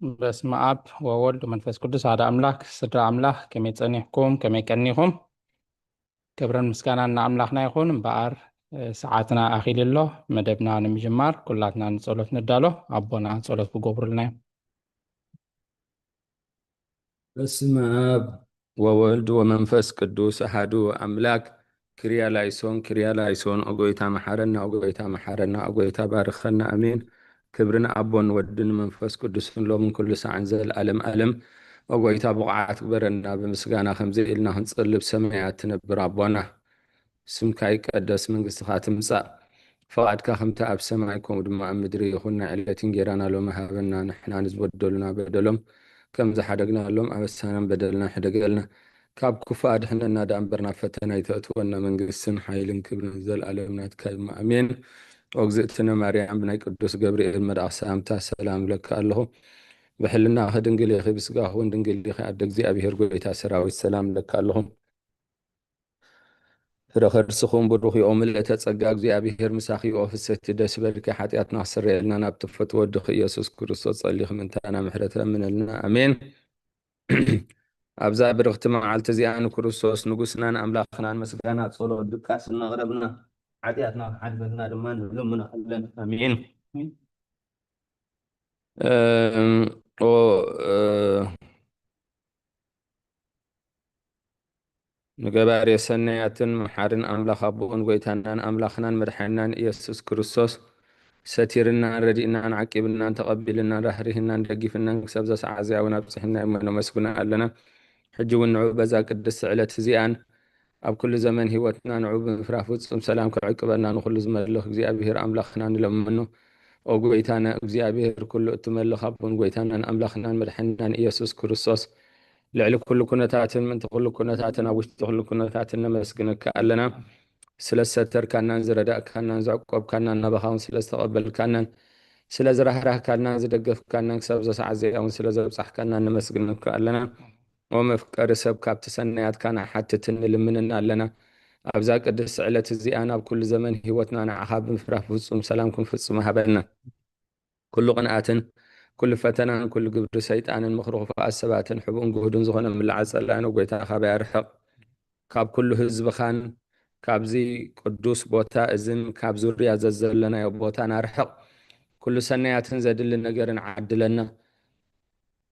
በስመ ኣብ ወወልድ ወመንፈስ ቅዱስ ኣሐደ ኣምላክ። ስድራ ኣምላክ፣ ከመይ ጸኒሕኩም? ከመይ ቀኒኹም? ክብርን ምስጋናን ንኣምላኽና ይኹን። እምበኣር፣ እ፣ ሰዓትና ኣኺሉ ኣሎ። መደብና ንምጅማር ኩላትና ንጸሎት ንዳሎ። ኣቦና ጸሎት ክገብሩልና እዮም። በስመ ኣብ ወወልድ ወመንፈስ ቅዱስ ኣሐዱ ኣምላክ። ክርያ ላይሶን፣ ክርያ ላይሶን። ኦ ጎይታ መሓረና፣ ኦ ጎይታ መሓረና፣ ኦ ጎይታ ባርኸና። ኣሜን። ክብሪ ንኣቦን ወድን መንፈስ ቅዱስን ሎምን ኩሉ ሳዕን ዘልኣለም ኣለም። ኦ ጎይታ ብቑዓት ግበረና፣ ብምስጋና ከምዚ ኢልና ክንጽልብ ሰማያት ትነብር ኣቦና። ስምካ ይቀደስ፣ መንግስትኻ ትምጻእ፣ ፍቓድካ ከምቲ ኣብ ሰማይ ከምኡ ድማ ኣብ ምድሪ ይኹን። ናይ ዕለት እንጌራና ሎሚ ሃበና፣ ንሕና ንዝበደሉና በደሎም ከም ዝሓደግናሎም ኣበሳናን በደልና ሕደገልና፣ ካብ ክፉእ ኣድሕነና ደኣ እምበር ናብ ፈተና ኣይተእትወና፣ መንግስትን ሓይልን ክብርን ዘልኣለም ናትካ እዩ፣ ኣሜን። ኦ እግዝእትነ ማርያም፣ ብናይ ቅዱስ ገብርኤል መልኣኽ ሰላምታ ሰላም እብለካ ኣለኹ። ብሕልናኺ ድንግል ኢኺ፣ ብስጋኺ እውን ድንግል ኢኺ፣ ኣደ እግዚኣብሔር፣ ጎይታ ሰራዊት፣ ሰላም እብለካ ኣለኹ። ፍረ ከርስኹም ብሩኽ እዩ፣ ምልእተ ጸጋ፣ እግዚኣብሔር ምሳኺ እዩ። ፍሰቲ ደስ በልኪ፣ ሓጢኣትና ክስረየልና ናብ ትፈትዎ ወድኺ ኢየሱስ ክርስቶስ ጸሊኺ ምእንታና ምሕረት ለምነልና። ኣሜን። ኣብዛ ብርኽቲ መዓልቲ እዚኣ ንክርስቶስ ንጉስናን ኣምላኽናን ምስጋና፣ ጸሎት፣ ድቃስ እናቕረብና፣ ሓጢኣትና ክሓድገልና ድማ ንለምኖ ኣለና። ኣሜን። እም፣ ኦ፣ እ፣ ንገባሬ ሰናያትን መሓርን ኣምላኽ ኣቦን ጎይታናን ኣምላኽናን መድሓኒናን ኢየሱስ ክርስቶስ ሰቲርናን ረዲእናን ዓቂብናን ተቐቢልናን ራህሪህናን ደጊፍናን ክሳብ እዛ ሰዓት እዚኣ እውን ኣብጽሕና እሞ ነመስግኖ ኣለና። ሕጂ እውን ንዑ በዛ ቅድስቲ ዕለት እዚኣን ኣብ ኩሉ ዘመን ህይወትና ንዑ ብምፍራህ ፍጹም ሰላም ክዕቅበና ንኹሉ ዝመልኽ እግዚኣብሔር ኣምላኽና ንለምኖ። ኦ ጎይታና እግዚኣብሔር ኩሉ እትመልኽ ኣቦን ጎይታናን ኣምላኽናን መድሓኒናን ኢየሱስ ክርስቶስ ልዕሊ ኩሉ ኩነታትን ምእንቲ ኩሉ ኩነታትን ኣብ ውሽጢ ኩሉ ኩነታትን ነመስግነካ ኣለና። ስለ ዝሰተርካናን ዝረዳእካናን ዘዕቆብካናን ናባኻ እውን ስለ ዝተቐበልካናን ስለ ዝራህራህካናን ዝደገፍካናን ክሳብ እዛ ሰዓት እዚኣ እውን ስለ ዘብጻሕካናን ነመስግነካ ኣለና። ኦ መፍቀሪ ሰብ፣ ካብቲ ሰናያትካ ንሓትትን ንልምንን ኣለና። ኣብዛ ቅድስቲ ዕለት እዚኣ ናብ ኩሉ ዘመን ህይወትና ንዓኻ ብምፍራህ ፍጹም ሰላም ክንፍጽም ሃበና። ኩሉ ቅንኣትን ኩሉ ፈተናን ኩሉ ግብሪ ሰይጣንን ምኽሪ ክፉኣት ሰባትን ሕቡን ግሁድን ዝኾነ ምላዓ ጸላእን ጎይታ ካባይ ኣርሕቕ። ካብ ኩሉ ህዝብኻን ካብዚ ቅዱስ ቦታ እዝን ካብ ዙርያ ዘዘለናዮ ቦታን ኣርሕቕ። ኩሉ ሰናያትን ዘድሊ ነገርን ዓድለና።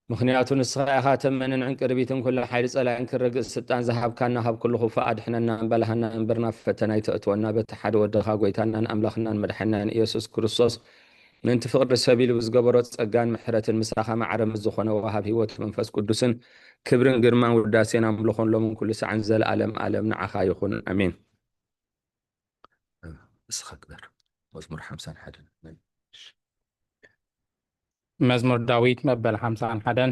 ምኽንያቱ ንስኻ ኢኻ ተመንን ዕንቅርቢትን ኩሉ ሓይሊ ጸላእን ክረግጽ ስልጣን ዝሃብካና፣ ካብ ኩሉ ክፉእ ኣድሕነና፣ እምበልሃና እምበር ናብ ፈተና ኣይተእትወና። በቲ ሓደ ወድኻ ጎይታናን ኣምላኽናን መድሓናን ኢየሱስ ክርስቶስ ምእንቲ ፍቕሪ ሰብ ኢሉ ብዝገበሮ ጸጋን ምሕረትን ምሳኻ ማዕረ ምስ ዝኾነ ወሃብ ህይወት መንፈስ ቅዱስን ክብርን ግርማን ውዳሴን ኣምልኾን ሎምን ኩሉ ሳዕን ዘለኣለም ኣለም ንዓኻ ይኹን። ኣሜን። እስኻ ግበር። መዝሙር ሓምሳን ሓደን። መዝሙር ዳዊት መበል ሓምሳን ሓደን።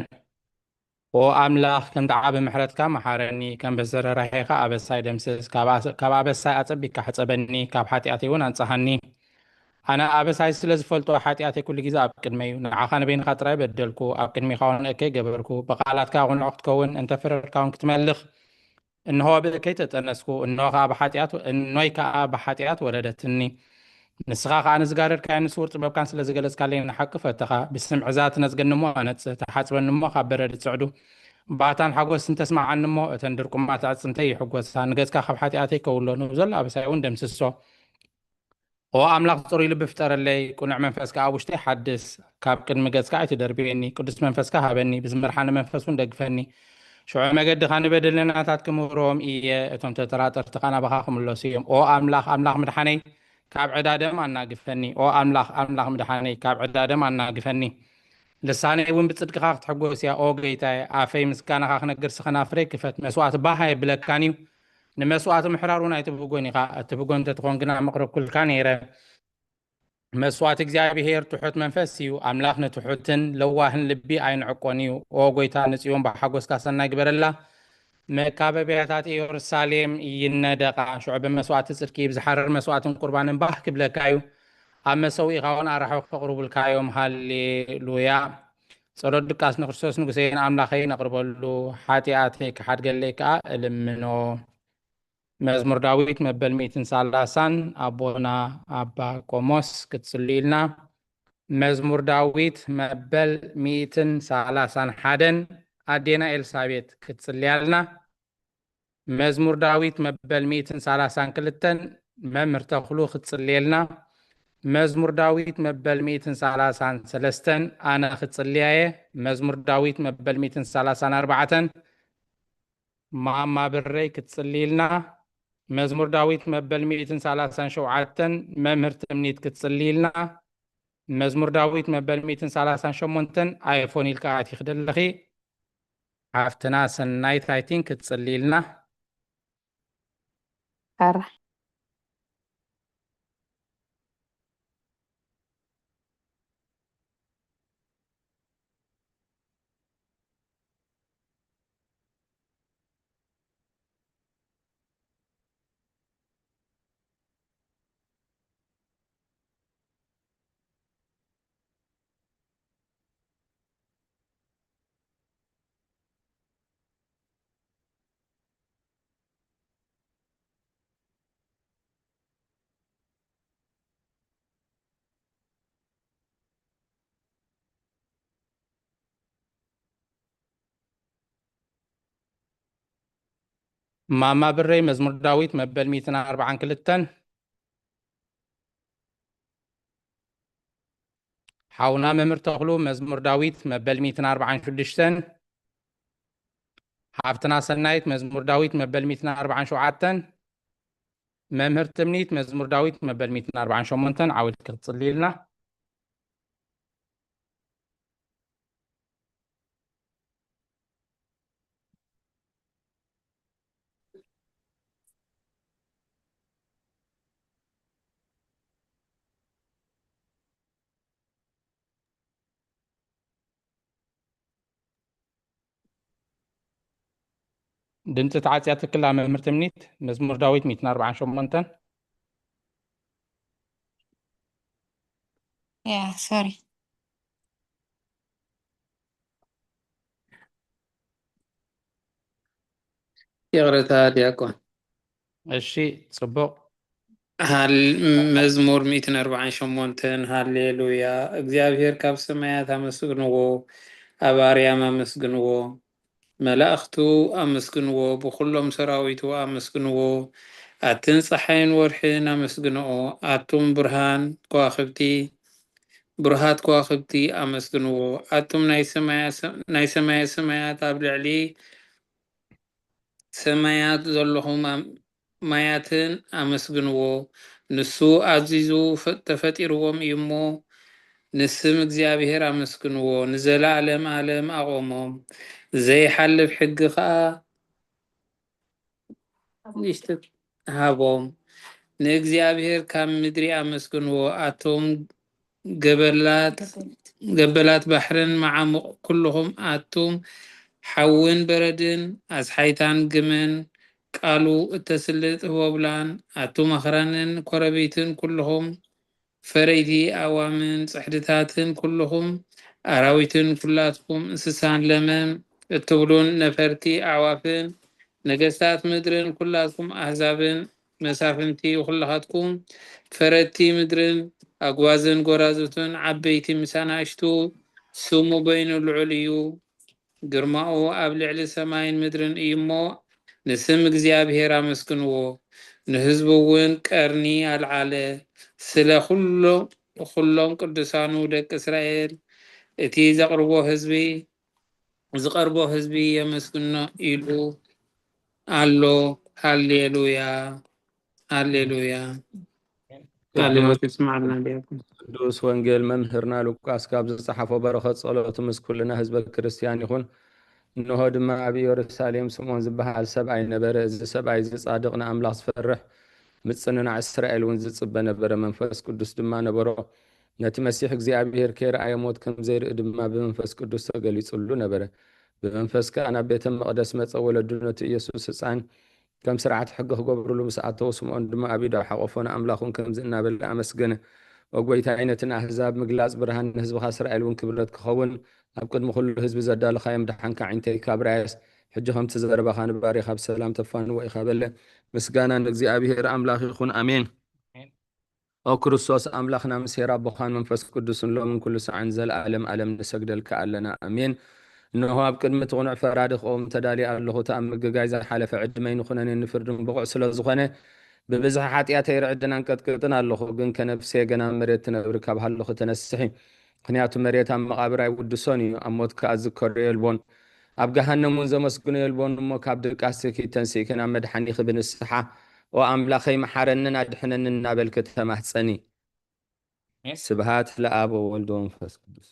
ኦ ኣምላኽ፣ ከምቲ ዓቢ ምሕረትካ መሓረኒ፣ ከም በሰረራሄኻ ኣበሳይ ደምስስ፣ ካብ ኣስ-፣ ካብ ኣበሳይ ኣጸቢቅካ ሕጸበኒ፣ ካብ ሓጢኣተይ እውን ኣንጽሃኒ። ኣነ ኣበሳይ ስለ ዝፈልጦ፣ ሓጢኣተይ ኩሉ ግዜ ኣብ ቅድመይ እዩ። ንዓኻ ንበይንኻ ጥራይ በደልኩ፣ ኣብ ቅድሚኻ እውን እከይ ገበርኩ። ብቓላትካ ቕኑዕ ክትከውን፣ እንተ ፈረድካ እውን ክትመልኽ፣ እንሆ ብእከይ ተጠነስኩ፣ እንሆ ከኣ ብሓጢኣት፣ እኖይ ከኣ ብሓጢኣት ወለደትኒ። ንስኻ ከኣ ንዝጋረድካዮን ንስዉር ጥበብካን ስለ ዝገለጽካለይ ንሓቂ ፈተኻ። ብስምዒ እዛ ትነጽገኒ እሞ ኣነጽህ፣ ትሓጽበኒ እሞ ካብ በረድ ጽዕዱ። ባእታን ሓጎስን ተስማዓኒ እሞ፣ እተን ድርቁማት ኣዕጽምተይ ይሕጎሳ። ንገጽካ ካብ ሓጢኣተይ ከውሎ፣ ንብዘሎ ኣበሳይ እውን ደምስሶ። ኦ ኣምላኽ፣ ጽሩይ ልቢ ፍጠረለይ፣ ቅኑዕ መንፈስ ከኣ ኣብ ውሽጠይ ሓድስ። ካብ ቅድሚ ገጽካ ኣይትደርብየኒ፣ ቅዱስ መንፈስካ ሃበኒ፣ ብዝመርሓኒ መንፈስ እውን ደግፈኒ። ሽዑ መገድኻ ንበደለኛታት ክምህሮም እየ፣ እቶም ተጠራጠርቲ ከኣ ናባኻ ክምለሱ እዮም። ኦ ኣምላኽ፣ ኣምላኽ ምድሓነይ፣ ካብ ዕዳ ደም ኣናግፈኒ። ኦ ኣምላኽ፣ ኣምላኽ ምድሓነይ፣ ካብ ዕዳ ደም ኣናግፈኒ። ልሳነይ እውን ብጽድቅኻ ክትሕጎስ እያ። ኦ ጎይታየ፣ ኣፈይ ምስጋናኻ ክነግር፣ ስኸናፍረይ ክፈት። መስዋእቲ ባህ ኣየብለካን እዩ፣ ንመስዋእቲ ምሕራር እውን ኣይትብህጎን ኢኻ። እትብህጎ እንተ ትኾን ግና መቕረብኩልካ ነይረ። መስዋእቲ እግዚኣብሄር ትሑት መንፈስ እዩ፣ ኣምላኽ ንትሑትን ለዋህን ልቢ ኣይንዕቆን እዩ። ኦ ጐይታ፣ ንጽዮን ብሓጐስካ ሰናይ ግበረላ፣ መካበብያታት ኢየሩሳሌም ይነደቓ። ሽዑ ብመስዋእቲ ጽድቂ፣ ብዝሓርር መስዋእትን ቁርባንን ባህ ክብለካ እዩ፣ ኣብ መሰውኢኻ እውን ኣራሕዊ ከቕርቡልካ እዮም። ሃሌሉያ። ጸሎት ድቃስ ንክርስቶስ ንጉሰይን ኣምላኸይን ነቕርበሉ፣ ሓጢኣተይ ክሓድገለይ ከኣ እልምኖ። መዝሙር ዳዊት መበል ሚእትን ሰላሳን ኣቦና ኣባ ቆሞስ ክትጽልዩልና። መዝሙር ዳዊት መበል ሚእትን ሰላሳን ሓደን ኣዴና ኤልሳቤጥ ክትጽልያልና። መዝሙር ዳዊት መበል ሚእትን ሰላሳን ክልተን መምህር ተኽሉ ክትጽልየልና። መዝሙር ዳዊት መበል ሚእትን ሰላሳን ሰለስተን ኣነ ክትጽልያ እየ። መዝሙር ዳዊት መበል ሚእትን ሰላሳን ኣርባዕተን ማማ ብረይ ክትጽልይልና። መዝሙር ዳዊት መበል ሚእትን ሰላሳን ሸውዓተን መምህር ትምኒት ክትጽልይልና። መዝሙር ዳዊት መበል ሚእትን ሰላሳን ሸሞንተን ኣይፎን ኢልካ ኣቲኺ ደለኺ። ሓፍትና ሰናይት ኣይቲን ክትጽልይልና። ኣራ ማማ ብረይ መዝሙር ዳዊት መበል ሚእትን ኣርባዓን ክልተን። ሓውና መምህር ተኽሉ መዝሙር ዳዊት መበል ሚእትን ኣርባዓን ሽዱሽተን። ሓፍትና ሰናይት መዝሙር ዳዊት መበል ሚእትን ኣርባዓን ሸውዓተን። መምህር ትምኒት መዝሙር ዳዊት መበል ሚእትን ኣርባዓን ሸሞንተን ዓዊድኪ ክትጽልይልና። ድምፂ ተዓፅያ ትክላ መምህር ትምኒት መዝሙር ዳዊት ሚእትን ኣርባዓን ሸሞንተን። Yeah, sorry. ይቕረታ ዲያቆን። እሺ፣ ጽቡቕ። ሃል- መዝሙር ሚእትን ኣርባዓን ሸሞንተን። ሃሌሉያ። እግዚኣብሔር ካብ ሰማያት ኣመስግንዎ፣ ኣብ ኣርያም ኣመስግንዎ። መላእኽቱ ኣመስግንዎ፣ ብኹሎም ሰራዊቱ ኣመስግንዎ። ኣትን ጸሓይን ወርሕን ኣመስግንኦ፣ ኣቱም ብርሃን ከዋኽብቲ፣ ብሩሃት ከዋኽብቲ ኣመስግንዎ። ኣቱም ናይ ሰማያ- ናይ ሰማየ ሰማያት ኣብ ልዕሊ ሰማያት ዘለኹም ኣም- ማያትን ኣመስግንዎ። ንሱ ኣዚዙ ፈ- ተፈጢርዎም እዩ እሞ፣ ንስም እግዚኣብሔር ኣመስግንዎ። ንዘለዓለም ዓለም ኣቖሞም። ዘይሓልፍ ሕጊ ኸኣ ንእሽቶ ሃቦም። ንእግዚኣብሔር ካብ ምድሪ ኣመስግንዎ። ኣቶም ገበላት ገበላት ባሕርን መዓሙቕ ኩልኹም ኣቱም ሓውን በረድን ኣስሓይታን ግመን ቃሉ እተስልጥ ህቦብላን ኣቱም ኣኽራንን ኮረቢትን ኩልኹም ፈረይቲ ኣእዋምን ጽሕድታትን ኩልኹም ኣራዊትን ኩላትኩም እንስሳን ለመም እትብሉን ነፈርቲ ኣዕዋፍን ነገስታት ምድርን ኩላትኩም ኣህዛብን መሳፍንቲ ኩላኻትኩም ፈረድቲ ምድርን ኣግዋዝን ጎራዙትን ዓበይቲ ምስ ኣናእሽቱ ስሙ በይኑ ልዑል እዩ። ግርማኡ ኣብ ልዕሊ ሰማይን ምድርን እዩ እሞ ንስም እግዚኣብሔር ኣመስግንዎ። ንህዝቡ እውን ቀርኒ ኣልዓለ። ስለ ኩሎ- ኩሎም ቅዱሳኑ ደቂ እስራኤል እቲ ዘቕርቦ ህዝቢ ዝቐርቦ ህዝቢ የመስግኖ ኢሉ ኣሎ። ሃሌሉያ ሃሌሉያ። ቃለ ሕይወት ይስማዕልና ዲያቆን። ቅዱስ ወንጌል መምህርና ሉቃስ ካብ ዝጸሓፎ በረኸት ጸሎቱ ምስ ኩልና ህዝበ ክርስቲያን ይኹን። እንሆ ድማ ኣብ ኢየሩሳሌም ስምዖን ዝበሃል ሰብኣይ ነበረ። እዚ ሰብኣይ እዚ ጻድቕ ንኣምላኽ ዝፈርሕ ምጽንናዕ እስራኤል እውን ዝጽበ ነበረ። መንፈስ ቅዱስ ድማ ነበሮ። ነቲ መሲሕ እግዚኣብሔር ከይረኣየ ሞት ከም ዘይርኢ ድማ ብመንፈስ ቅዱስ ተገሊጹሉ ነበረ። ብመንፈስ ከኣ ናብ ቤተ መቕደስ መጸ። ወለዱ ነቲ ኢየሱስ ህጻን ከም ስርዓት ሕጊ ክገብሩሉ ምስ ኣተዉ፣ ስምዖን ድማ ኣብ ኢዱ ሓቖፎ፣ ንኣምላኽ እውን ከምዚ እናበለ ኣመስገነ። ኦ ጐይታይ፣ ነቲ ንኣህዛብ ምግላጽ ብርሃን፣ ንህዝብኻ እስራኤል እውን ክብረት ክኸውን፣ ኣብ ቅድሚ ኩሉ ህዝቢ ዘዳለኻዮ ምድሓንካ ኣዒንተይ ካብ ረኣየስ፣ ሕጂ ከምቲ ዘረባኻ ንባርያኻ ብሰላም ተፋንዎ ኢኻ በለ። ምስጋና ንእግዚኣብሔር ኣምላኽ ይኹን። ኣሜን። ኦ ክርስቶስ ኣምላኽና፣ ምስ ኄር ኣቦኻን መንፈስ ቅዱስን ሎምን ኩሉ ሰዓን ዘለዓለም ዓለም ንሰግደልካ ኣለና። ኣሜን። እንሆ ኣብ ቅድሚ እቲ ቅኑዕ ፈራዲ ክቐውም ተዳልየ ኣለኹ። እቲ ኣብ ምግጋይ ዝሓለፈ ዕድመይ ንኹነኔ ንፍርድን ብቑዕ ስለ ዝኾነ፣ ብብዝሒ ሓጢኣተይ ርዕድን ኣንቀጥቅጥን ኣለኹ። ግን ከነፍስየ ገና ኣብ መሬት ትነብሪ ካብ ሃለኹ ተነስሒ። ምኽንያቱ መሬት ኣብ መቓብር ኣይውድሶን እዩ፣ ኣብ ሞት ከኣ ዝከሮ የልቦን። ኣብ ገሃነም እውን ዘመስግኖ የልቦን እሞ፣ ካብ ድቃስኪ ተንሲእኪ ናብ መድሓኒኺ ብንስሓ፣ ኦ ኣምላኸይ፣ መሓረንን ኣድሕነንን እናበልኪ ተማህጸኒ። ኣሜን። ስብሃት ለኣብ ወወልድ ወመንፈስ ቅዱስ።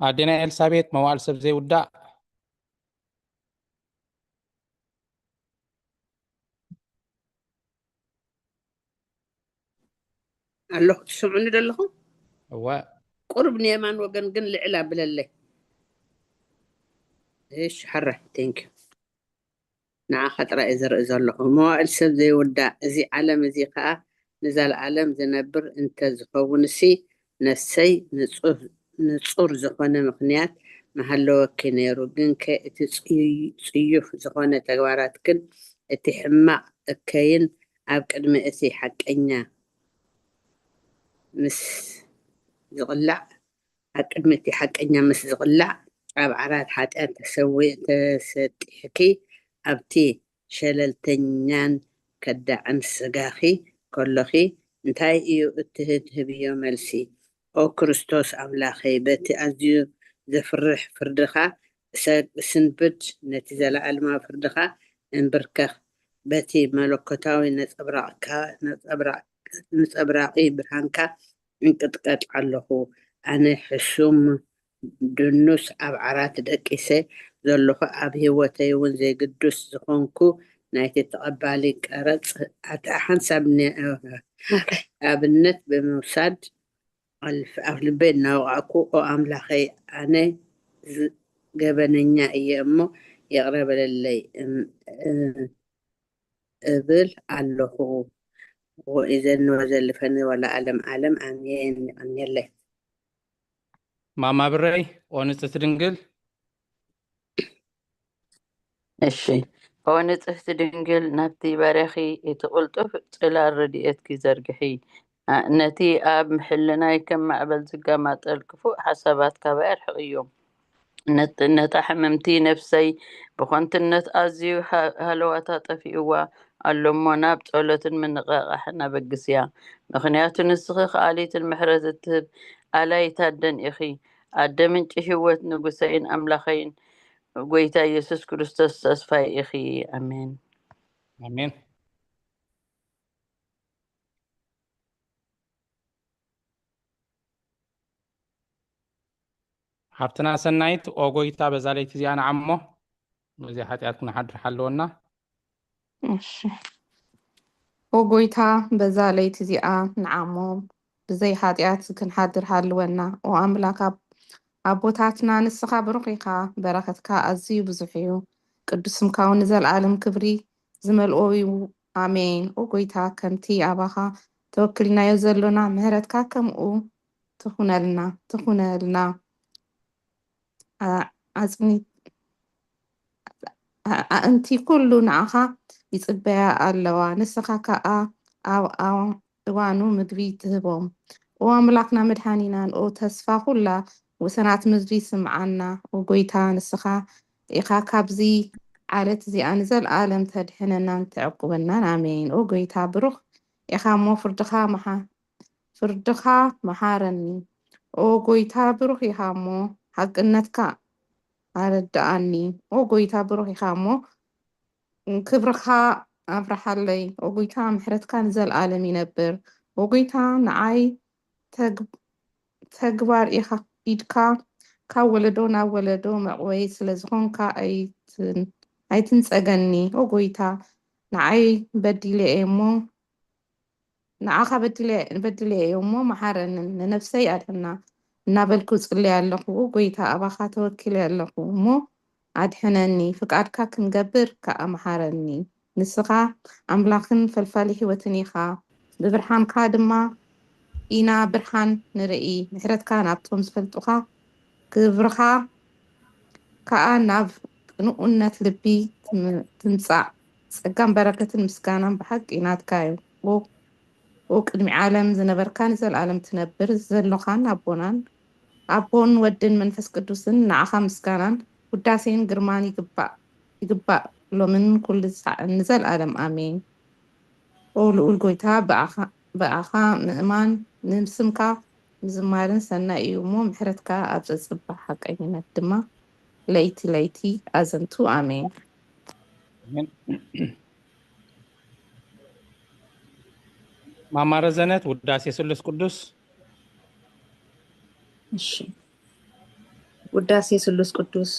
ኣዴና ኤልሳቤጥ፣ መዋዕል ሰብ ዘይውዳእ። ኣለኹ፣ ትሰምዑኒ ዶ ኣለኹም? እወ። ቁሩብ ንየማን ወገን ግን ልዕል ኣብለለይ። እሺ፣ ሕራይ፣ ቴንክ ዩ። ንዓኻ ጥራይ እየ ዝርኢ ዘለኹ። መዋእል ሰብ ዘይውዳእ፣ እዚ ዓለም እዚ ኸኣ ንዘለኣለም ዝነብር እንተ ዝኸውንሲ፣ ነሰይ ንጹህ-፣ ንጹር ዝኾነ ምኽንያት ምሃለወኪ ነይሩ። ግንከ እቲ ጽዩ-፣ ጽዩፍ ዝኾነ ተግባራትክን እቲ ሕማቕ እከይን ኣብ ቅድሚ እቲ ሓቀኛ ምስ ዝቕላዕ፣ ኣብ ቅድሚ እቲ ሓቀኛ ምስ ዝቕላዕ፣ ኣብ ዓራት ሓጢኣት ተሰዊ-፣ ተሰጢሕኪ፣ ኣብቲ ሸለልተኛን ከዳዕን ስጋኺ ከሎኺ፣ እንታይ እዩ እቲ ትህብዮ መልሲ? ኦ ክርስቶስ ኣምላኸይ፣ በቲ ኣዝዩ ዘፍርሕ ፍርድኻ እሰ-፣ እስንብድ፣ ነቲ ዘለኣለማዊ ፍርድኻ እንብርከኽ፣ በቲ መለኮታዊ ነጸብራቕካ-፣ ነጸብራቕ-፣ ነጸብራቒ ብርሃንካ እንቅጥቀጥ ኣለኹ። ኣነ ሕሱም ድኑስ ኣብ ዓራት ደቂሰ ዘለኹ፣ ኣብ ህይወተይ እውን ዘይግዱስ ዝኾንኩ፣ ናይቲ ተቐባሊ ቀረጽ ኣታ ሓንሳብ ነ-፣ ኣብነት ብምውሳድ፣ ኣልፍ-፣ ኣብ ልበይ እናወቓዕኩ፣ ኦ ኣምላኸይ፣ ኣነ ዝ-፣ ገበነኛ እየ እሞ ይቕረ በለለይ እም-፣ እ-፣ እብል ኣለኹ። ወኢዘኒ ወዘልፈኒ ወለዓለም ዓለም ኣሜን። የቐንየለይ። ማማ ብረይ፣ ኦ ንጽሕቲ ድንግል። እሺ፣ ኦ ንጽሕቲ ድንግል፣ ናብቲ ባርያኺ እቲ ቅልጡፍ ጽላል ረድኤትኪ ዘርግሒ። ኣ፣ ነቲ ኣብ ሕልናይ ከም ማዕበል ዝገማጠል ክፉእ ሓሳባት ካባይ ኣርሕቕዮም። ነት-፣ ነታ ሕምምቲ ነፍሰይ ብኸንቱነት ኣዝዩ ሃ-፣ ሃለዋታ ጠፊእዋ ኣሎ እሞ፣ ናብ ጸሎትን ምንቕቓሕን ኣበግስያ። ምኽንያቱ ንስኺ ከኣሊትን ምሕረት እትህብ ኣላይት ኣደን ኢኺ። ኣደ ምንጪ ህይወት፣ ንጉሰይን ኣምላኸይን፣ ጐይታ ኢየሱስ ክርስቶስ ተስፋይ ኢኺ። ኣሜን። ኣሜን። ሓብትና ሰናይት፣ ኦ ጐይታ፣ በዛ ለይቲ እዚኣ ንዓሞ፣ ነዚ ሓጢኣት ክንሓድር ሓለወና። እሺ። ኦ ጐይታ፣ በዛ ለይቲ እዚኣ ንዓሞ፣ ብዘይ ሓጢኣት ክንሓድር ሃልወና። ኦ ኣምላክ ኣብ-፣ ኣቦታትና፣ ንስኻ ብሩኽ ኢኻ፣ በረኸትካ ኣዝዩ ብዙሕ እዩ። ቅዱስ ስምካ እውን ንዘለኣለም ክብሪ ዝመልኦ እዩ። ኣሜን። ኦ ጐይታ፣ ከምቲ ኣባኻ ተወኪልናዮ ዘሎና፣ ምሕረትካ ከምኡ ትኹነልና፣ ትኹነልና። ኣ-፣ ኣጽኒ-፣ ኣ-፣ ኣእንቲ ኩሉ ንዓኻ ይጽበያ ኣለዋ፣ ንስኻ ከኣ ኣብ፣ ኣብ እዋኑ ምግቢ ትህቦም። ኦ ኣምላኽና መድሓኒናን፣ ኦ ተስፋ ኩላ ውሰናት ምድሪ፣ ስምዓና። ኦ ጐይታ፣ ንስኻ ኢኻ ካብዚ ዓለት እዚኣ ንዘለኣለም ተድሕነናን ተዕቁበናን። ኣሜን። ኦ ጐይታ፣ ብሩኽ ኢኻ እሞ ፍርድኻ መሓ-፣ ፍርድኻ መሓረኒ። ኦ ጐይታ፣ ብሩኽ ኢኻ እሞ ሓቅነትካ ኣረድኣኒ። ኦ ጐይታ፣ ብሩኽ ኢኻ እሞ ክብርኻ ኣብርሓለይ። ኦ ጐይታ፣ ምሕረትካ ንዘለኣለም ይነብር። ኦ ጐይታ፣ ንዓይ ተግ-፣ ተግባር ኢኻ፣ ኢድካ ካብ ወለዶ ናብ ወለዶ መዕቆበይ ስለ ዝኾንካ ኣይትን-፣ ኣይትንጸገኒ። ኦ ጐይታ፣ ንዓይ በዲለ እየ እሞ፣ ንዓኻ በዲለ፣ በዲለ እየ እሞ መሓረንን፣ ንነፍሰይ ኣድሕና እናበልኩ እጽሊ ኣለኹ። ኦ ጐይታ፣ ኣባኻ ተወኪለ ኣለኹ እሞ ኣድሕነኒ፣ ፍቃድካ ክንገብር ከኣ መሓረኒ። ንስኻ ኣምላኽን ፈልፋሊ ህይወትን ኢኻ፣ ብብርሃንካ ድማ ኢና ብርሃን ንርኢ። ምሕረትካ ናብቶም ዝፈልጡኻ፣ ክብርኻ ከኣ ናብ ቅንኡነት ልቢ ትም-፣ ትምጻእ። ጸጋን በረከትን ምስጋናን ብሓቂ ናትካ እዩ። ኦ፣ ኦ ቅድሚ ዓለም ዝነበርካ ንዘለኣለም ትነብር ዘሎኻን ኣቦናን፣ ኣቦን ወድን መንፈስ ቅዱስን፣ ንዓኻ ምስጋናን ውዳሴን ግርማን ይግባእ፣ ይግባእ ሎምን ኩሉ ሳዕን ንዘለኣለም ኣሜን። ኦ ልኡል ጐይታ፣ ብኣኻ፣ ብኣኻ ምእማን ንስምካ ምዝማርን ሰናይ እዩ እሞ፣ ምሕረትካ ኣብ ዘጽብቕ ሓቀኝነት ድማ ለይቲ ለይቲ ኣዘንቱ። ኣሜን። ኣሜን። ማማ ረዘነት፣ ውዳሴ ስሉስ ቅዱስ። እሺ። ውዳሴ ስሉስ ቅዱስ።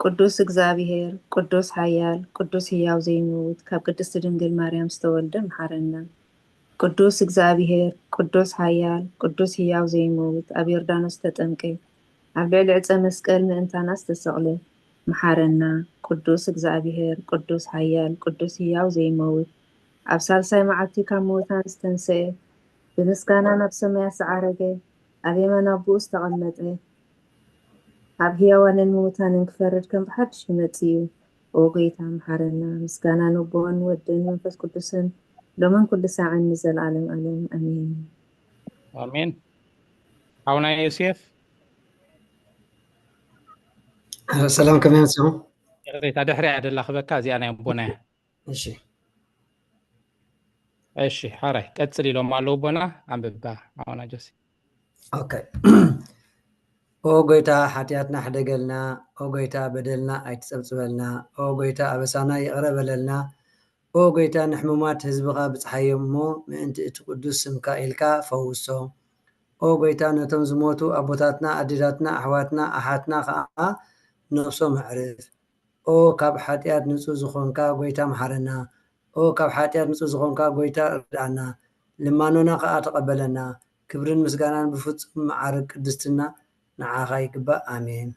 ቅዱስ እግዚኣብሔር፣ ቅዱስ ሓያል፣ ቅዱስ ህያው ዘይመውት፣ ካብ ቅድስቲ ድንግል ማርያም ዝተወልደ መሓረና። ቅዱስ እግዚኣብሔር፣ ቅዱስ ሓያል፣ ቅዱስ ህያው ዘይመውት፣ ኣብ ዮርዳኖስ ዝተጠምቀ፣ ኣብ ልዕሊ ዕፀ መስቀል ምእንታና ዝተሰቕለ፣ መሓረና። ቅዱስ እግዚኣብሔር፣ ቅዱስ ሓያል፣ ቅዱስ ህያው ዘይመውት፣ ኣብ ሳልሳይ መዓልቲ ካብ ምዉታን ዝተንስኤ፣ ብምስጋና ናብ ሰማያት ዝዓረገ፣ ኣብ የማን ኣቦኡ ዝተቐመጠ፣ ኣብ ህያዋንን ምዉታንን ክፈርድ ከም ብሓድሽ ይመጽእ እዩ። ኦ ጐይታ፣ መሓረና። ምስጋና ንኣቦን ወድን መንፈስ ቅዱስን ሎምን ኩሉ ሳዕን ንዘለኣለም ኣለም። ኣሜን። ኣሜን። ሓውና ዮሴፍ። ሰላም፣ ከመይ ኣምሲኹም? ይቕሬታ፣ ድሕሪኣ ደላ ክበካ፣ እዚኣ ናይ ኣቦና እያ። እሺ። እሺ፣ ሓራይ ቀጽል ኢሎም ኣለዉ ኣቦና፣ ኣንብባ ሓውና ጆሲ። ኦኬ። ኦ ጐይታ፣ ሓጢኣትና ሕደገልና። ኦ ጐይታ፣ በደልና ኣይትጸብጽበልና። ኦ ጐይታ፣ ኣበሳና ይቕረ በለልና። ኦ ጐይታ፣ ንሕሙማት ህዝብኻ ብጽሓዮም እሞ፣ ምእንቲ እቲ ቅዱስ ስምካ ኢልካ ፈውሶም። ኦ ጐይታ፣ ነቶም ዝሞቱ ኣቦታትና፣ ኣዴታትና፣ ኣሕዋትና፣ ኣሓትና ኸኣ ነፍሶም ኣዕርፍ። ኦ ካብ ሓጢኣት ንጹህ ዝኾንካ ጐይታ፣ መሓረና። ኦ ካብ ሓጢኣት ንጹህ ዝኾንካ ጐይታ፣ ርድኣና። ልማኖና ኸኣ ተቐበለና። ክብርን ምስጋናን ብፍጹም መዓርግ ቅድስትና ንዓኻ ይግባእ። ኣሜን።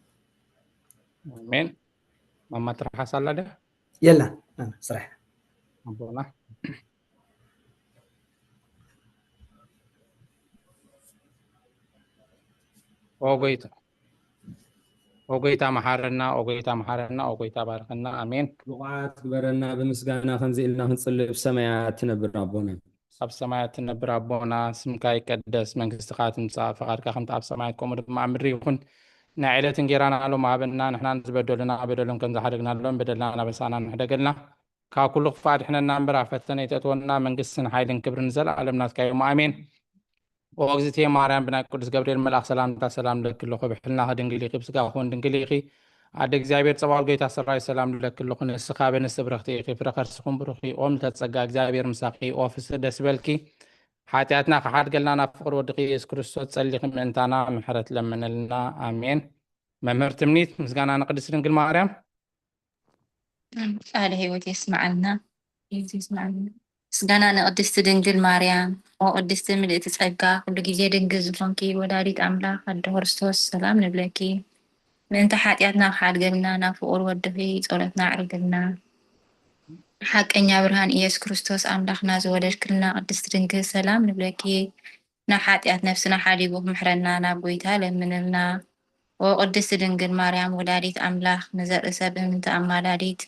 ኣሜን። ማማ ትርሓስ ኣላ ድያ? የላን፣ ኣነ ስራሕ። ኣቦና። ኦ ጎይታ፣ ኦ ጎይታ መሓረና፣ ኦ ጎይታ መሓረና፣ ኦ ጎይታ ባርኸና። ኣሜን። ብቑዓት ግበረና፣ ብምስጋና ከምዚ ኢልና ክንጽልይ። ብሰማያት ትነብር ኣቦና። ኣብ ሰማያት ትነብር ኣቦና፣ ስምካ ይቀደስ፣ መንግስትኻ ትምጻእ፣ ፈቓድካ ከምቲ ኣብ ሰማያት ከምኡ ድማ ኣብ ምድሪ ይኹን። ናይ ዕለት እንጌራና ሎም ሃበና፣ ንሕና ዝበደሉና በደሎም ከም ዝሓደግናሎም በደልና ናበሳና ንሕደገልና፣ ካብ ኩሉ ክፋእ ኣድሕነና እምበር ኣብ ፈተነ ኣይተእትወና፣ መንግስትን ሓይልን ክብርን ንዘለኣለም ናትካ እዮም። ኣሜን። ኦ እግዝእትየ ማርያም፣ ብናይ ቅዱስ ገብርኤል መልኣኽ ሰላምታ ሰላም ለኪ ኣለኹ። ብሕልናኺ ድንግል ኢኺ፣ ብስጋኺ እውን ድንግል ኢኺ። ኣደ እግዚኣብሔር ጸባኦት፣ ጎይታ ሰራዊት ሰላም ለኪ ኣለኹ። ንስኻ በንስቲ ብርኽቲ ኢኺ፣ ፍረ ከርስኹም ብሩኽ እዩ። ኦ ምልዕተ ጸጋ፣ እግዚኣብሔር ምሳኺ፣ ኦ ፍስህ ደስ በልኪ። ሓጢኣትና ክሓድገልና ናብ ፍቕሪ ወድኺ ኢየሱስ ክርስቶስ ጸሊኺ ምእንታና ምሕረት ለምንልና። ኣሜን። መምህር ትምኒት፣ ምስጋና ንቅድስት ድንግል ማርያም። ቃለ ሕይወት የስምዓልና። የስምዓልና። ምስጋና ንቅድስት ድንግል ማርያም። ኦ ቅድስት ምልእቲ ጸጋ፣ ኩሉ ግዜ ድንግል ዝኾንኪ ወላዲት ኣምላኽ ኣደ ክርስቶስ፣ ሰላም ንብለኪ። ምእንቲ ሓጢኣትና ክሓድገልና ናብ ፍቑር ወድኺ ጸሎትና ኣዕርግልና። ሓቀኛ ብርሃን ኢየሱስ ክርስቶስ ኣምላኽና ዝወለድክልና ቅድስት ድንግል፣ ሰላም ንብለኪ። ናብ ሓጢኣት ነፍስና ሓዲጉ ክምሕረና ናብ ጎይታ ለምንልና። ኦ ቅድስት ድንግል ማርያም ወላዲት ኣምላኽ፣ ንዘርኢ ሰብ እምንቲ ኣማላዲት፣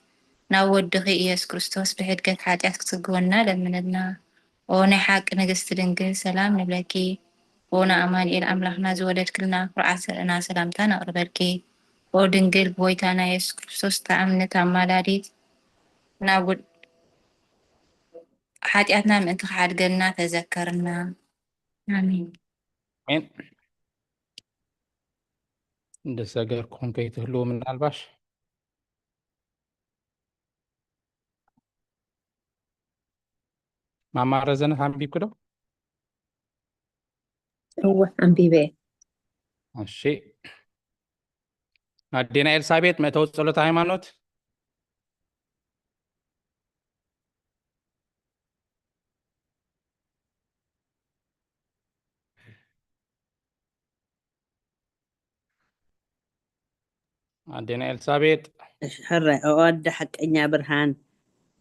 ናብ ወድኺ ኢየሱስ ክርስቶስ ብሕድገት ሓጢኣት ክትስግወና ለምንልና። ኦ ናይ ሓቂ ንግስቲ ድንግል፣ ሰላም ንብለኪ። ኦ ንኣማኑኤል ኣምላኽና ዝወለድክልና ኩርዓት ዘርእና ሰላምታ ነቕርበልኪ። ኦ ድንግል ብጎይታና ኢየሱስ ክርስቶስ ተኣምነት ኣማላዲት፣ ናብ ውድ-፣ ሓጢኣትና ምእንቲ ክሓድገልና ተዘከርና። ኣሜን። ኣሜን። እንደሰገርኩም ከይትህልዉ ምናልባሽ። ማማ ረዘነት ኣንቢብኪ ዶ? እወ፣ ኣንቢበ። እሺ። ኣዴና ኤልሳቤጥ፣ መእተዊ ጸሎተ ሃይማኖት። ኣዴና ኤልሳቤጥ። እሺ፣ ሕራይ፣ ኦ ኣደ ሓቀኛ ብርሃን፣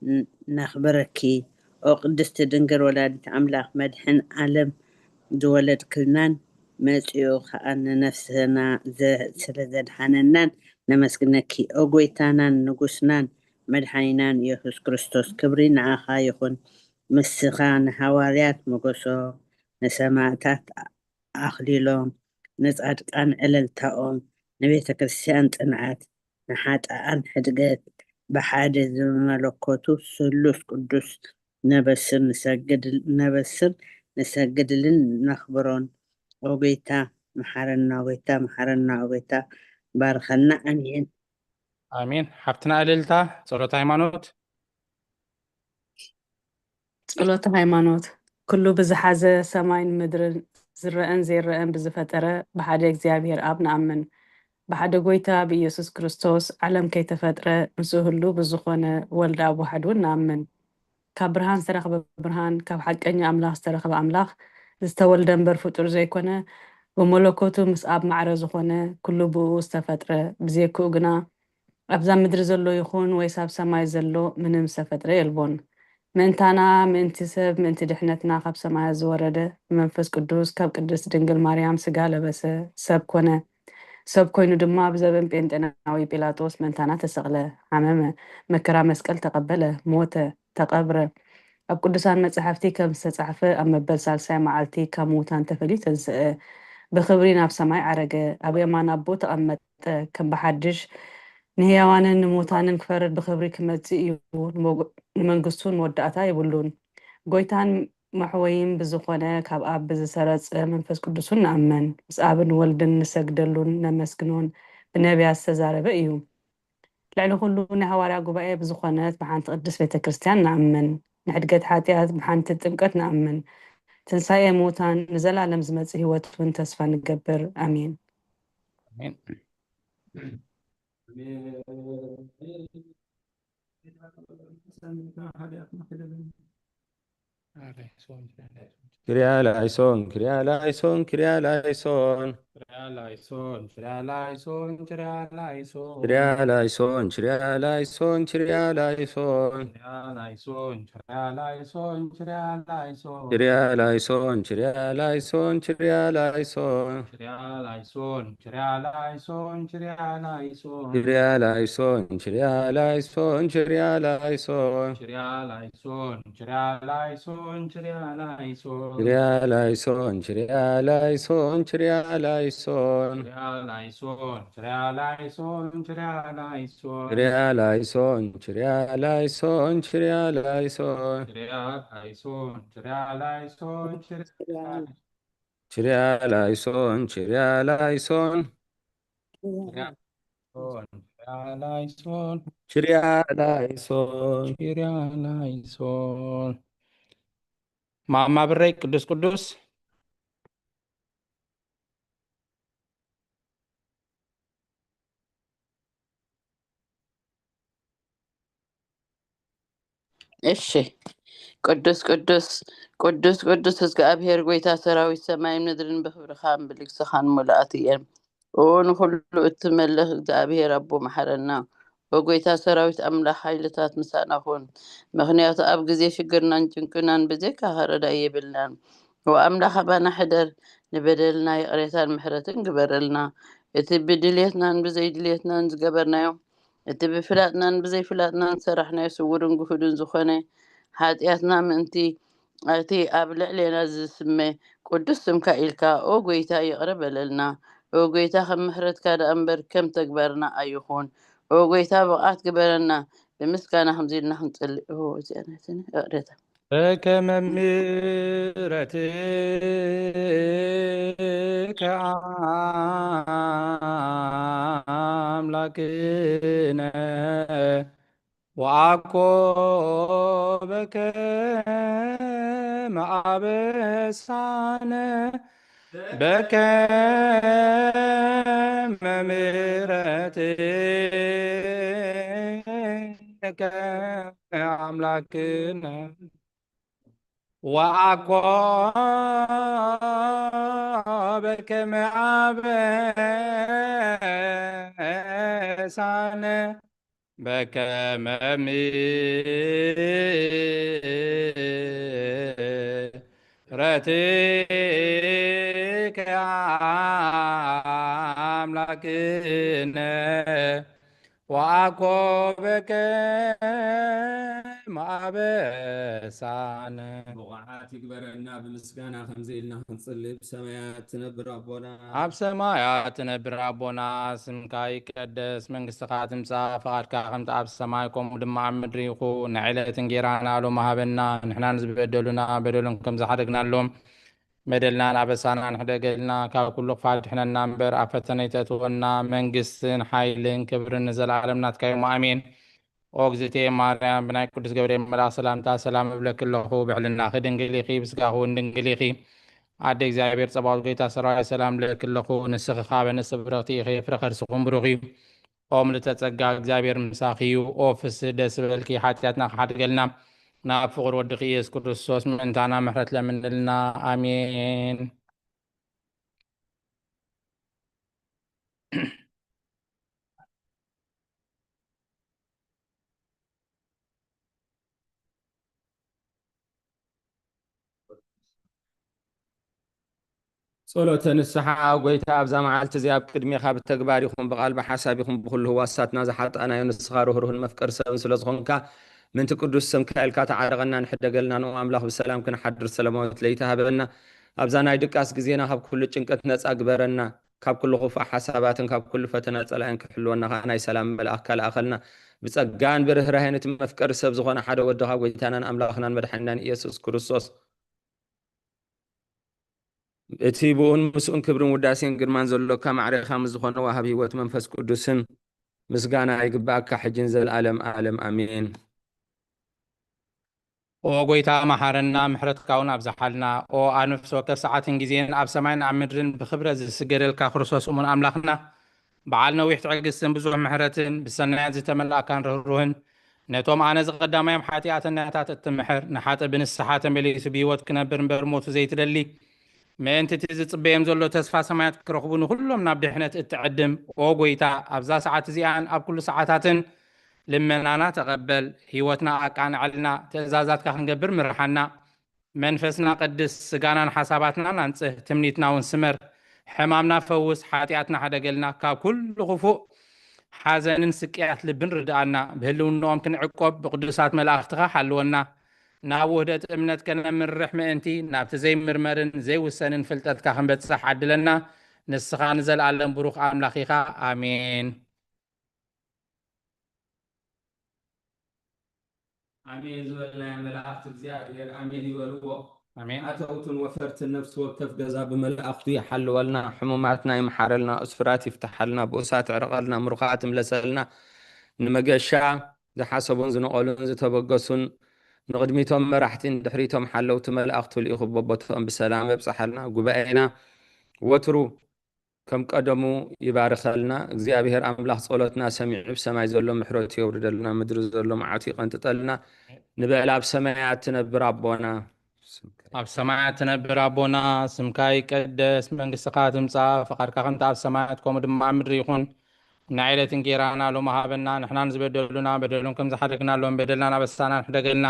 ን-፣ ነኽብረኪ። ኦ ቅድስቲ ድንግል ወላዲት ኣምላኽ፣ መድሕን ዓለም ዝወለድክልናን፣ መጺኡ ኸኣ ንነፍስና ዘ-፣ ስለ ዘድሓነናን ነመስግነኪ። ኦ ጎይታናን ንጉስናን መድሓኒናን ኢየሱስ ክርስቶስ፣ ክብሪ ንዓኻ ይኹን። ምስኻ ንሃዋርያት ሞገሶ፣ ንሰማእታት ኣኽሊሎም፣ ንጻድቃን ዕልልታኦም፣ ንቤተ ክርስቲያን ጽንዓት፣ ንሓጥኣን ሕድገት፣ ብሓደ ዝመለኮቱ ስሉስ ቅዱስ ነበስር ንሰግድ-፣ ነበስር ንሰግድልን ነኽብሮን። ኦ ጎይታ መሓረና፣ ኦ ጎይታ መሓረና፣ ኦ ጎይታ ባርኸና። ኣሜን። ኣሜን። ሓፍትና እልልታ ጸሎት ሃይማኖት። ጸሎተ ሃይማኖት። ኩሉ ብዝሓዘ ሰማይን ምድርን ዝረአን ዘይረአን ብዝፈጠረ ብሓደ እግዚኣብሔር ኣብ ንኣምን። ብሓደ ጎይታ ብኢየሱስ ክርስቶስ ዓለም ከይተፈጥረ ምስኡ ህሉ ብዝኾነ ወልድ ኣብ ዋሕድ እውን ንኣምን። ካብ ብርሃን ዝተረኽበ ብርሃን፣ ካብ ሓቀኛ ኣምላኽ ዝተረኽበ ኣምላኽ ዝተወልደ እምበር ፍጡር ዘይኮነ፣ ብመለኮቱ ምስ ኣብ ማዕረ ዝኾነ ኩሉ ብኡ ዝተፈጥረ፣ ብዘይክኡ ግና ኣብዛ ምድሪ ዘሎ ይኹን ወይስ ኣብ ሰማይ ዘሎ ምንም ዝተፈጥረ የልቦን። ምእንታና፣ ምእንቲ ሰብ፣ ምእንቲ ድሕነትና ካብ ሰማያት ዝወረደ ብመንፈስ ቅዱስ ካብ ቅድስት ድንግል ማርያም ስጋ ለበሰ፣ ሰብ ኮነ። ሰብ ኮይኑ ድማ ብዘበን ጴንጤናዊ ጲላጦስ ምእንታና ተሰቕለ፣ ሓመመ፣ መከራ መስቀል ተቐበለ፣ ሞተ፣ ተቐብረ። ኣብ ቅዱሳን መጻሕፍቲ ከም ዝተጻሕፈ ኣብ መበል ሳልሳይ መዓልቲ ካብ ምዉታን ተፈልዩ ተንስአ፣ ብኽብሪ ናብ ሰማይ ዓረገ፣ ኣብ የማን ኣቦ ተቐመጠ። ከም ብሓድሽ ንህያዋንን ንሙታንን ክፈርድ ብኽብሪ ክመጽእ እዩ። ንመጎ-፣ ንመንግስቱ መወዳእታ የብሉን። ጎይታን መሕወይን ብዝኾነ ካብ ኣብ ብዝሰረጸ መንፈስ ቅዱስን ንኣምን። ምስ ኣብን ወልድን ንሰግደሉን ነመስግኖን ብነቢያት ዝተዛረበ እዩ። ልዕሊ ኩሉ ናይ ሃዋርያ ጉባኤ ብዝኾነት ብሓንቲ ቅድስት ቤተ ክርስቲያን ንኣምን። ንሕድገት ሓጢኣት ብሓንቲ ጥምቀት ንኣምን። ትንሳኤ ሙታን ንዘላለም ዝመጽእ ህይወት እውን ተስፋ ንገብር። ኣሜን። ኣሜን። ክሪያ ላይሶን፣ ክሪያ ላይሶን፣ ክሪያ ላይሶን። ላይሶን፣ ችርያ ላይሶን፣ ችርያ ላይሶን። ችርያ ላይሶን፣ ችርያ ላይሶን፣ ችርያ ላይሶን። ችርያ ላይሶን፣ ችርያ ላይሶን፣ ችርያ ላይሶን። ችርያ ላይሶን፣ ችርያ ላይሶን፣ ችርያ ላይሶን። ችርያ ላይሶን፣ ችርያ ላይሶን፣ ችርያ ላይሶን። ችርያ ላይሶን፣ ችርያ ላይሶን፣ ችርያ ላይሶን። ችርያ ላይሶን፣ ችርያ ላይሶን፣ ችርያ ላይሶን። ችርያ ላይሶን፣ ችርያ ላይሶን፣ ችርያ ላይሶን። ችርያ ላይሶን፣ ችርያ ላይሶን፣ ችርያ ላይሶን። ችርያ ላይሶን፣ ችርያ ላይሶን፣ ችርያ ላይሶን። ችርያ ላይሶን፣ ችርያ ላይሶን፣ ችርያ ላይሶን። ችርያ ላይሶን፣ ችርያ ላይሶን። ችርያ ላይሶን፣ ችርያ ላይሶን። ችርያ ላይሶን። ችርያ ላይሶን። ማማ ብረይ ቅዱስ ቅዱስ። እሺ። ቅዱስ ቅዱስ ቅዱስ ቅዱስ እግዚኣብሔር ጎይታ ሰራዊት ሰማይን ምድርን ብክብርኻን ብልግስኻን ምሉኣት እየን። ኦ ንኹሉ እትመልኽ እግዚኣብሔር ኣቦ መሓረና። ኦ ጎይታ ሰራዊት ኣምላኽ ሓይልታት ምሳና ኩን። ምኽንያቱ ኣብ ግዜ ሽግርናን ጭንቅናን ብዘይካኻ ረዳኢ የብልናን። ኦ ኣምላኽ ኣባና ሕደር፣ ንበደልና ይቕሬታን ምሕረትን ግበረልና። እቲ ብድልየትናን ብዘይድልየትናን ዝገበርናዮ፣ እቲ ብፍላጥናን ብዘይፍላጥናን ዝሰራሕናዮ ስውርን ግሁድን ዝኾነ ሓጢኣትና ምእንቲ እቲ ኣብ ልዕሌና ዝስመ ቅዱስ ስምካ ኢልካ፣ ኦ ጎይታ፣ ይቕረ በለልና። ኦ ጎይታ፣ ከም ምሕረትካ ደኣ እምበር ከም ተግባርና ኣይኹን። ኦ ጎይታ፣ ብቕዓት ግበረና። ብምስጋና ከምዚ ኢልና ክንጽሊ። ኦ፣ እዚኣ ናይትኒ ይቕሬታ። በከመ ምሕረትከ ኣምላክነ ወአኮ በከመ አበሳነ በከመ ምሕረትከ አምላክነ ወአኮ በከመ አበሳነ በከመ ምሕረትከ አምላክነ ወአኮ በከመ አበሳነ። ብቑዓት ይግበረና ብምስጋና ከምዚ ኢልና ክንጽሊ። ብሰማያት ትነብር ኣቦና። ኣብ ሰማያት ትነብር ኣቦና፣ ስምካ ይቀደስ፣ መንግስትኻ ትምጻእ፣ ፈቓድካ ከምቲ ኣብ ሰማይ ከምኡ ድማ ኣብ ምድሪ ይኹን። ናይ ዕለት እንጌራና ሎሚ ሃበና፣ ንሕናን ዝበደሉና በደሉን ከም ዝሓደግናሎም በደልናን ኣበሳናን ሕደገልና፣ ካብ ኩሉ ክፋል ድሕነና እምበር፣ ኣብ ፈተነ ኣይተእትወና። መንግስትን ሓይልን ክብርን ንዘለኣለም ናትካ እዩ። ኣሜን። ኦ እግዝእትየ ማርያም፣ ብናይ ቅዱስ ገብርኤል መልኣኽ ሰላምታ ሰላም እብለኪ ኣለኹ። ብሕልናኺ ድንግል ኢኺ፣ ብስጋኺ እውን ድንግል ኢኺ። ኣደ እግዚኣብሔር ጸባኦት፣ ጎይታ ሰራዊት፣ ሰላም እብለኪ ኣለኹ። ንስኺ ኻበ ኣንስቲ ብርኽቲ ኢኺ፣ ፍረ ከርስኹም ብሩኽ እዩ። ኦ ምልዕተ ጸጋ፣ እግዚኣብሔር ምሳኺ እዩ። ኦ ፍስህ ደስ በልኪ፣ ሓጢኣትና ክሓድገልና፣ ናብ ፍቕር ወድኺ ኢየሱስ ክርስቶስ ምእንታና ምሕረት ለምንልና። ኣሜን። ጸሎተ ንስሓ። ጎይታ፣ ኣብዛ መዓልቲ እዚኣ ኣብ ቅድሜኻ ብተግባር ይኹን ብቓል ብሓሳብ ይኹን ብኹሉ ህዋሳትና ዝሓጣናዮ፣ ንስኻ ርህሩህን መፍቀሪ ሰብን ስለ ዝኾንካ፣ ምእንቲ ቅዱስ ስምካ ኢልካ ተዓረቐና፣ ንሕደገልና፣ ንኦ ኣምላኽ ብሰላም ክንሓድር ሰላማዊት ለይቲ ሃበና። ኣብዛ ናይ ድቃስ ግዜና ካብ ኩሉ ጭንቀት ነጻ ግበረና። ካብ ኩሉ ክፉእ ሓሳባትን ካብ ኩሉ ፈተና ጸላእን ክሕልወና ከኣ ናይ ሰላም መልኣኽካ ለኣኸልና። ብጸጋን ብርህራሄን እቲ መፍቀሪ ሰብ ዝኾነ ሓደ ወድኻ፣ ጎይታናን ኣምላኽናን መድሓኒናን ኢየሱስ ክርስቶስ፣ እቲ ብኡን ምስኡን ክብርን ውዳሴን ግርማን ዘሎካ፣ ማዕሬኻ ምስ ዝኾነ ወሃብ ህይወት መንፈስ ቅዱስን ምስጋና ይግብኣካ፣ ሕጅን ዘለኣለም ኣለም ኣሜን። ኦ ጎይታ፣ መሓረና፣ ምሕረትካ እውን ኣብዝሓልና። ኦ ኣብ ነፍሲ ወከፍ ሰዓትን ግዜን ኣብ ሰማይን ኣብ ምድርን ብኽብረት ዝስገደልካ ክርስቶስ እሙን ኣምላኽና፣ በዓል ነዊሕ ትዕግስትን ብዙሕ ምሕረትን፣ ብሰናያት ዝተመልኣካን ርህሩህን፣ ነቶም ኣነ ዝቐዳማዮም ሓጢኣተኛታት እትምሕር፣ ንሓጥእ ብንስሓ ተመሊሱ ብህይወት ክነብር እምበር ሞቱ ዘይትደሊ፣ ምእንቲ እቲ ዝጽበዮም ዘሎ ተስፋ ሰማያት ክረኽቡ ንኹሎም ናብ ድሕነት እትዕድም፣ ኦ ጐይታ፣ ኣብዛ ሰዓት እዚኣን ኣብ ኩሉ ሰዓታትን ልመናና ተቐበል፣ ህይወትና ኣቃንዐልና፣ ትእዛዛትካ ክንገብር ምርሓና። መንፈስና ቀድስ፣ ስጋናን ሓሳባትናን ኣንጽህ፣ ትምኒትና እውን ስመር። ሕማምና ፈውስ፣ ሓጢኣትና ሓደገልና፣ ካብ ኩሉ ክፉእ ሓዘንን ስቅያት ልብን ርድኣና። ብህልውናኦም ክንዕቆብ ብቅዱሳት መላእኽትኻ ሓልወና። ናብ ውህደት እምነት ከነምርሕ ምእንቲ፣ ናብቲ ዘይምርመርን ዘይውሰንን ፍልጠትካ ክንበጽሕ ዓድለና። ንስኻ ንዘለኣለም ብሩኽ ኣምላኽ ኢኻ። ኣሜን። ኣሜን ዝበልናዮ መላእኽቲ እግዚኣብሔር ኣሜን ይበልዎ። ኣሜን። ኣተውትን ወፈርትን ነፍሲ ወከፍ ገዛ ብመላእኽቱ ይሓልወልና፣ ሕሙማትና ይምሓረልና፣ እስራት ይፍትሓልና፣ ብኡሳት ዕረቐልና፣ ምሩኻት ይምለሰልና፣ ንመገሻ ዝሓሰቡን ዝነቐሉን ዝተበገሱን ንቕድሚቶም መራሕቲን ድሕሪቶም ሓለውቲ መላእኽቱ ልኢኹ በቦትኦም ብሰላም የብጽሓልና። ጉባኤና ወትሩ ከም ቀደሙ ይባርኸልና። እግዚኣብሔር ኣምላኽ ጸሎትና ሰሚዑ ብሰማይ ዘሎ ምሕረቱ የውርደልና፣ ምድሪ ዘሎ መዓቱ ይቐንጥጠልና። ንበል ኣብ ሰማያት ትነብር ኣቦና። ኣብ ሰማያት ትነብር ኣቦና፣ ስምካ ይቀደስ፣ መንግስትኻ ትምጻእ፣ ፈቓድካ ከምቲ ኣብ ሰማያት ከምኡ ድማ ኣብ ምድሪ ይኹን። ናይ ዕለት እንጌራና ሎሚ ሃበና፣ ንሕና ንዝበደሉና በደሎም ከም ዝሓደግናሎም በደልና ናበሳና ንሕደገልና፣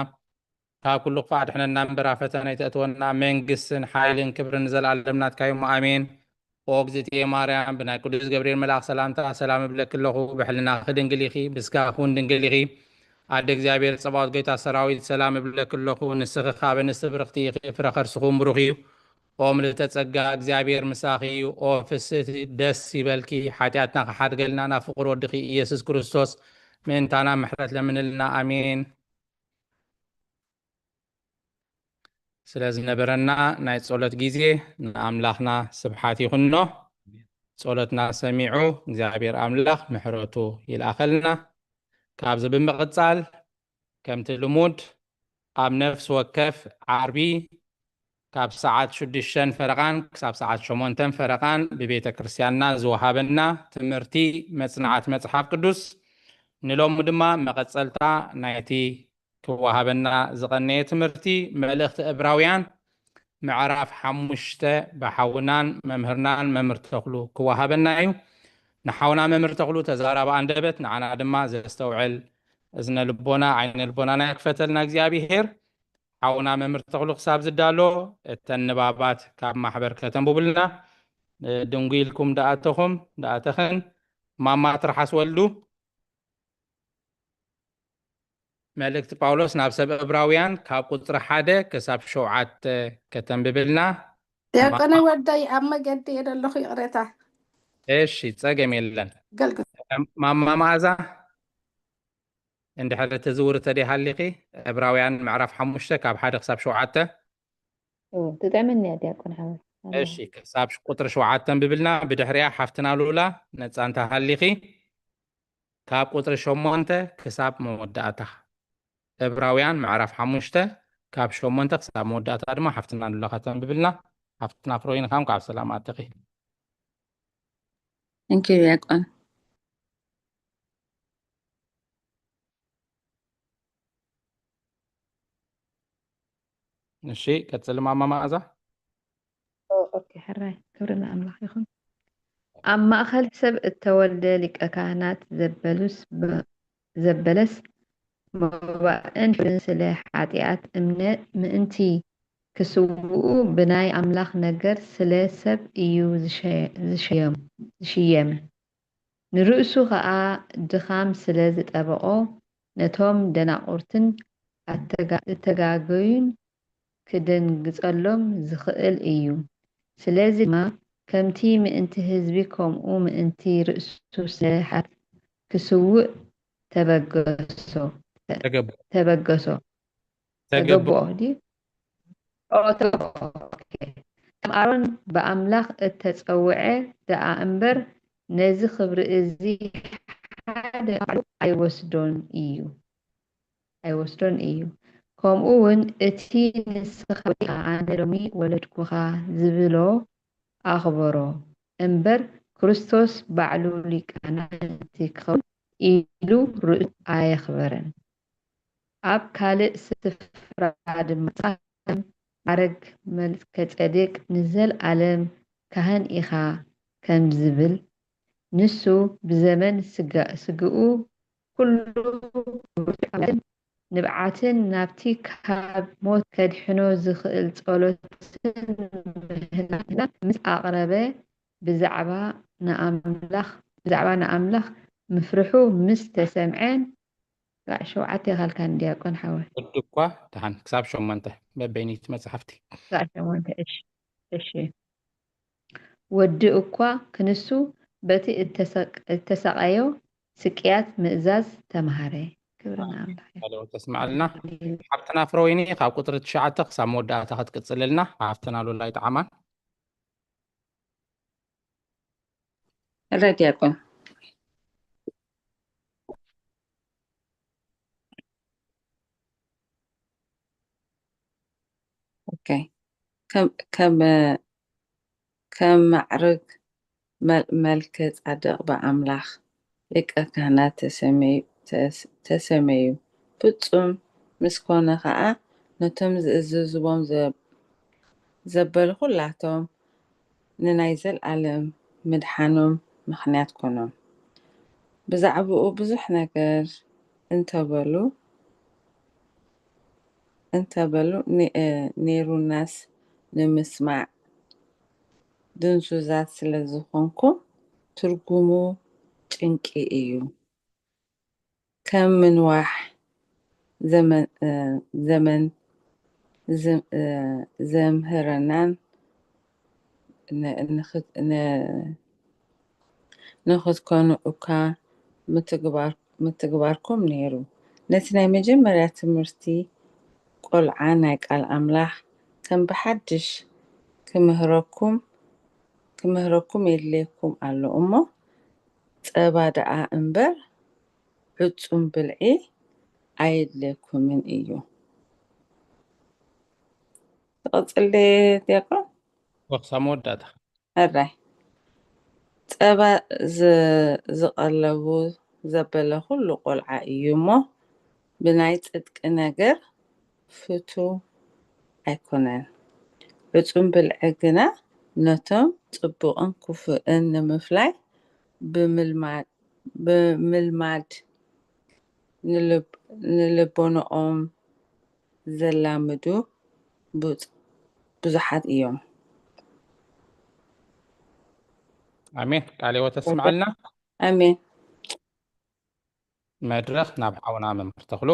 ካብ ኩሉ ክፉእ ኣድሕነና እምበር ኣብ ፈተነ ኣይተእትወና፣ መንግስትን ሓይልን ክብርን ንዘለኣለም ናትካ እዩ። ኣሜን። ኦ እግዝእትየ ማርያም፣ ብናይ ቅዱስ ገብርኤል መልኣኽ ሰላምታ ሰላም እብለኪ ኣለኹ። ብሕልናኺ ድንግል ኢኺ፣ ብስጋኺ እውን ድንግል ኢኺ። ኣደ እግዚኣብሔር ጸባኦት ጌታ ሰራዊት ሰላም እብለኪ ኣለኹ። ንስኺ ካብ ኣንስቲ ብርኽቲ ኢኺ፣ ፍረ ከርስኺ እውን ብሩኽ እዩ። ኦ ምልእተ ጸጋ፣ እግዚኣብሔር ምሳኺ እዩ። ኦ ፍስህቲ ደስ ይበልኪ፣ ሓጢኣትና ክሓድገልና ናብ ፍቑር ወድኺ ኢየሱስ ክርስቶስ ምእንታና ምሕረት ለምንልና። ኣሜን። ስለ ዝነበረና ናይ ጸሎት ግዜ ንኣምላኽና ስብሓት ይኹኖ። ጸሎትና ሰሚዑ እግዚኣብሔር ኣምላኽ ምሕረቱ ይልኣኸልና። ካብዚ ብምቕጻል ከምቲ ልሙድ ኣብ ነፍሲ ወከፍ ዓርቢ ካብ ሰዓት ሽዱሽተን ፈረቓን ክሳብ ሰዓት ሸሞንተን ፈረቓን ብቤተ ክርስቲያንና ዝወሃበና ትምህርቲ መጽናዕቲ መጽሓፍ ቅዱስ ንሎሚ ድማ መቐጸልታ ናይቲ ክወሃበና ዝቐነየ ትምህርቲ መልእኽቲ ዕብራውያን ምዕራፍ ሓሙሽተ ብሓውናን መምህርናን መምህር ተኽሉ ክወሃበና እዩ። ንሓውና መምህር ተኽሉ ተዛራቢ ኣንደበት፣ ንዓና ድማ ዘስተውዕል እዝነ ልቦና፣ ዓይነ ልቦናና ይክፈተልና እግዚኣብሔር። ሓውና መምህር ተኽሉ ክሳብ ዝዳሎ እተን ንባባት ካብ ማሕበር ከተንብቡልና። ድንጉ ኢልኩም ደኣተኹም ደኣተኽን ማማ ትርሓስ ወልዱ። መልእክቲ ጳውሎስ ናብ ሰብ ዕብራውያን ካብ ቁጽሪ ሓደ ክሳብ ሸውዓተ ከተንብብልና። ዲያቆነይ ወዳይ፣ ኣብ መገዲ እየ ዘለኹ፣ ይቕሬታ። እሺ፣ ጸገም የለን። ገልግል። ማማ መኣዛ፣ እንድሕር እትዝውሪ ተደይ ሃሊኺ፣ ዕብራውያን ምዕራፍ ሓሙሽተ ካብ ሓደ ክሳብ ሸውዓተ። ኦ፣ ትጥዕመኒ እያ ዲያቆን ሓወይ። ኣነ እሺ፣ ክሳብ ቁጽሪ ሸውዓተ ኣንብብልና። ብድሕሪኣ ሓፍትና ሉላ ነጻ እንተ ሃሊኺ፣ ካብ ቁጽሪ ሸሞንተ ክሳብ መወዳእታ። ዕብራውያን ምዕራፍ ሓሙሽተ ካብ ሸሞንተ ክሳብ መወዳእታ ድማ ሓፍትና ሉላ ከተንብብልና። ሓፍትና ፍሮይን፣ እንኳዕ ብሰላም ኣተኺ። Thank you ዲያቆን። እሺ፣ ቀጽሊ ማማ መኣዛ። ኦ፣ ኦኬ፣ ሕራይ፣ ክብሪ ንኣምላኽ ይኹን። ኣብ ማእከል ሰብ እተወልደ ሊቀ ካህናት ዘበሉስ በ-፣ ዘበለስ መባእን ሕርን ስለ ሓጢኣት እምነ ምእንቲ ክስውኡ ብናይ ኣምላኽ ነገር ስለ ሰብ እዩ ዝሸ-፣ ዝሸየም-፣ ዝሽየም። ንርእሱ ኸኣ ድኻም ስለ ዝጠበቖ፣ ነቶም ደናቑርትን ኣተጋ-፣ እተጋገዩን ክደንግጸሎም ዝኽእል እዩ። ስለዚ ድማ፣ ከምቲ ምእንቲ ህዝቢ፣ ከምኡ ምእንቲ ርእሱ ስለ ሓጢኣት ክስውእ ተበገሶ። ተገብ-፣ ተበገሶ። ተገብኦ። ተገብኦ ድዩ? ኦ፣ ተገብኦ። ኦኬ። ከም ኣሮን ብኣምላኽ እተጸውዐ ደኣ እምበር፣ ነዚ ክብሪ እዚ ሓደ ባዕሉ ኣይወስዶን እዩ። ኣይወስዶን እዩ። ከምኡ እውን እቲ ንስኻ ወዲኻ ኣነ ሎሚ ወለድኩኻ ዝብሎ ኣኽብሮ እምበር፣ ክርስቶስ ባዕሉ ሊቀ ካህናት ክኸውን ኢሉ ርእሱ ኣየኽበረን። ኣብ ካልእ ስፍራ ድማ ማዕረግ መልከ ጼዴቅ ንዘልኣለም ካህን ኢኻ ከም ዝብል፣ ንሱ ብዘመን ስጋ-፣ ስግኡ ኩሉ ብርቱዕ ጸሎትን ንብዓትን ናብቲ ካብ ሞት ከድሕኖ ዝኽእል ጸሎትን ምህላን ምስ ኣቕረበ፣ ብዛዕባ ንኣምላኽ፣ ብዛዕባ ንኣምላኽ ምፍርሑ ምስ ተሰምዐን፣ ሸውዓተ ይኻልካን ዲያቆን ሓወይ። ወዲ እኳ ደሓን ክሳብ ሸሞንተ በበይኒት መጽሓፍቲ። ክሳብ ሸሞንተ፣ እሺ፣ እሺ። ወዲ እኳ ክንሱ በቲ እተሰቅ-፣ እተሰቐዮ ስቅያት ምእዛዝ ተምሃረ። ክብሪ ንኣምላኽ ይኹን። ቃለ ሕይወት ተስምዓልና። ኣሜን። ሓብትና ፍረወይኒ ካብ ቁጽሪ ትሽዓተ ክሳብ መወዳእታ ክትቅጽልልና፣ ሓፍትና ሉላይ ጠዓማን። እረ ዲያቆን። ኦኬ። ከም፣ ከም፣ ከም ማዕርግ መል-፣ መልከ ጻድቕ ብኣምላኽ ሊቀ ካህናት ተሰመዩ፣ ተስ-፣ ተሰመዩ። ፍጹም ምስ ኮነ ኸኣ ነቶም ዝእዝዝዎም ዘ-፣ ዘበሉ ኩላቶም ንናይ ዘልኣለም ምድሓኖም ምኽንያት ኮኖም። ብዛዕባኡ ብዙሕ ነገር እንተበሉ፣ እንተበሉ ነ-፣ እ፣ ኔሩናስ ንምስማዕ ድንዙዛት ስለ ዝኾንኩም ትርጉሙ ጭንቂ እዩ። ከም ምንዋሕ ዘመን፣ እ፣ ዘመን ዘ-፣ እ፣ ዘምህረናን ን-፣ ንኽት-፣ ን-፣ ንኽትኮኑ እኳ ምትግባር-፣ ምትግባርኩም ነይሩ። ነቲ ናይ መጀመርያ ትምህርቲ ቆልዓ ናይ ቃል ኣምላኽ ከም ብሓድሽ ክምህረኩም፣ ክምህረኩም የድልየኩም ኣሎ እሞ፣ ጸባ ደኣ እምበር ዕጹም ብልዒ ኣየድልየኩምን እዩ። ትቕጽል ዲያቆን? ወክሳ መወዳእታ። ሕራይ። ጸባ ዝ-፣ ዝቐለቡ ዘበለ ኩሉ ቆልዓ እዩ እሞ፣ ብናይ ጽድቂ ነገር ፍቱው ኣይኮነን። ዕጹም ብልዒ ግና ነቶም ጽቡቕን ክፉእን ንምፍላይ ብምልማድ፣ ብምልማድ ንልብ-፣ ንልቦንኦም ዘላምዱ ቡጽ-፣ ብዙሓት እዮም። ኣሜን። ቃለ ሕይወት ተስምዓልና። ኣሜን። መድረኽ ናብ ሓውና መምህር ተኽሉ።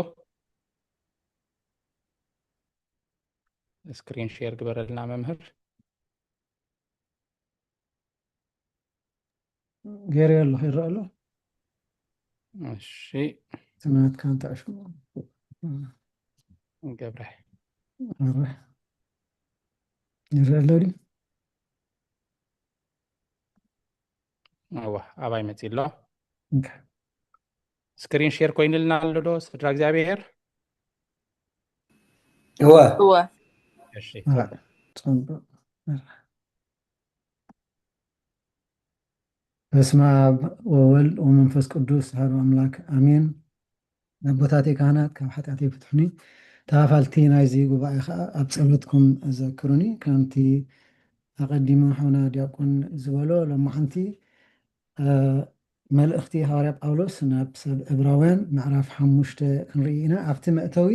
ስክሪን ሼር ግበረልና መምህር። ገይረ ኣለኹ፣ ይረአ ኣሎ። እሺ። እቲ ናትካ እንታይ ሽሙ? ገብረ። ገብረ። ይረአ ኣሎ ድዩ? እወ፣ ኣባይ መጺእ ኣሎ። ኦኬ። ስክሪን ሼር ኮይንልና ኣሎ ዶ ስድራ እግዚኣብሔር? እወ። እወ። እሺ። አ፣ ጽቡቅ። በስመ ኣብ ወወልድ ወመንፈስ ቅዱስ ኣሐዱ ኣምላክ ኣሜን። ኣቦታተይ ካህናት ካብ ሓጢኣተይ ፍትሑኒ፣ ተኻፋልቲ ናይዚ ጉባኤ ኸኣ ኣብ ጸሎትኩም ዘክሩኒ። ከምቲ ኣቐዲሙ ሓውና ዲያቆን ዝበሎ ሎማዓንቲ፣ እ፣ መልእኽቲ ሃዋርያ ጳውሎስ ናብ ሰብ ዕብራውያን ምዕራፍ ሓሙሽተ ክንርኢ ኢና። ኣብቲ መእተዊ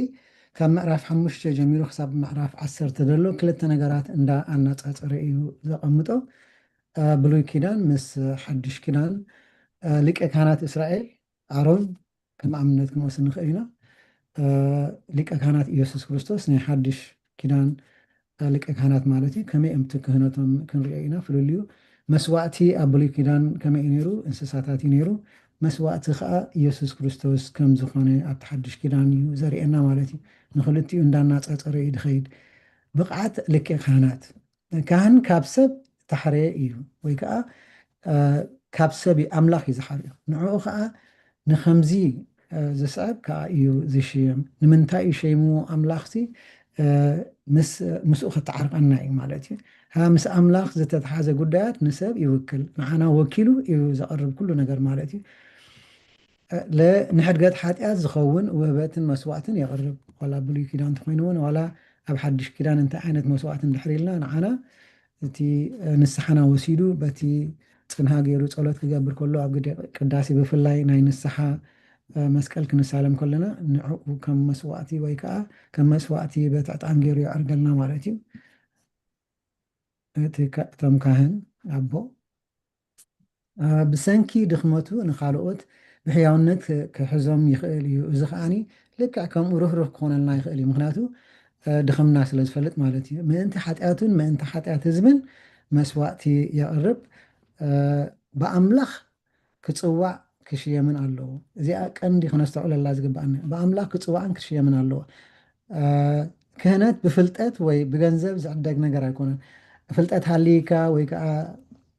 ካብ ምዕራፍ ሓሙሽተ ጀሚሩ ክሳብ ምዕራፍ ዓሰርተ ዘሎ ክልተ ነገራት እንዳ ኣነጻጸረ እዩ ዘቐምጦ። እ፣ ብሉይ ኪዳን ምስ ሓድሽ ኪዳን፣ እ፣ ሊቀ ካህናት እስራኤል ኣሮን ከም ኣብነት ክንወስድ ንኽእል ኢና። እ፣ ሊቀ ካህናት ኢየሱስ ክርስቶስ ናይ ሓድሽ ኪዳን፣ እ፣ ሊቀ ካህናት ማለት እዩ። ከመይ እዮም እቲ ክህነቶም ክንሪኦ ኢና። ፍልልዩ መስዋእቲ ኣብ ብሉይ ኪዳን ከመይ እዩ ነይሩ? እንስሳታት እዩ ነይሩ። መስዋእቲ ኸኣ ኢየሱስ ክርስቶስ ከም ዝኾነ ኣብቲ ሓድሽ ኪዳን እዩ ዘርእየና ማለት እዩ። ንኽልቲኡ እንዳናጻጸረ እዩ ድኸይድ። ብቕዓት ሊቀ ካህናት፣ ካህን ካብ ሰብ ተሓረየ እዩ፣ ወይ ከኣ፣ እ፣ ካብ ሰብ እዩ፣ ኣምላኽ እዩ ዝሓርዮ። ንዕኡ ከኣ ንኸምዚ፣ እ፣ ዝስዕብ ከኣ እዩ ዝሽየም። ንምንታይ እዩ ሸይምዎ? ኣምላኽሲ፣ እ፣ ምስ፣ ምስኡ ከተዓርቀና እዩ ማለት እዩ። ከኣ ምስ ኣምላኽ ዝተተሓዘ ጉዳያት ንሰብ ይውክል። ንዓና ወኪሉ እዩ ዘቕርብ ኩሉ ነገር ማለት እዩ። እ፣ ለ-፣ ንሕድገት ሓጢኣት ዝኸውን ውህበትን መስዋእትን የቕርብ። ዋላ ብሉይ ኪዳን እንተኾይኑ እውን፣ ዋላ ኣብ ሓድሽ ኪዳን እንታይ ዓይነት መስዋዕቲ እንድሕር ኢልና፣ ንዓና እቲ ንስሓና ወሲዱ በቲ ጽንሃ ገይሩ ጸሎት ክገብር ከሎ ኣብ ግደ ቅዳሴ ብፍላይ ናይ ንስሓ መስቀል ክንሳለም ከለና ንዕኡ ከም መስዋዕቲ ወይ ከዓ ከም መስዋዕቲ በቲ ዕጣን ገይሩ የዕርገልና ማለት እዩ። እቲ እቶም ካህን ኣቦ ብሰንኪ ድኽመቱ ንኻልኦት ብሕያውነት ክሕዞም ይኽእል እዩ። እዚ ከዓኒ ልክዕ ከምኡ ርህሩህ ክኾነልና ይኽእል እዩ። ምክንያቱ ድኽምና ስለ ዝፈልጥ ማለት እዩ። ምእንቲ ሓጢኣቱን ምእንቲ ሓጢኣት ህዝብን መስዋዕቲ የቕርብ። ብኣምላኽ ክጽዋዕ ክሽየምን ኣለዎ። እዚኣ ቀንዲ ክነስተውዕለላ ዝግባኣና። ብኣምላኽ ክጽዋዕን ክሽየምን ኣለዎ። ክህነት ብፍልጠት ወይ ብገንዘብ ዝዕደግ ነገር ኣይኮነን። ፍልጠት ሃልይካ ወይ ከዓ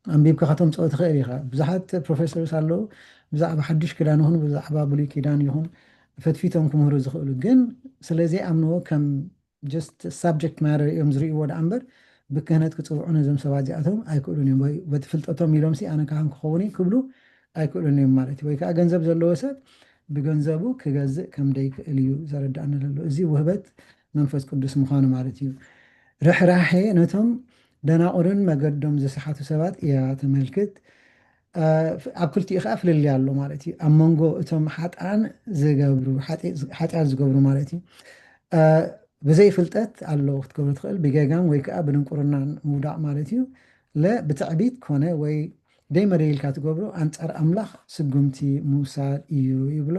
ኣንቢብካ ከተምፅኦ ትኽእል ኢኻ። ብዙሓት ፕሮፌሰርስ ኣለዉ፣ ብዛዕባ ሓዱሽ ኪዳን ይኹን ብዛዕባ ብሉይ ኪዳን ይኹን ፈትፊቶም ክምህሩ ዝኽእሉ። ግን ስለ ዘይኣምንዎ ከም just subject matter እዮም ዝርእይዎ ደኣ እምበር ብክህነት ክፅውዑ ነዞም ሰባት እዚኣቶም ኣይክእሉን እዮም። ወይ በቲ ፍልጠቶም ኢሎም ሲ ኣነ ካህን ክኸውን እየ ክብሉ ኣይክእሉን እዮም ማለት እዩ። ወይ ከዓ ገንዘብ ዘለዎ ሰብ ብገንዘቡ ክገዝእ ከም ደይክእል እዩ ዘረዳእና ዘሎ። እዚ ውህበት መንፈስ ቅዱስ ምዃኑ ማለት እዩ። ርሕራሄ ነቶም ደናቑርን መገዶም ዝሰሓቱ ሰባት እያ ተመልክት። ኣብ ክልቲኡ ከዓ ፍልልይ ኣሎ ማለት እዩ። ኣብ መንጎ እቶም ሓጥኣን ዝገብሩ ሓጢኣት ዝገብሩ ማለት እዩ። ብዘይ ፍልጠት ኣሎ ክትገብሮ ትኽእል፣ ብጌጋን ወይ ከዓ ብድንቁርናን ምውዳቕ ማለት እዩ። ለ ብትዕቢት ኮነ ወይ ደይ መደይ ኢልካ ትገብሮ ኣንጻር ኣምላኽ ስጉምቲ ምውሳድ እዩ ይብሎ።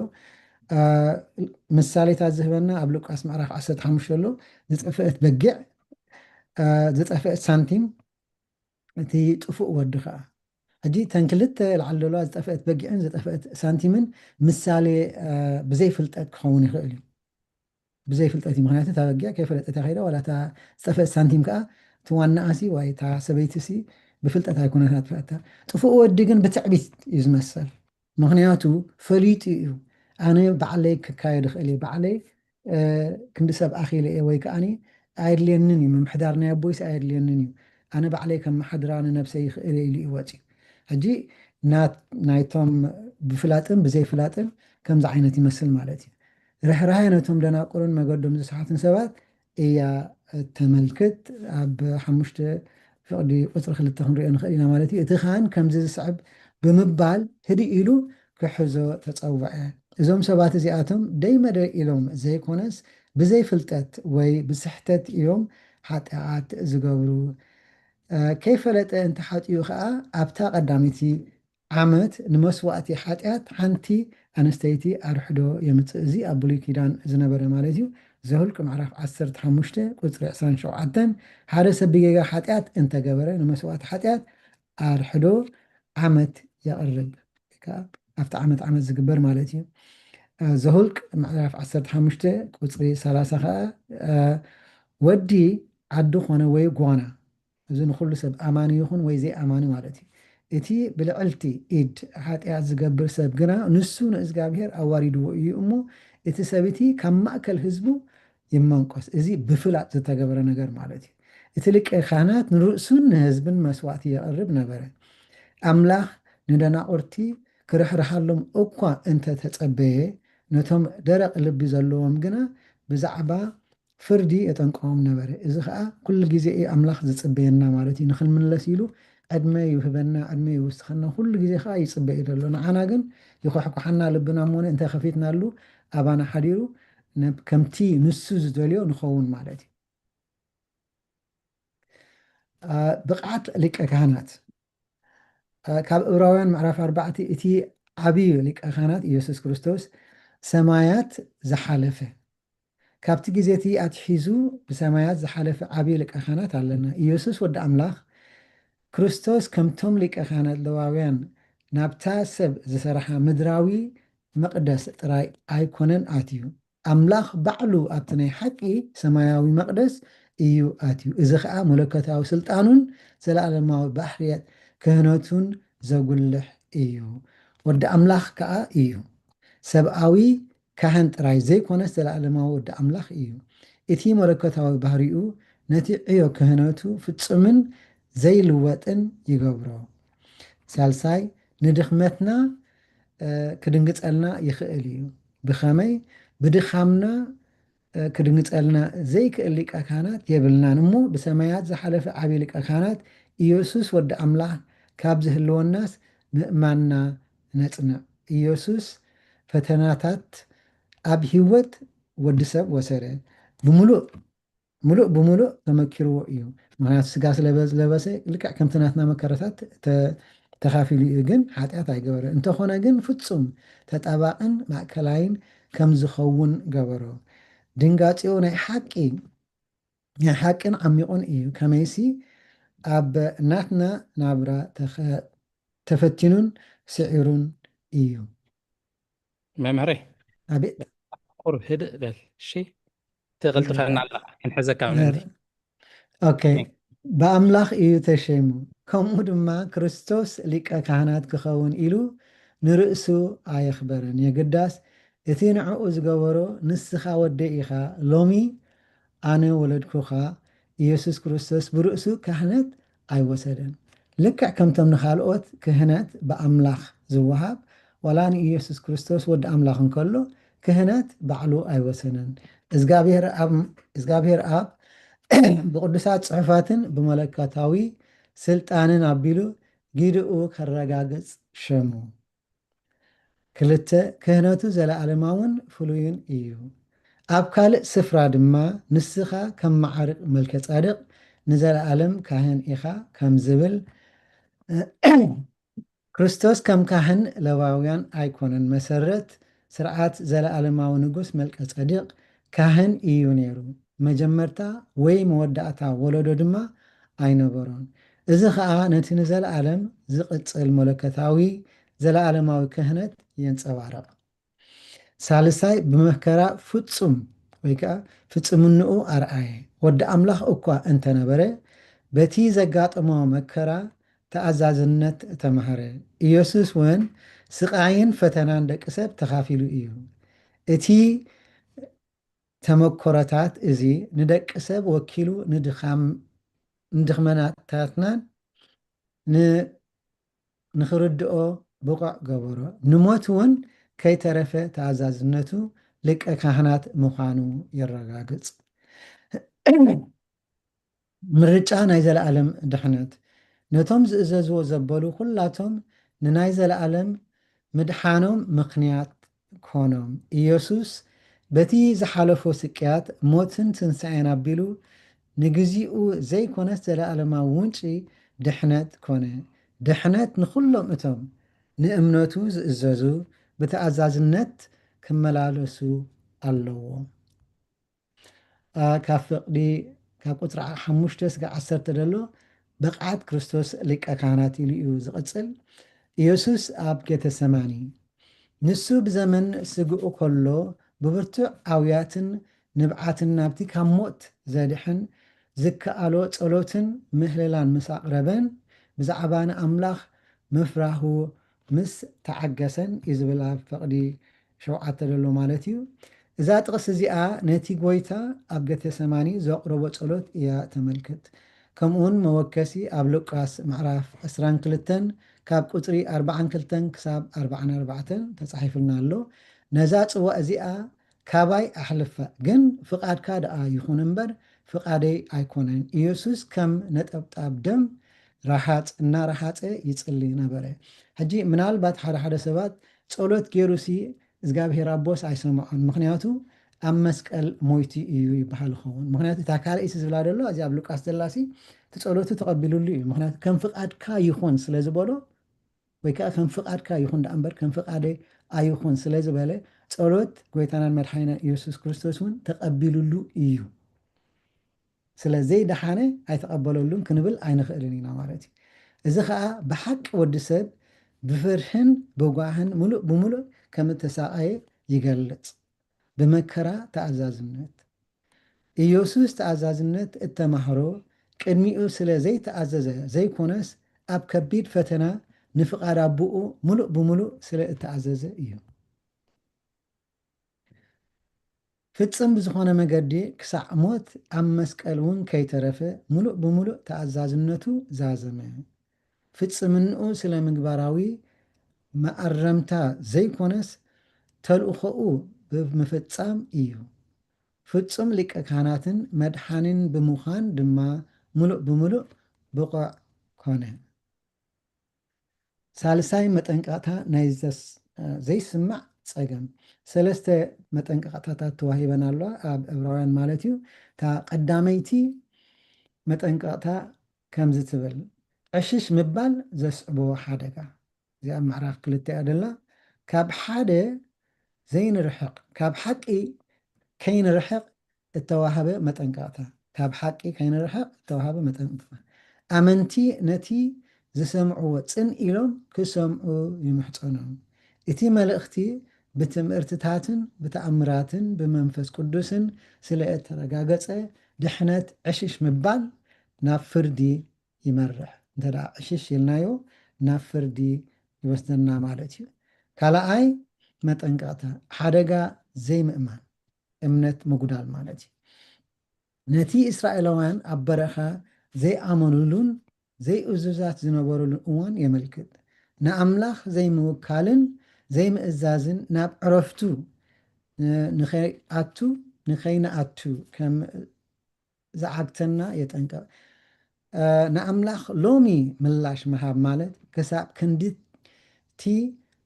ምሳሌታት ዝህበና ኣብ ሉቃስ ምዕራፍ ዓሰርተ ሓሙሽተ ኣሎ። ዝጠፍአት በጊዕ፣ ዝጠፍአት ሳንቲም፣ እቲ ጥፉእ ወዲ ከዓ። ሕጂ ተን ክልተ ላዕሊ ዘለዋ ዝጠፍአት በጊዕን ዝጠፍአት ሳንቲምን ምሳሌ ብዘይ ፍልጠት ክኸውን ይኽእል እዩ። ብዘይ ፍልጠት እዩ። ምክንያቱ እታ በጊዕ ከይፈለጠት እያ ከይዳ፣ ዋላ እታ ዝጠፍአት ሳንቲም ከዓ እቲ ዋናኣሲ ወይ እታ ሰበይቲሲ ብፍልጠት ኣይኮነት ኣጥፍአታ። ጥፉእ ወዲ ግን ብትዕቢት እዩ ዝመሰል። ምክንያቱ ፈሊጡ እዩ፣ ኣነ ባዕለይ ክካየድ እኽእል እየ፣ ባዕለይ ክንዲ ሰብ ኣኺለ እየ፣ ወይ ከዓ ኣየድልየንን እዩ፣ ምምሕዳር ናይ ኣቦይስ ኣየድልየንን እዩ፣ ኣነ ባዕለይ ከመሓድራ ንነብሰይ ይኽእል እየ ኢሉ እዩ ወፂኡ። ሕጂ ናይቶም ብፍላጥን ብዘይፍላጥን ከምዚ ዓይነት ይመስል ማለት እዩ። ርሕራሄ ነቶም ደናቁርን መገዶም ዝሰሓቱን ሰባት እያ እተመልክት። ኣብ ሓሙሽተ ፍቕዲ ቁፅሪ ክልተ ክንሪኦ ንኽእል ኢና ማለት እዩ። እቲ ካህን ከምዚ ዝስዕብ ብምባል ህድእ ኢሉ ክሕዞ ተፀውዐ። እዞም ሰባት እዚኣቶም ደይ መደይ ኢሎም ዘይኮነስ ብዘይ ፍልጠት ወይ ብስሕተት እዮም ሓጢኣት ዝገብሩ። ከይፈለጠ እንተሓጢኡ ከዓ ኣብታ ቀዳመይቲ ዓመት ንመስዋእቲ ሓጢኣት ሓንቲ ኣንስተይቲ ኣርሕዶ የምጽእ። እዚ ኣብ ብሉይ ኪዳን ዝነበረ ማለት እዩ። ዘሁልቅ ምዕራፍ ዓሰርተ ሓሙሽተ ቁጽሪ ዕስራን ሸውዓተን፣ ሓደ ሰብ ብጌጋ ሓጢኣት እንተገበረ ንመስዋእቲ ሓጢኣት ኣርሕዶ ዓመት የቕርብ። ወይ ከዓ ኣብቲ ዓመት ዓመት ዝግበር ማለት እዩ። ዘሁልቅ ምዕራፍ ዓሰርተ ሓሙሽተ ቁጽሪ ሰላሳ ከዓ ወዲ ዓዲ ኮነ ወይ ጓና፣ እዚ ንኹሉ ሰብ ኣማኒ ይኹን ወይ ዘይኣማኒ ማለት እዩ። እቲ ብልዕልቲ ኢድ ሓጢኣት ዝገብር ሰብ ግና ንሱ ንእዝጋብሔር ኣዋሪድዎ እዩ እሞ እቲ ሰብ እቲ ካብ ማእከል ህዝቡ ይመንቆስ። እዚ ብፍላጥ ዝተገበረ ነገር ማለት እዩ። እቲ ሊቀ ካህናት ንርእሱን ንህዝብን መስዋእቲ የቕርብ ነበረ። ኣምላኽ ንደናቑርቲ ክርሕርሃሎም እኳ እንተ ተጸበየ፣ ነቶም ደረቕ ልቢ ዘለዎም ግና ብዛዕባ ፍርዲ የጠንቅቖም ነበረ። እዚ ኸኣ ኩሉ ግዜ እዩ ኣምላኽ ዝጽበየና ማለት እዩ። ንኽንምለስ ኢሉ ዕድመ ይውህበና፣ ዕድመ ይውስኸና፣ ኩሉ ግዜ ኸኣ ይጽበ እዩ ዘሎ። ንዓና ግን ይኳሕኳሓና፣ ልብና እሞ እንተ ኸፊትናሉ ኣባና ሓዲሩ ከምቲ ንሱ ዝደልዮ ንኸውን ማለት እዩ። ብቕዓት ሊቀ ካህናት ካብ እብራውያን ምዕራፍ ኣርባዕተ፣ እቲ ዓብዩ ሊቀ ካህናት ኢየሱስ ክርስቶስ ሰማያት ዝሓለፈ፣ ካብቲ ግዜ እቲ ኣትሒዙ ብሰማያት ዝሓለፈ ዓብዪ ሊቀ ካህናት ኣለና። ኢየሱስ ወዲ ኣምላኽ ክርስቶስ ከምቶም ሊቀ ካህናት ለዋውያን ናብታ ሰብ ዝሰርሓ ምድራዊ መቕደስ ጥራይ ኣይኮነን ኣትዩ። ኣምላኽ ባዕሉ ኣብቲ ናይ ሓቂ ሰማያዊ መቕደስ እዩ ኣትዩ። እዚ ኸኣ መለኮታዊ ስልጣኑን ዘለኣለማዊ ባህርያት ክህነቱን ዘጉልሕ እዩ። ወዲ ኣምላኽ ከኣ እዩ። ሰብኣዊ ካህን ጥራይ ዘይኮነስ ዘለኣለማዊ ወዲ ኣምላኽ እዩ። እቲ መለኮታዊ ባህሪኡ ነቲ ዕዮ ክህነቱ ፍጹምን ዘይልወጥን ይገብሮ። ሳልሳይ፣ ንድኽመትና ክድንግጸልና ይኽእል እዩ። ብኸመይ? ብድኻምና ክድንግጸልና ዘይክእል ሊቀ ካህናት የብልናን እሞ፣ ብሰማያት ዝሓለፈ ዓቢ ሊቀ ካህናት ኢየሱስ ወዲ ኣምላኽ ካብ ዝህልወናስ ምእማንና ነጽንዕ። ኢየሱስ ፈተናታት ኣብ ህይወት ወዲ ሰብ ወሰደ። ብምሉእ፣ ምሉእ ብምሉእ ተመኪርዎ እዩ። ምኽንያቱ ስጋ ስለ ለበሰ ልክዕ ከምቲ ናትና መከራታት ተ-፣ ተኻፊሉ እዩ፣ ግን ሓጢኣት ኣይገበረ። እንተኾነ ግን ፍጹም ተጣባቕን ማእከላይን ከም ዝኸውን ገበሮ። ድንጋጺኡ ናይ ሓቂ፣ ናይ ሓቅን ዓሚቑን እዩ። ከመይሲ ኣብ ናትና ናብራ ተኸ-፣ ተፈቲኑን ስዒሩን እዩ። መምህረይ፣ ኣቤት። ቁሩብ ህድእ በል እሺ። ተቐልጥፈና ኣለኻ፣ ክንሕዘካ ምእንቲ። ኦኬ። ብኣምላኽ እዩ ተሸይሙ። ከምኡ ድማ ክርስቶስ ሊቀ ካህናት ክኸውን ኢሉ ንርእሱ ኣየኽበረን። የግዳስ እቲ ንዕኡ ዝገበሮ፣ "ንስኻ ወደይ ኢኻ፣ ሎሚ ኣነ ወለድኩኻ" ኢየሱስ ክርስቶስ ብርእሱ ክህነት ኣይወሰደን። ልክዕ ከምቶም ንኻልኦት ክህነት ብኣምላኽ ዝወሃብ፣ ዋላ ንኢየሱስ ክርስቶስ ወዲ ኣምላኽ እንከሎ ክህነት ባዕሉ ኣይወሰነን። እግዚኣብሔር ኣብ-፣ እግዚኣብሔር ኣብ ብቅዱሳት ጽሑፋትን ብመለኮታዊ ስልጣንን ኣቢሉ ጊድኡ ከረጋግጽ ሸሙ። ክልተ፣ ክህነቱ ዘለኣለማውን ፍሉይን እዩ። ኣብ ካልእ ስፍራ ድማ፣ "ንስኻ ከም መዓርግ መልከ ጻድቅ ንዘለኣለም ካህን ኢኻ" ከም ዝብል፣ ክርስቶስ ከም ካህን ለዋውያን ኣይኮነን። መሰረት ስርዓት ዘለኣለማዊ ንጉስ መልከ ጸዲቅ ካህን እዩ ነይሩ። መጀመርታ ወይ መወዳእታ ወለዶ ድማ ኣይነበሮን። እዚ ኸኣ ነቲ ንዘለኣለም ዝቕጽል መለኮታዊ ዘለኣለማዊ ክህነት የንጸባርቕ። ሳልሳይ፣ ብመከራ ፍጹም ወይ ከኣ ፍጹምንኡ ኣርኣየ። ወዲ ኣምላኽ እኳ እንተነበረ፣ በቲ ዘጋጠሞ መከራ ተኣዛዝነት ተማህረ። ኢየሱስ እውን ስቓይን ፈተናን ደቂ ሰብ ተኻፊሉ እዩ። እቲ ተመኮሮታት እዚ ንደቂ ሰብ ወኪሉ ንድኻም-፣ ንድኽመታትናን ን-፣ ንኽርድኦ ብቑዕ ገበሮ። ንሞት እውን ከይተረፈ ተኣዛዝነቱ ሊቀ ካህናት ምዃኑ የረጋግጽ። ምርጫ ናይ ዘለኣለም ድሕነት። ነቶም ዝእዘዝዎ ዘበሉ ኩላቶም ንናይ ዘለኣለም ምድሓኖም ምኽንያት ኮኖም። ኢየሱስ በቲ ዝሓለፎ ስቅያት፣ ሞትን ትንሳኤን ኣቢሉ ንግዚኡ ዘይኮነስ ዘለኣለማዊ ውንጪ ድሕነት ኮነ። ድሕነት ንኹሎም እቶም ንእምነቱ ዝእዘዙ ብተኣዛዝነት ክመላለሱ ኣለዎም። ኣ፣ ካብ ፍቕዲ፣ ካብ ቁጽሪ ሓሙሽተ ስጋዕ ዓሰርተ ዘሎ ብቕዓት ክርስቶስ ሊቀ ካህናት ኢሉ እዩ ዝቕጽል። ኢየሱስ ኣብ ጌተሰማኒ፣ ንሱ ብዘመን ስግኡ ከሎ ብብርቱዕ ኣውያትን ንብዓትን ናብቲ ካብ ሞት ዘድሕን ዝከኣሎ ጸሎትን ምህለላን ምስ ኣቕረበን ብዛዕባ ንኣምላኽ ምፍራሁ ምስ ተዓገሰን እዩ ዝብል ኣብ ፍቕዲ ሸውዓተ ዘሎ ማለት እዩ። እዛ ጥቕሲ እዚኣ ነቲ ጐይታ ኣብ ጌተሰማኒ ዘቕረቦ ጸሎት እያ ተመልክት። ከምኡውን መወከሲ ኣብ ሉቃስ ምዕራፍ ዕስራን ክልተን ካብ ቁጽሪ ኣርባዓን ክልተን ክሳብ ኣርባዓን ኣርባዕተን ተጻሒፉልና ኣሎ። ነዛ ጽዋእ እዚኣ ካባይ ኣሕልፋ፣ ግን ፍቓድካ ደኣ ይኹን እምበር ፍቓደይ ኣይኮነን። ኢየሱስ ከም ነጠብጣብ ደም ረሃጽ እናረሃጸ ይጽሊ ነበረ። ሕጂ ምናልባት ሓደ ሓደ ሰባት ጸሎት ገይሩሲ እግዚኣብሔር ኣቦስ ኣይሰምዖን፣ ምኽንያቱ ኣብ መስቀል ሞይቱ እዩ ይበሃል ይኸውን። ምኽንያቱ እታ ካልኣይቲ ዝብላ ዘሎ፣ እዚ ኣብ ሉቃስ ዘላሲ እቲ ጸሎቱ ተቐቢሉሉ እዩ። ምኽንያቱ ከም ፍቓድካ ይኹን ስለ ዝበሎ፣ ወይ ከዓ ከም ፍቓድካ ይኹን ደኣ እምበር ከም ፍቓደይ ኣይኹን ስለ ዝበለ፣ ጸሎት ጐይታናን መድሓኒናን ኢየሱስ ክርስቶስ እውን ተቐቢሉሉ እዩ። ስለ ዘይደሓነ ኣይተቐበለሉን ክንብል ኣይንኽእልን ኢና ማለት እዩ። እዚ ኸኣ ብሓቂ ወዲ ሰብ ብፍርህን ብጓህን ምሉእ ብምሉእ ከም እተሳቐየ ይገልጽ። ብመከራ ተኣዛዝነት። ኢየሱስ ተኣዛዝነት እተማህሮ ቅድሚኡ ስለ ዘይተኣዘዘ ዘይኮነስ፣ ኣብ ከቢድ ፈተና ንፍቓድ ኣቦኡ ምሉእ ብምሉእ ስለ እተኣዘዘ እዩ። ፍጽም ብዝኾነ መገዲ ክሳዕ ሞት ኣብ መስቀል እውን ከይተረፈ ምሉእ ብምሉእ ተኣዛዝነቱ ዛዘመ። ፍጽምንኡ ስለ ምግባራዊ መኣረምታ ዘይኮነስ ተልእኾኡ ብምፍጻም እዩ። ፍጹም ሊቀ ካህናትን መድሓኒን ብምዃን ድማ ምሉእ ብምሉእ ብቑዕ ኮነ። ሳልሳይ መጠንቀቕታ ናይ ዘይስማዕ ጸገም። ሰለስተ መጠንቀቕታታት ተዋሂበን ኣለዋ ኣብ ዕብራውያን ማለት እዩ። እታ ቀዳመይቲ መጠንቀቕታ ከምዚ ትብል፣ ዕሽሽ ምባል ዘስዕቦ ሓደጋ። እዚኣ ኣብ ምዕራፍ ክልተ እያ ደላ። ካብ ሓደ ዘይንርሕቕ፣ ካብ ሓቂ ከይንርሕቕ እተዋህበ መጠንቀቕታ። ካብ ሓቂ ከይንርሕቕ እተዋህበ መጠንቀቕታ። ኣመንቲ ነቲ ዝሰምዕዎ ጽን ኢሎም ክሰምዑ ይምሕጸኖም። እቲ መልእኽቲ ብትምህርትታትን ብተኣምራትን ብመንፈስ ቅዱስን ስለ እተረጋገጸ፣ ድሕነት ዕሽሽ ምባል ናብ ፍርዲ ይመርሕ። እንተ ደኣ ዕሽሽ ኢልናዮ ናብ ፍርዲ ይወስደና ማለት እዩ። ካልኣይ መጠንቀቕታ፣ ሓደጋ ዘይምእማን፣ እምነት ምጉዳል ማለት እዩ። ነቲ እስራኤላውያን ኣብ በረኻ ዘይኣመኑሉን ዘይእዙዛት ዝነበሩሉን እዋን የመልክት። ንኣምላኽ ዘይምውካልን ዘይምእዛዝን ናብ ዕረፍቱ ንኸይኣቱ ንኸይንኣቱ ከም ዝዓግተና የጠንቀቕ። ንኣምላኽ ሎሚ ምላሽ ምሃብ ማለት ክሳብ ክንድቲ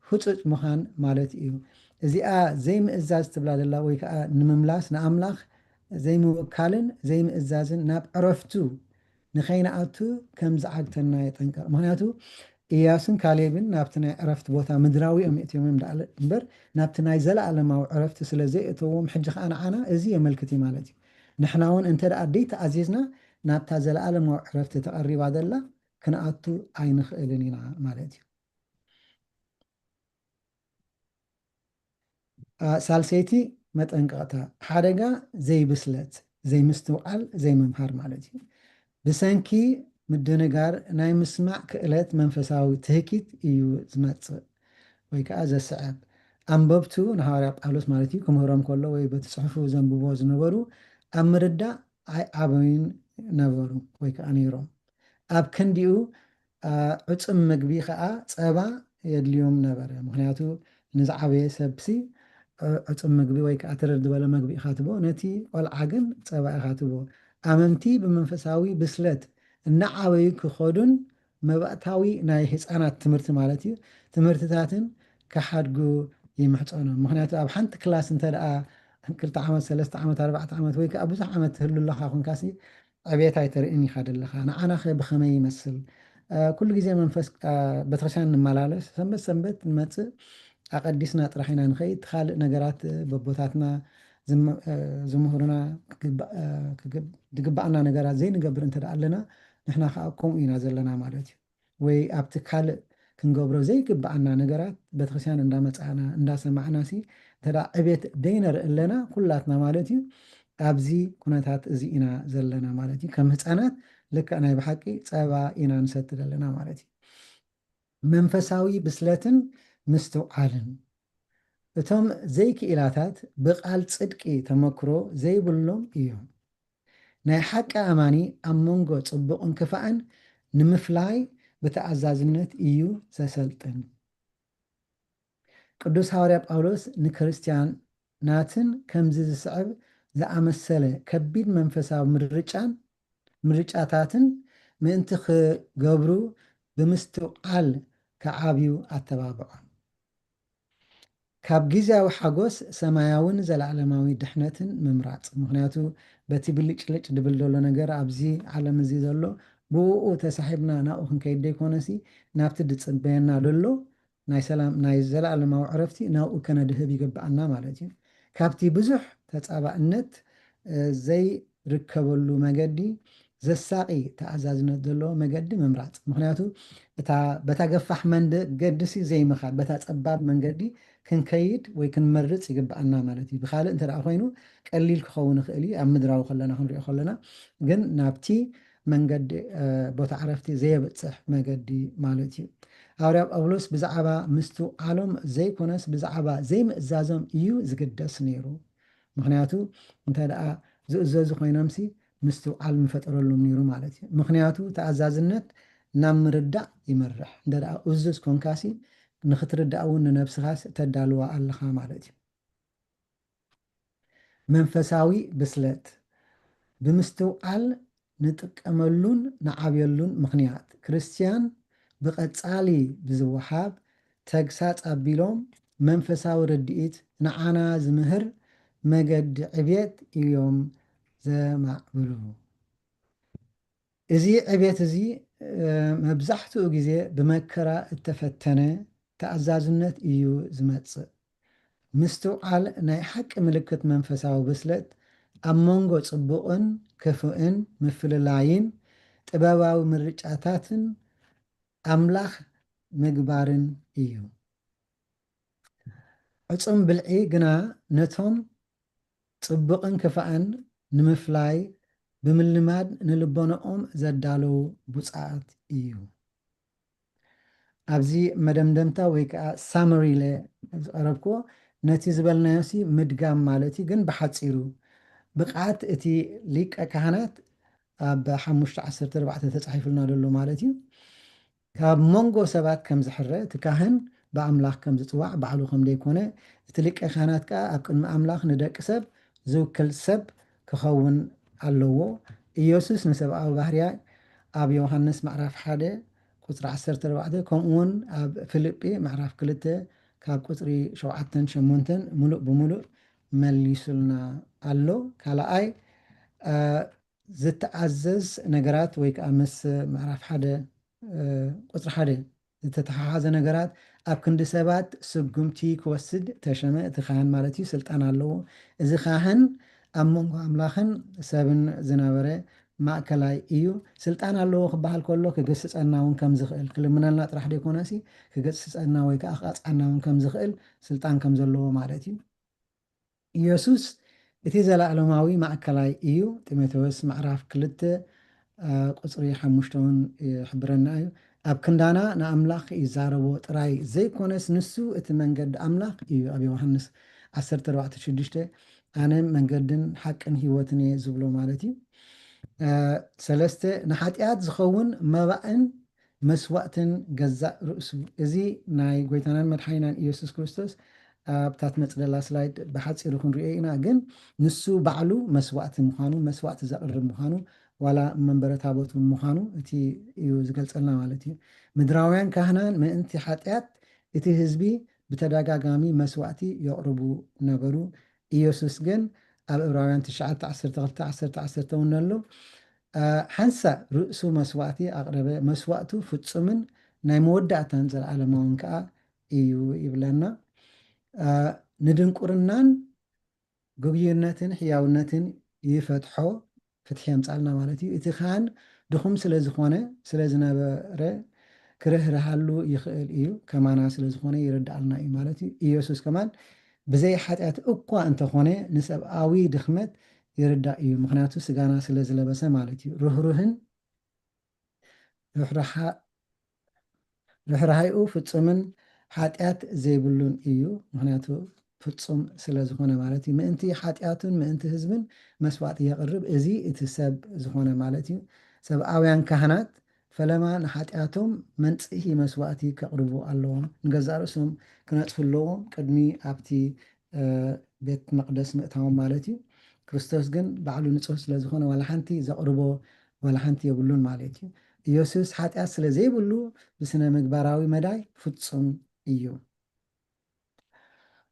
ህጹጽ ምዃን ማለት እዩ። እዚኣ ዘይምእዛዝ ትብላ ዘላ ወይ ከዓ ንምምላስ ንኣምላኽ ዘይምውካልን ዘይምእዛዝን ናብ ዕረፍቱ ንኸይንኣቱ ከም ዝዓግተና የጠንቀቕ። ምኽንያቱ ኢያሱን ካሌብን ናብቲ ናይ ዕረፍቲ ቦታ ምድራዊ እዮም እትዮም እዮም ደኣ እምበር ናብቲ ናይ ዘለኣለማዊ ዕረፍቲ ስለ ዘይእተዎም ሕጂ ከዓ ንዓና እዚ የመልክት እዩ ማለት እዩ። ንሕና እውን እንተ ደኣ ደይተኣዚዝና ናብታ ዘለኣለማዊ ዕረፍቲ ተቐሪባ ዘላ ክንኣቱ ኣይንኽእልን ኢና ማለት እዩ። ሳልሰይቲ መጠንቀቕታ፣ ሓደጋ ዘይብስለት፣ ዘይምስትውዓል፣ ዘይምምሃር ማለት እዩ። ብሰንኪ ምድንጋር ናይ ምስማዕ ክእለት መንፈሳዊ ትህኪት እዩ ዝመጽእ ወይ ከዓ ዘስዕብ። ኣንበብቱ ንሃዋርያ ጳውሎስ ማለት እዩ ክምህሮም ከሎ ወይ በቲ ጽሑፉ ዘንብቦ ዝነበሩ ኣብ ምርዳእ ኣይዓበዩን ነበሩ ወይ ከዓ ነይሮም። ኣብ ክንዲኡ ዕጹም ምግቢ ከዓ ጸባ የድልዮም ነበረ። ምኽንያቱ ንዝዓበየ ሰብሲ ዕጹም ምግቢ ወይ ከዓ ትርር ዝበለ ምግቢ ኢኻ ትቦ፣ ነቲ ቆልዓ ግን ጸባ ኢኻ ትቦ። ኣመንቲ ብመንፈሳዊ ብስለት እናዓበዩ ክኸዱን መባእታዊ ናይ ህፃናት ትምህርቲ ማለት እዩ ትምህርትታትን ክሓድጉ ይምሕፀኖም። ምኽንያቱ ኣብ ሓንቲ ክላስ እንተ ደኣ ክልተ ዓመት ሰለስተ ዓመት ኣርባዕተ ዓመት ወይ ከዓ ብዙሕ ዓመት ትህሉ ኣለኻ ኮንካሲ ዕቤት ኣይተርእን ኢኻ ዘለኻ። ንዓናኸ ብኸመይ ይመስል? ኩሉ ግዜ መንፈስ ቤተክርስትያን ንመላለስ ሰንበት ሰንበት ንመፅእ ኣቐዲስና ጥራሕ ኢና ንኸይድ። ካልእ ነገራት በቦታትና ዝምህሩና ዝግባኣና ነገራት ዘይንገብር እንተ ኣለና ንሕና ከዓ ከምኡ ኢና ዘለና ማለት እዩ። ወይ ኣብቲ ካልእ ክንገብሮ ዘይግባኣና ነገራት ቤተክርስትያን እንዳመፃእና እንዳሰማዕና ሲ እንተ ዕቤት ደይነርኢ ኣለና ኩላትና ማለት እዩ ኣብዚ ኩነታት እዚ ኢና ዘለና ማለት እዩ። ከም ህፃናት ልክዕ ናይ ብሓቂ ፀባ ኢና ንሰቲ ዘለና ማለት እዩ። መንፈሳዊ ብስለትን ምስትውዓልን እቶም ዘይክኢላታት ብቓል ጽድቂ ተመክሮ ዘይብሎም እዮም። ናይ ሓቂ ኣማኒ ኣብ መንጎ ጽቡቕን ክፋእን ንምፍላይ ብተኣዛዝነት እዩ ዘሰልጥን። ቅዱስ ሃዋርያ ጳውሎስ ንክርስትያናትን ከምዚ ዝስዕብ ዝኣመሰለ ከቢድ መንፈሳዊ ምርጫን ምርጫታትን ምእንቲ ክገብሩ ብምስትውዓል ክዓብዩ ኣተባብዖም። ካብ ግዜያዊ ሓጎስ ሰማያውን ዘለዓለማዊ ድሕነትን ምምራጽ። ምኽንያቱ በቲ ብልጭልጭ ድብል ዘሎ ነገር ኣብዚ ዓለም እዚ ዘሎ ብኡ ተሳሒብና ናብኡ ክንከይድ ዘይኮነሲ ናብቲ ድጽበየና ደሎ ናይ ሰላም ናይ ዘለኣለማዊ ዕረፍቲ ናብኡ ከነድህብ ይግብኣና ማለት እዩ። ካብቲ ብዙሕ ተጻባእነት ዘይርከበሉ መገዲ ዘሳቒ ተኣዛዝነት ዘለዎ መገዲ ምምራጽ። ምኽንያቱ እታ በታ ገፋሕ መንገዲ ሲ ዘይምኻድ በታ ጸባብ መንገዲ ክንከይድ ወይ ክንመርጽ ይግብኣና ማለት እዩ። ብኻልእ እንተ ኮይኑ ቀሊል ክኸውን ይኽእል እዩ ኣብ ምድራዊ ከለና ክንሪኦ ከለና ግን ናብቲ መንገዲ ቦታ ዕረፍቲ ዘየብፅሕ መገዲ ማለት እዩ። ሃዋርያ ጳውሎስ ብዛዕባ ምስትውዓሎም ዘይኮነስ ብዛዕባ ዘይምእዛዞም እዩ ዝግደስ ነይሩ። ምክንያቱ እንተ ደኣ ዝእዘዙ ኮይኖምሲ ምስትውዓል ምፈጠረሎም ነይሩ ማለት እዩ። ምክንያቱ ተኣዛዝነት ናብ ምርዳእ ይመርሕ። እንተ ደኣ እዙዝ ኮንካሲ ንክትርዳእ እውን ንነብስኻስ ተዳልዋ ኣለኻ ማለት እዩ። መንፈሳዊ ብስለት ብምስትውዓል ንጥቀመሉን ንዓብየሉን ምኽንያት፣ ክርስትያን ብቐጻሊ ብዝወሃብ ተግሳጽ ኣቢሎም መንፈሳዊ ርድኢት ንዓና ዝምህር መገዲ ዕብየት እዮም ዘማዕብሉ። እዚ ዕብየት እዚ መብዛሕትኡ ግዜ ብመከራ እተፈተነ ተኣዛዝነት እዩ ዝመጽእ። ምስትውዓል ናይ ሓቂ ምልክት መንፈሳዊ ብስለት ኣብ መንጎ ጽቡቕን ክፉእን ምፍልላይን ጥበባዊ ምርጫታትን ኣምላኽ ምግባርን እዩ። ዕጹም ብልዒ ግና ነቶም ጽቡቕን ክፋእን ንምፍላይ ብምልማድ ንልቦናኦም ዘዳለዉ ብፁዓት እዩ። ኣብዚ መደምደምታ ወይ ከዓ ሳመሪ ኢለ ዝቐረብክዎ ነቲ ዝበልናዮ ሲ ምድጋም ማለት እዩ፣ ግን ብሓፂሩ ብቕዓት እቲ ሊቀ ካህናት ኣብ ሓሙሽተ ዓሰርተ ኣርባዕተ ተፃሒፉልና ዘሎ ማለት እዩ። ካብ መንጎ ሰባት ከም ዝሕረ እቲ ካህን ብኣምላኽ ከም ዝፅዋዕ ባዕሉ ከም ዘይኮነ እቲ ሊቀ ካህናት ከዓ ኣብ ቅድሚ ኣምላኽ ንደቂ ሰብ ዝውክል ሰብ ክኸውን ኣለዎ። ኢየሱስ ንሰብኣዊ ባህርያ ኣብ ዮሃንስ ምዕራፍ ሓደ ቁፅሪ ዓሰርተ ኣርባዕተ ከምኡ እውን ኣብ ፊልጲ ምዕራፍ ክልተ ካብ ቁፅሪ ሸውዓተን ሸሞንተን ሙሉእ ብሙሉእ መሊሱልና ኣሎ። ካልኣይ ዝተኣዘዝ ነገራት ወይ ከዓ ምስ ምዕራፍ ሓደ ቁፅሪ ሓደ ዝተተሓሓዘ ነገራት ኣብ ክንዲ ሰባት ስጉምቲ ክወስድ ተሸመ። እቲ ካህን ማለት እዩ ስልጣን ኣለዎ። እዚ ካህን ኣብ መንጎ ኣምላኽን ሰብን ዝነበረ ማእከላይ እዩ። ስልጣን ኣለዎ ክበሃል ከሎ ክግስጸና እውን ከም ዝኽእል፣ ክልምነልና ጥራሕ ዘይኮነሲ ክግስጸና ወይ ከዓ ክቐጽዓና እውን ከም ዝኽእል ስልጣን ከም ዘለዎ ማለት እዩ። ኢየሱስ እቲ ዘለኣለማዊ ማእከላይ እዩ። ጢሞቴዎስ ምዕራፍ ክልተ ቁፅሪ ሓሙሽተ እውን ይሕብረና እዩ። ኣብ ክንዳና ንኣምላኽ ይዛረቦ ጥራይ ዘይኮነስ ንሱ እቲ መንገዲ ኣምላኽ እዩ። ኣብ ዮሃንስ ዓሰርተ ኣርባዕተ ሽዱሽተ ኣነ መንገድን ሓቅን ህይወትን እየ ዝብሎ ማለት እዩ። ሰለስተ ንሓጢኣት ዝኸውን መባእን መስዋእትን ገዛእ ርእሱ። እዚ ናይ ጎይታናን መድሓኒናን ኢየሱስ ክርስቶስ ኣብታ ትመጽእ ዘላ ስላይድ ብሓጺሩ ክንሪኦ ኢና። ግን ንሱ ባዕሉ መስዋእቲ ምዃኑ፣ መስዋእቲ ዘቕርብ ምዃኑ፣ ዋላ መንበረ ታቦት እውን ምዃኑ እቲ እዩ ዝገልጸልና ማለት እዩ። ምድራውያን ካህናን ምእንቲ ሓጢኣት እቲ ህዝቢ ብተደጋጋሚ መስዋእቲ የቕርቡ ነበሩ። ኢየሱስ ግን ኣብ ዕብራውያን ትሽዓተ ዓሰርተ ክልተ ዓሰርተ ዓሰርተ እውን ኣሎ ሓንሳእ ርእሱ መስዋእቲ ኣቕረበ፣ መስዋእቱ ፍጹምን ናይ መወዳእታን ዘለዓለማውን ከኣ እዩ ይብለና። ንድንቁርናን ግጉይነትን ሕያውነትን ይፈትሖ፣ ፍትሒ የምጻልና ማለት እዩ። እቲ ካህን ድኹም ስለ ዝኾነ፣ ስለ ዝነበረ ክርህርሃሉ ይኽእል እዩ፣ ከማና ስለ ዝኾነ ይርድኣልና እዩ ማለት እዩ። ኢየሱስ ከማን ብዘይ ሓጢኣት እኳ እንተኾነ ንሰብኣዊ ድኽመት ይርዳእ እዩ፣ ምኽንያቱ ስጋና ስለ ዝለበሰ ማለት እዩ። ርህሩህን ርሕራሓ- ርሕራሓይኡ ፍጹምን ሓጢኣት ዘይብሉን እዩ፣ ምኽንያቱ ፍጹም ስለ ዝኾነ ማለት እዩ። ምእንቲ ሓጢኣቱን ምእንቲ ህዝብን መስዋእቲ የቕርብ፣ እዚ እቲ ሰብ ዝኾነ ማለት እዩ። ሰብኣውያን ካህናት ፈለማ ንሓጢኣቶም መንጽሂ መስዋእቲ ከቕርቡ ኣለዎም። ንገዛእ ርእሶም ክነጽፉ ኣለዎም ቅድሚ ኣብቲ ቤት መቕደስ ምእታዎም ማለት እዩ። ክርስቶስ ግን ባዕሉ ንጹህ ስለ ዝኾነ ዋላ ሓንቲ ዘቕርቦ ዋላ ሓንቲ የብሉን ማለት እዩ። ኢየሱስ ሓጢኣት ስለ ዘይብሉ ብስነ ምግባራዊ መዳይ ፍጹም እዩ።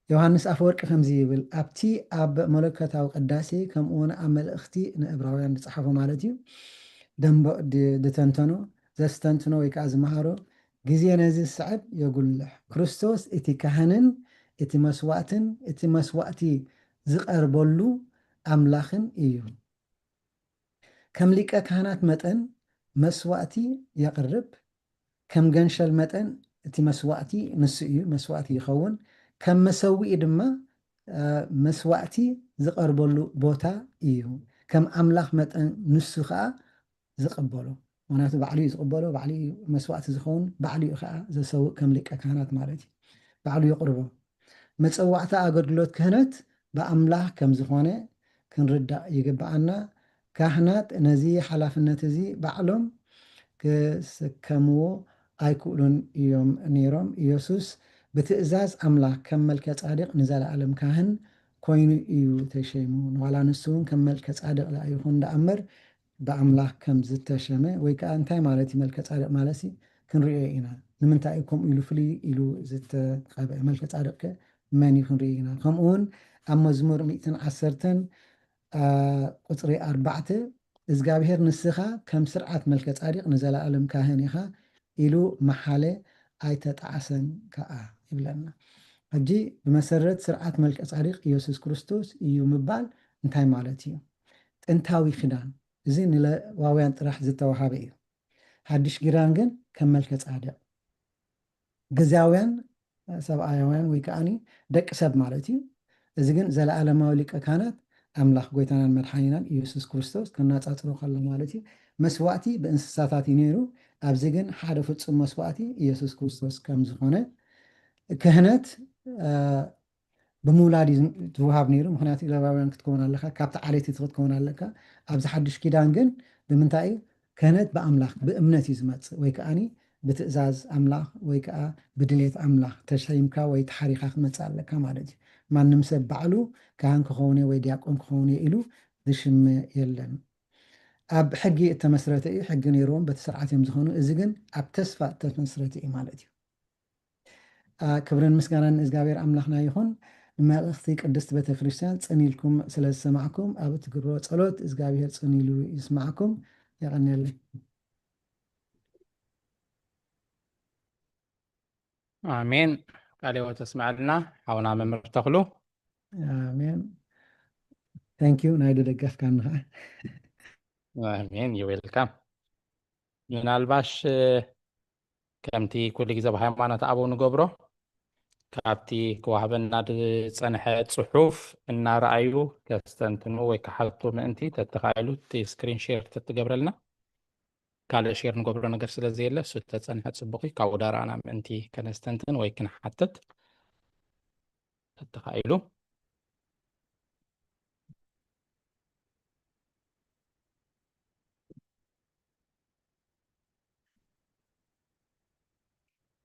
ዮሃንስ ኣፈወርቂ ከምዚ ይብል፣ ኣብቲ ኣብ መለኮታዊ ቅዳሴ ከምኡ እውን ኣብ መልእኽቲ ንእብራውያን ዝጸሓፎ ማለት እዩ ደንበ ድተንተኖ ዘስተንትኖ ወይ ከዓ ዝመሃሮ ግዜ ነዚ ዝስዕብ የጉልሕ። ክርስቶስ እቲ ካህንን እቲ መስዋእትን እቲ መስዋእቲ ዝቐርበሉ ኣምላኽን እዩ። ከም ሊቀ ካህናት መጠን መስዋእቲ የቕርብ። ከም ገንሸል መጠን እቲ መስዋእቲ ንሱ እዩ፣ መስዋእቲ ይኸውን። ከም መሰውኢ ድማ መስዋእቲ ዝቐርበሉ ቦታ እዩ። ከም ኣምላኽ መጠን ንሱ ከዓ ዝቕበሎ፣ ምኽንያቱ ባዕሉ እዩ ዝቕበሎ፣ ባዕሉ እዩ መስዋእቲ ዝኸውን፣ ባዕሉ እዩ ከዓ ዘሰውእ ከም ሊቀ ካህናት ማለት እዩ። ባዕሉ የቕርቦ። መጸዋዕታ ኣገልግሎት ክህነት ብኣምላኽ ከም ዝኾነ ክንርዳእ ይግብኣና። ካህናት ነዚ ሓላፍነት እዚ ባዕሎም ክስከምዎ ኣይክእሉን እዮም ነይሮም። ኢየሱስ ብትእዛዝ ኣምላኽ ከም መልከ ጻድቅ ንዘለኣለም ካህን ኮይኑ እዩ ተሸይሙ። ዋላ ንሱ እውን ከም መልከ ጻድቕ ደኣ ይኹን ደኣ እምበር ብኣምላኽ ከም ዝተሸመ፣ ወይ ከኣ እንታይ ማለት እዩ መልከ ጻድቕ ማለት ሲ ክንርእዮ ኢና። ንምንታይ እዩ ከምኡ ኢሉ ፍልይ ኢሉ ዝተቐብአ? መልከ ጻድቕ ከ መን እዩ ክንርኢ ኢና። ከምኡ እውን ኣብ መዝሙር ሚእትን ዓሰርተን፣ አ፣ ቁጽሪ ኣርባዕተ፣ እግዚኣብሔር ንስኻ ከም ስርዓት መልከ ጻድቕ ንዘለኣለም ካህን ኢኻ ኢሉ መሓለ ኣይተጣዕሰን ከኣ ይብለና። ሕጂ ብመሰረት ስርዓት መልከ ጻድቕ ኢየሱስ ክርስቶስ እዩ ምባል እንታይ ማለት እዩ? ጥንታዊ ኪዳን፣ እዚ ንሌዋውያን ጥራሕ ዝተዋሃበ እዩ። ሓድሽ ኪዳን ግን ከም መልከ ጻድቕ ግዝያውያን ሰብኣያውያን ወይ ከኣኒ ደቂ ሰብ ማለት እዩ። እዚ ግን ዘለኣለማዊ ሊቀ ካህናት ኣምላኽ ጎይታናን መድሓኒናን ኢየሱስ ክርስቶስ ከናጻጽሮ ከሎ ማለት እዩ። መስዋእቲ ብእንስሳታት እዩ ነይሩ። ኣብዚ ግን ሓደ ፍጹም መስዋእቲ ኢየሱስ ክርስቶስ ከም ዝኾነ ክህነት፣ አ፣ ብምውላድ እዩ ዝወሃብ ነይሩ። ምኽንያቱ ሌዋውያን ክትከውን ኣለካ፣ ካብቲ ዓሌት እቲ ክትከውን ኣለካ። ኣብዚ ሓድሽ ኪዳን ግን ብምንታይ እዩ? ክህነት ብኣምላኽ ብእምነት እዩ ዝመጽእ፣ ወይ ከኣኒ ብትእዛዝ ኣምላኽ ወይ ከኣ ብድሌት ኣምላኽ ተሸይምካ ወይ ተሓሪኻ ክትመጽእ ኣለካ ማለት እዩ። ማንም ሰብ ባዕሉ ካህን ክኸውን እየ ወይ ዲያቆን ክኸውን እየ ኢሉ ዝሽመ የለን። ኣብ ሕጊ እተመስረተ እዩ፣ ሕጊ ነይርዎም በቲ ስርዓት እዮም ዝኾኑ። እዚ ግን ኣብ ተስፋ እተመስረተ እዩ ማለት እዩ። አ፣ ክብርን ምስጋናን ንእግዚኣብሔር ኣምላኽና ይኹን። ንመልእኽቲ ቅድስት ቤተ ክርስቲያን ጽን ኢልኩም ስለ ዝሰማዕኩም፣ ኣብ እትግብርዎ ጸሎት እግዚኣብሔር ጽን ኢሉ ይስማዕኩም። የቐንየለይ። ኣሜን። ቃለ ሕይወት ተስምዐልና ሓውና መምህር ተኽሉ። ኣሜን። Thank you፣ ናይ ደደገፍካኒ ኸዓ። ኣሜን፣ you welcome። ምናልባሽ፣ እ፣ ከምቲ ኩሉ ግዜ ብሃይማኖት ኣበው ንገብሮ፣ ካብቲ ክዋህበና ዝጸንሐ ጽሑፍ እናረኣዩ ከስተንትኑ ወይ ክሓቱ ምእንቲ፣ ተተኻኢሉ እቲ ስክሪን ሼር ተትገብረልና። ካልእ ሼር ንገብሮ ነገር ስለ ዘየለ፣ እሱ ተጸንሐ ጽቡቕ እዩ። ካብኡ ዳርኣና ምእንቲ ከነስተንትን ወይ ክንሓትት ተተኻኢሉ።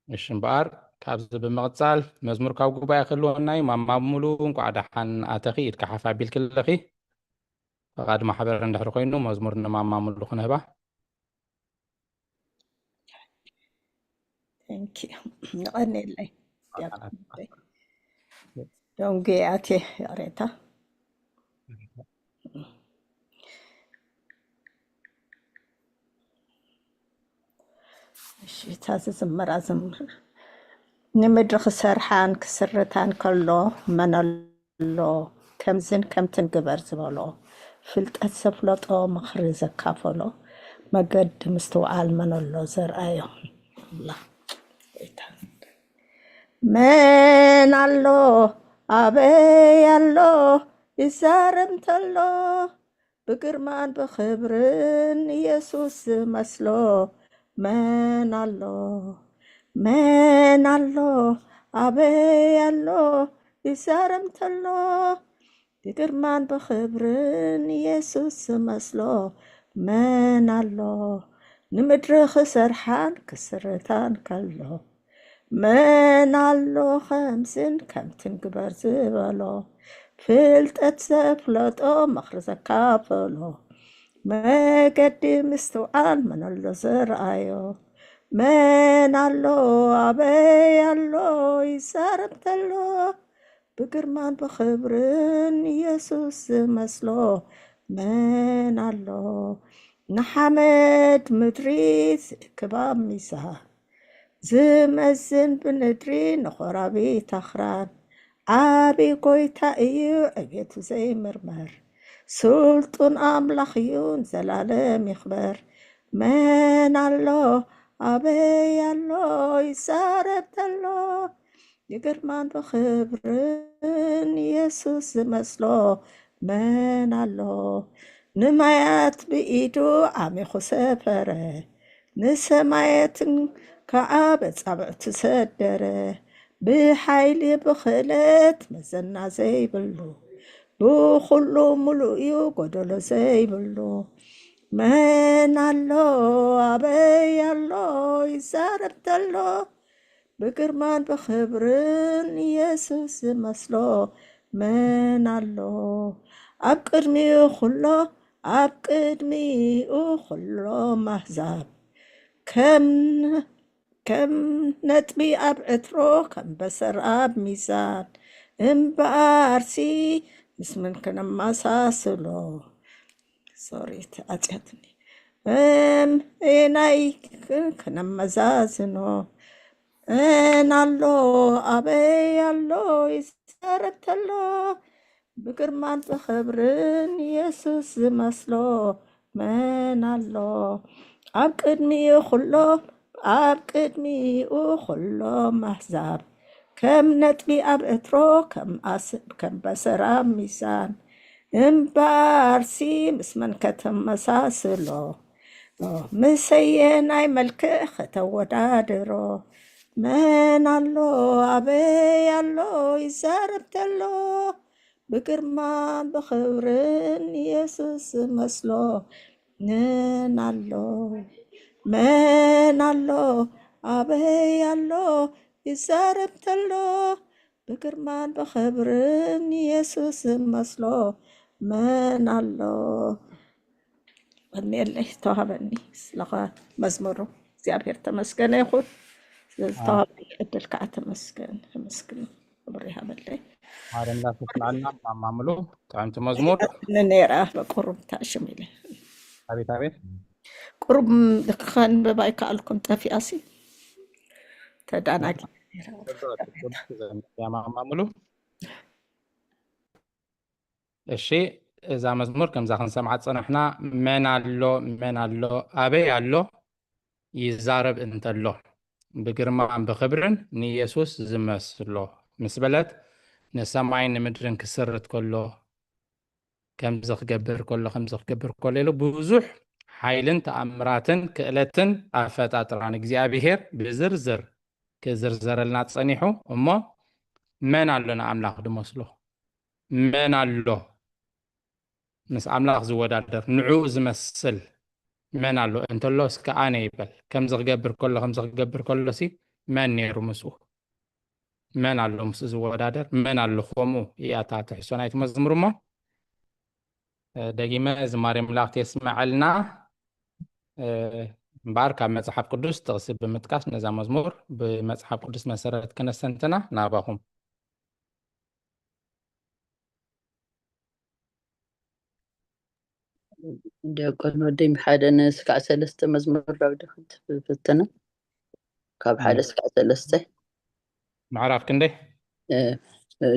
እሺ እምበኣር፣ ካብዚ ብምቕጻል መዝሙር ካብ ጉባኤ ክህልወና እዩ። ማማ ሙሉ፣ እንቋዕ ደሓን ኣተኺ፣ ኢድካ ሓፍ ኣቢልኪ ኣለኺ። ፈቓድ ማሕበር እንድሕር ኮይኑ፣ መዝሙር ንማማ ሙሉ ክንህባ። Thank you። ንቐንየለይ። ዲያቆን ዶንጌ ኣትየ፣ ይቕሬታ። እሺ፣ እታ ዝዝመራ ዝምር። ንምድሪ ክሰርሓን ክስርታን ከሎ መን ኣሎ? ከምዝን ከምትን ግበር ዝበሎ፣ ፍልጠት ዘፍለጦ ምኽሪ ዘካፈሎ፣ መገዲ ምስትውዓል መን ኣሎ ዘርኣዮ? ኣላ ጎይታ። መን ኣሎ ኣበይ ኣሎ ይዛረብ እንተሎ፣ ብግርማን ብኽብርን ኢየሱስ ዝመስሎ መን ኣሎ? መን ኣሎ ኣበይ ኣሎ ይዛረብ እንተሎ፣ ብግርማን ብኽብርን ኢየሱስ ዝመስሎ መን ኣሎ? ንምድሪ ክሰርሓን ክስርታን ከሎ፣ መን ኣሎ ከምዝን ከምትን ግበር ዝበሎ፣ ፍልጠት ዘፍለጦ ምኽሪ ዘካፈሎ፣ መገዲ ምስትውዓል መን ኣሎ ዘርኣዮ? መን ኣሎ ኣበይ ኣሎ ይዛረብ እንተሎ፣ ብግርማን ብኽብርን ኢየሱስ ዝመስሎ መን ኣሎ? ንሓመድ ምድሪ ዝእክባ ሚዛን፣ ዝመዝን ብንድሪ ንኾራቢት ኣኽራን። ዓቢ ጎይታ እዩ ዕቤቱ ዘይምርመር፣ ስልጡን ኣምላኽ እዩ ንዘላለም ይኽበር። መን ኣሎ ኣበይ ኣሎ ይዛረብ ተሎ፣ ብግርማን ብኽብርን ኢየሱስ ዝመስሎ መን ኣሎ? ንማያት ብኢዱ ዓሚኹ ሰፈረ፣ ንሰማያትን ከኣ በጻብዕቱ ሰደረ። ብሓይሊ ብኽእለት መዘና ዘይብሉ፣ ብኹሉ ምሉእ እዩ ጎደሎ ዘይብሉ። መን ኣሎ ኣበይ ኣሎ ይዛረብ ተሎ፣ ብግርማን ብኽብርን ኢየሱስ ዝመስሎ መን ኣሎ ኣብ ቅድሚኡ ኩሎ ኣብ ቅድሚኡ ኩሎም ኣህዛብ ከም ከም ነጥቢ ኣብ ዕትሮ ከም በሰር ኣብ ሚዛን እምበኣርሲ ምስ መን ክነመሳስሎ ሶሪ ተዓፅያትኒ ናይ ክነመዛዝኖ መን ኣሎ ኣበይ ኣሎ ይዛረብ ተሎ ብግርማን ብኽብርን የሱስ ዝመስሎ መን ኣሎ ኣብ ቅድሚኡ ኩሎ ኣብ ቅድሚኡ ኩሎም ኣህዛብ ከም ነጥቢ ኣብ ዕትሮ ከም ኣስ- ከም በሰር ኣብ ሚዛን እምበኣርሲ ምስ መን ከተመሳስሎ ምሰየናይ መልክዕ ከተወዳድሮ መን ኣሎ ኣበይ ኣሎ ይዛረብ ተሎ ብግርማን ብኽብርን የሱስ ዝመስሎ መን ኣሎ መን ኣሎ ኣበይ ኣሎ ይዛረብ ተሎ ብግርማን ብኽብርን የሱስ ዝመስሎ መን ኣሎ እኔለይ ተዋህበኒ ስለኸ መዝሙሩ እግዚኣብሔር ተመስገነ ይኹን ስለዝተዋህበኒ ዕድል ከዓ ተመስገን ተመስግን ክብሪ ሃበለይ ማርያም ላተስማዕልና ማማምሉ ጥዕምቲ መዝሙር ነይራ በቁሩብ ታሽም ኢለ ኣቤት ኣቤት ቁሩብ ከንብብ ኣይከኣልኩን ጠፊኣሲ ተዳናጊ ማማምሉ እሺ እዛ መዝሙር ከምዛ ክንሰምዓ ዝፀናሕና መን ኣሎ መን ኣሎ ኣበይ ኣሎ ይዛረብ እንተሎ ብግርማን ብኽብርን ንየሱስ ዝመስሎ ምስ በለት ንሰማይን ንምድርን ክስርት ከሎ ከምዚ ክገብር ከሎ ከምዚ ክገብር ከሎ ኢሉ ብዙሕ ሓይልን ተኣምራትን ክእለትን ኣፈጣጥራን እግዚኣብሄር ብዝርዝር ክዝርዘረልና ጸኒሑ እሞ መን ኣሎ ንኣምላኽ ዝመስሎ መን ኣሎ ምስ ኣምላኽ ዝወዳደር ንዕኡ ዝመስል መን ኣሎ እንተሎ እስከ ኣነ ይበል ከምዚ ክገብር ከሎ ከምዚ ክገብር ከሎ ሲ መን ነይሩ ምስኡ መን ኣሎ ምስኡ ዝወዳደር መን ኣሎ ከምኡ እያ እታ ትሕሶ ናይቲ መዝሙር እሞ ደጊመ ዝማሬ መላእክት የስመዐልና እምበኣር ካብ መፅሓፍ ቅዱስ ጥቕሲ ብምጥቃስ ነዛ መዝሙር ብመፅሓፍ ቅዱስ መሰረት ክነስተንትና ናባኹም ዲያቆን ወደይ ሓደ ንስካዕ ሰለስተ መዝሙር ዳዊት ክትፍትና ካብ ሓደ ስካዕ ሰለስተ ምዕራፍ ክንደይ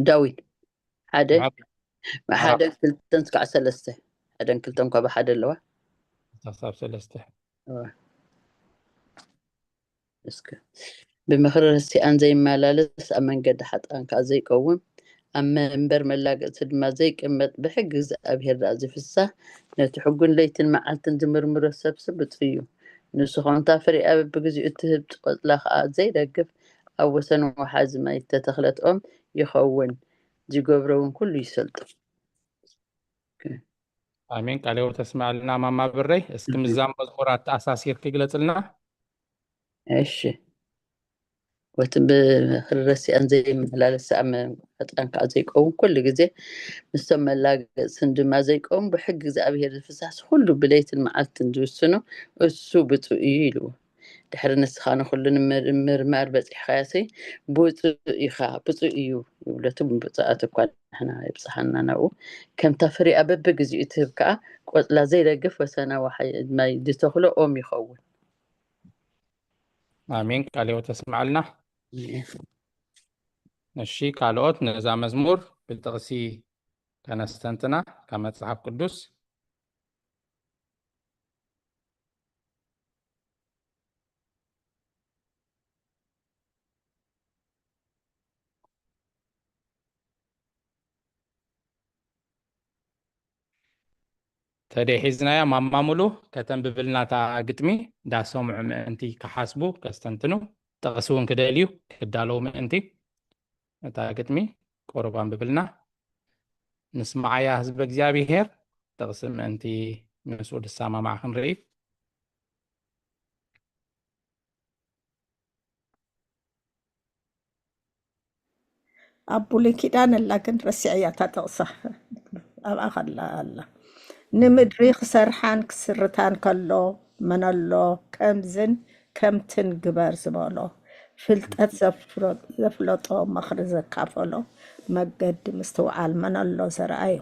ዳዊት ሓደ ሓደን ክልተን ስካዕ ሰለስተ ሓደን ክልተን ካብ ሓደ ኣለዋ ክሳብ ሰለስተ እስከ ብምኽሪ ረሲኣን ዘይመላለስ ኣብ መንገዲ ሓጥኣን ከዓ ዘይቀውም ኣብ መንበር መላገፅቲ ድማ ዘይቅመጥ ብሕጊ እግዚኣብሔር ደኣ ዝፍሳህ ነቲ ሕጉን ለይትን መዓልትን ዝምርምሮ ሰብሲ ብፁዕ እዩ ንሱ ከምታ ፍሪኣ በብግዚኡ እትህብ ቆፅላ ከዓ ዘይረግፍ ኣብ ወሰን ወሓዚ ማይ ዝተተኽለት ኦም ይኸውን ዝገብሮ እውን ኩሉ ይሰልጡ ኣሜን ቃለ ሕይወት ተስማዕልና ማማ ብረይ እስኪ ምዛም መዝሙር ኣተኣሳሲርኪ ግለፅልና እሺ ወቲ ብክርረሲኣን ዘይመላለስ ኣብ መጣን ከዓ ዘይቀውም ኩሉ ግዜ ምስቶም መላገፅትን ድማ ዘይቀውም ብሕጊ እግዚኣብሄር ዝፍሳስ ኩሉ ብለይትን መዓልትን ዝውስኑ እሱ ብፁእ እዩ ኢልዎ ድሕሪ ንስኻ ንኩሉ ንምርማር በፂሕኻያሲ ብፁእ ኢኻ ብፁእ እዩ ይብለቱ ብፁኣት እኳ ንሕና የብፅሓና ናብኡ ከምታ ፍሪኣ በብግዚኡ ትህብ ከዓ ቆፅላ ዘይረግፍ ወሰና ዋሓይ ማይ ዝተኽሎ ኦም ይኸውን ኣሜን ቃለ ሕይወት ተስምዓልና እሺ ካልኦት ነዛ መዝሙር ብጥቕሲ ከነስተንትና ካብ መፅሓፍ ቅዱስ ተደይ ሒዝናያ ማማ ሙሉ ከተንብብልና እታ ግጥሚ እንዳሰምዑ ምእንቲ ክሓስቡ ከስተንትኑ ጥቕሲ እውን ክደልዩ ክዳለዉ ምእንቲ እታ ግጥሚ ቁሩብ ኣንብብልና ንስምዓያ ህዝበ እግዚኣብሄር ጥቕሲ ምእንቲ ምስኡ ድሰማማዕ ክንርኢ ኣብ ብሉይ ኪዳን ኣላ፣ ግን ረሲዐያ እታ ጥቕሳ። ኣብኣ ከላ ኣላ። ንምድሪ ክሰርሓን ክስርታን ከሎ፣ መን ኣሎ ከምዝን ከምትን ግበር ዝበሎ፣ ፍልጠት ዘፍሎ-፣ ዘፍለጦ፣ ምኽሪ ዘካፈሎ፣ መገዲ ምስትውዓል መን ኣሎ ዘርኣዮ፣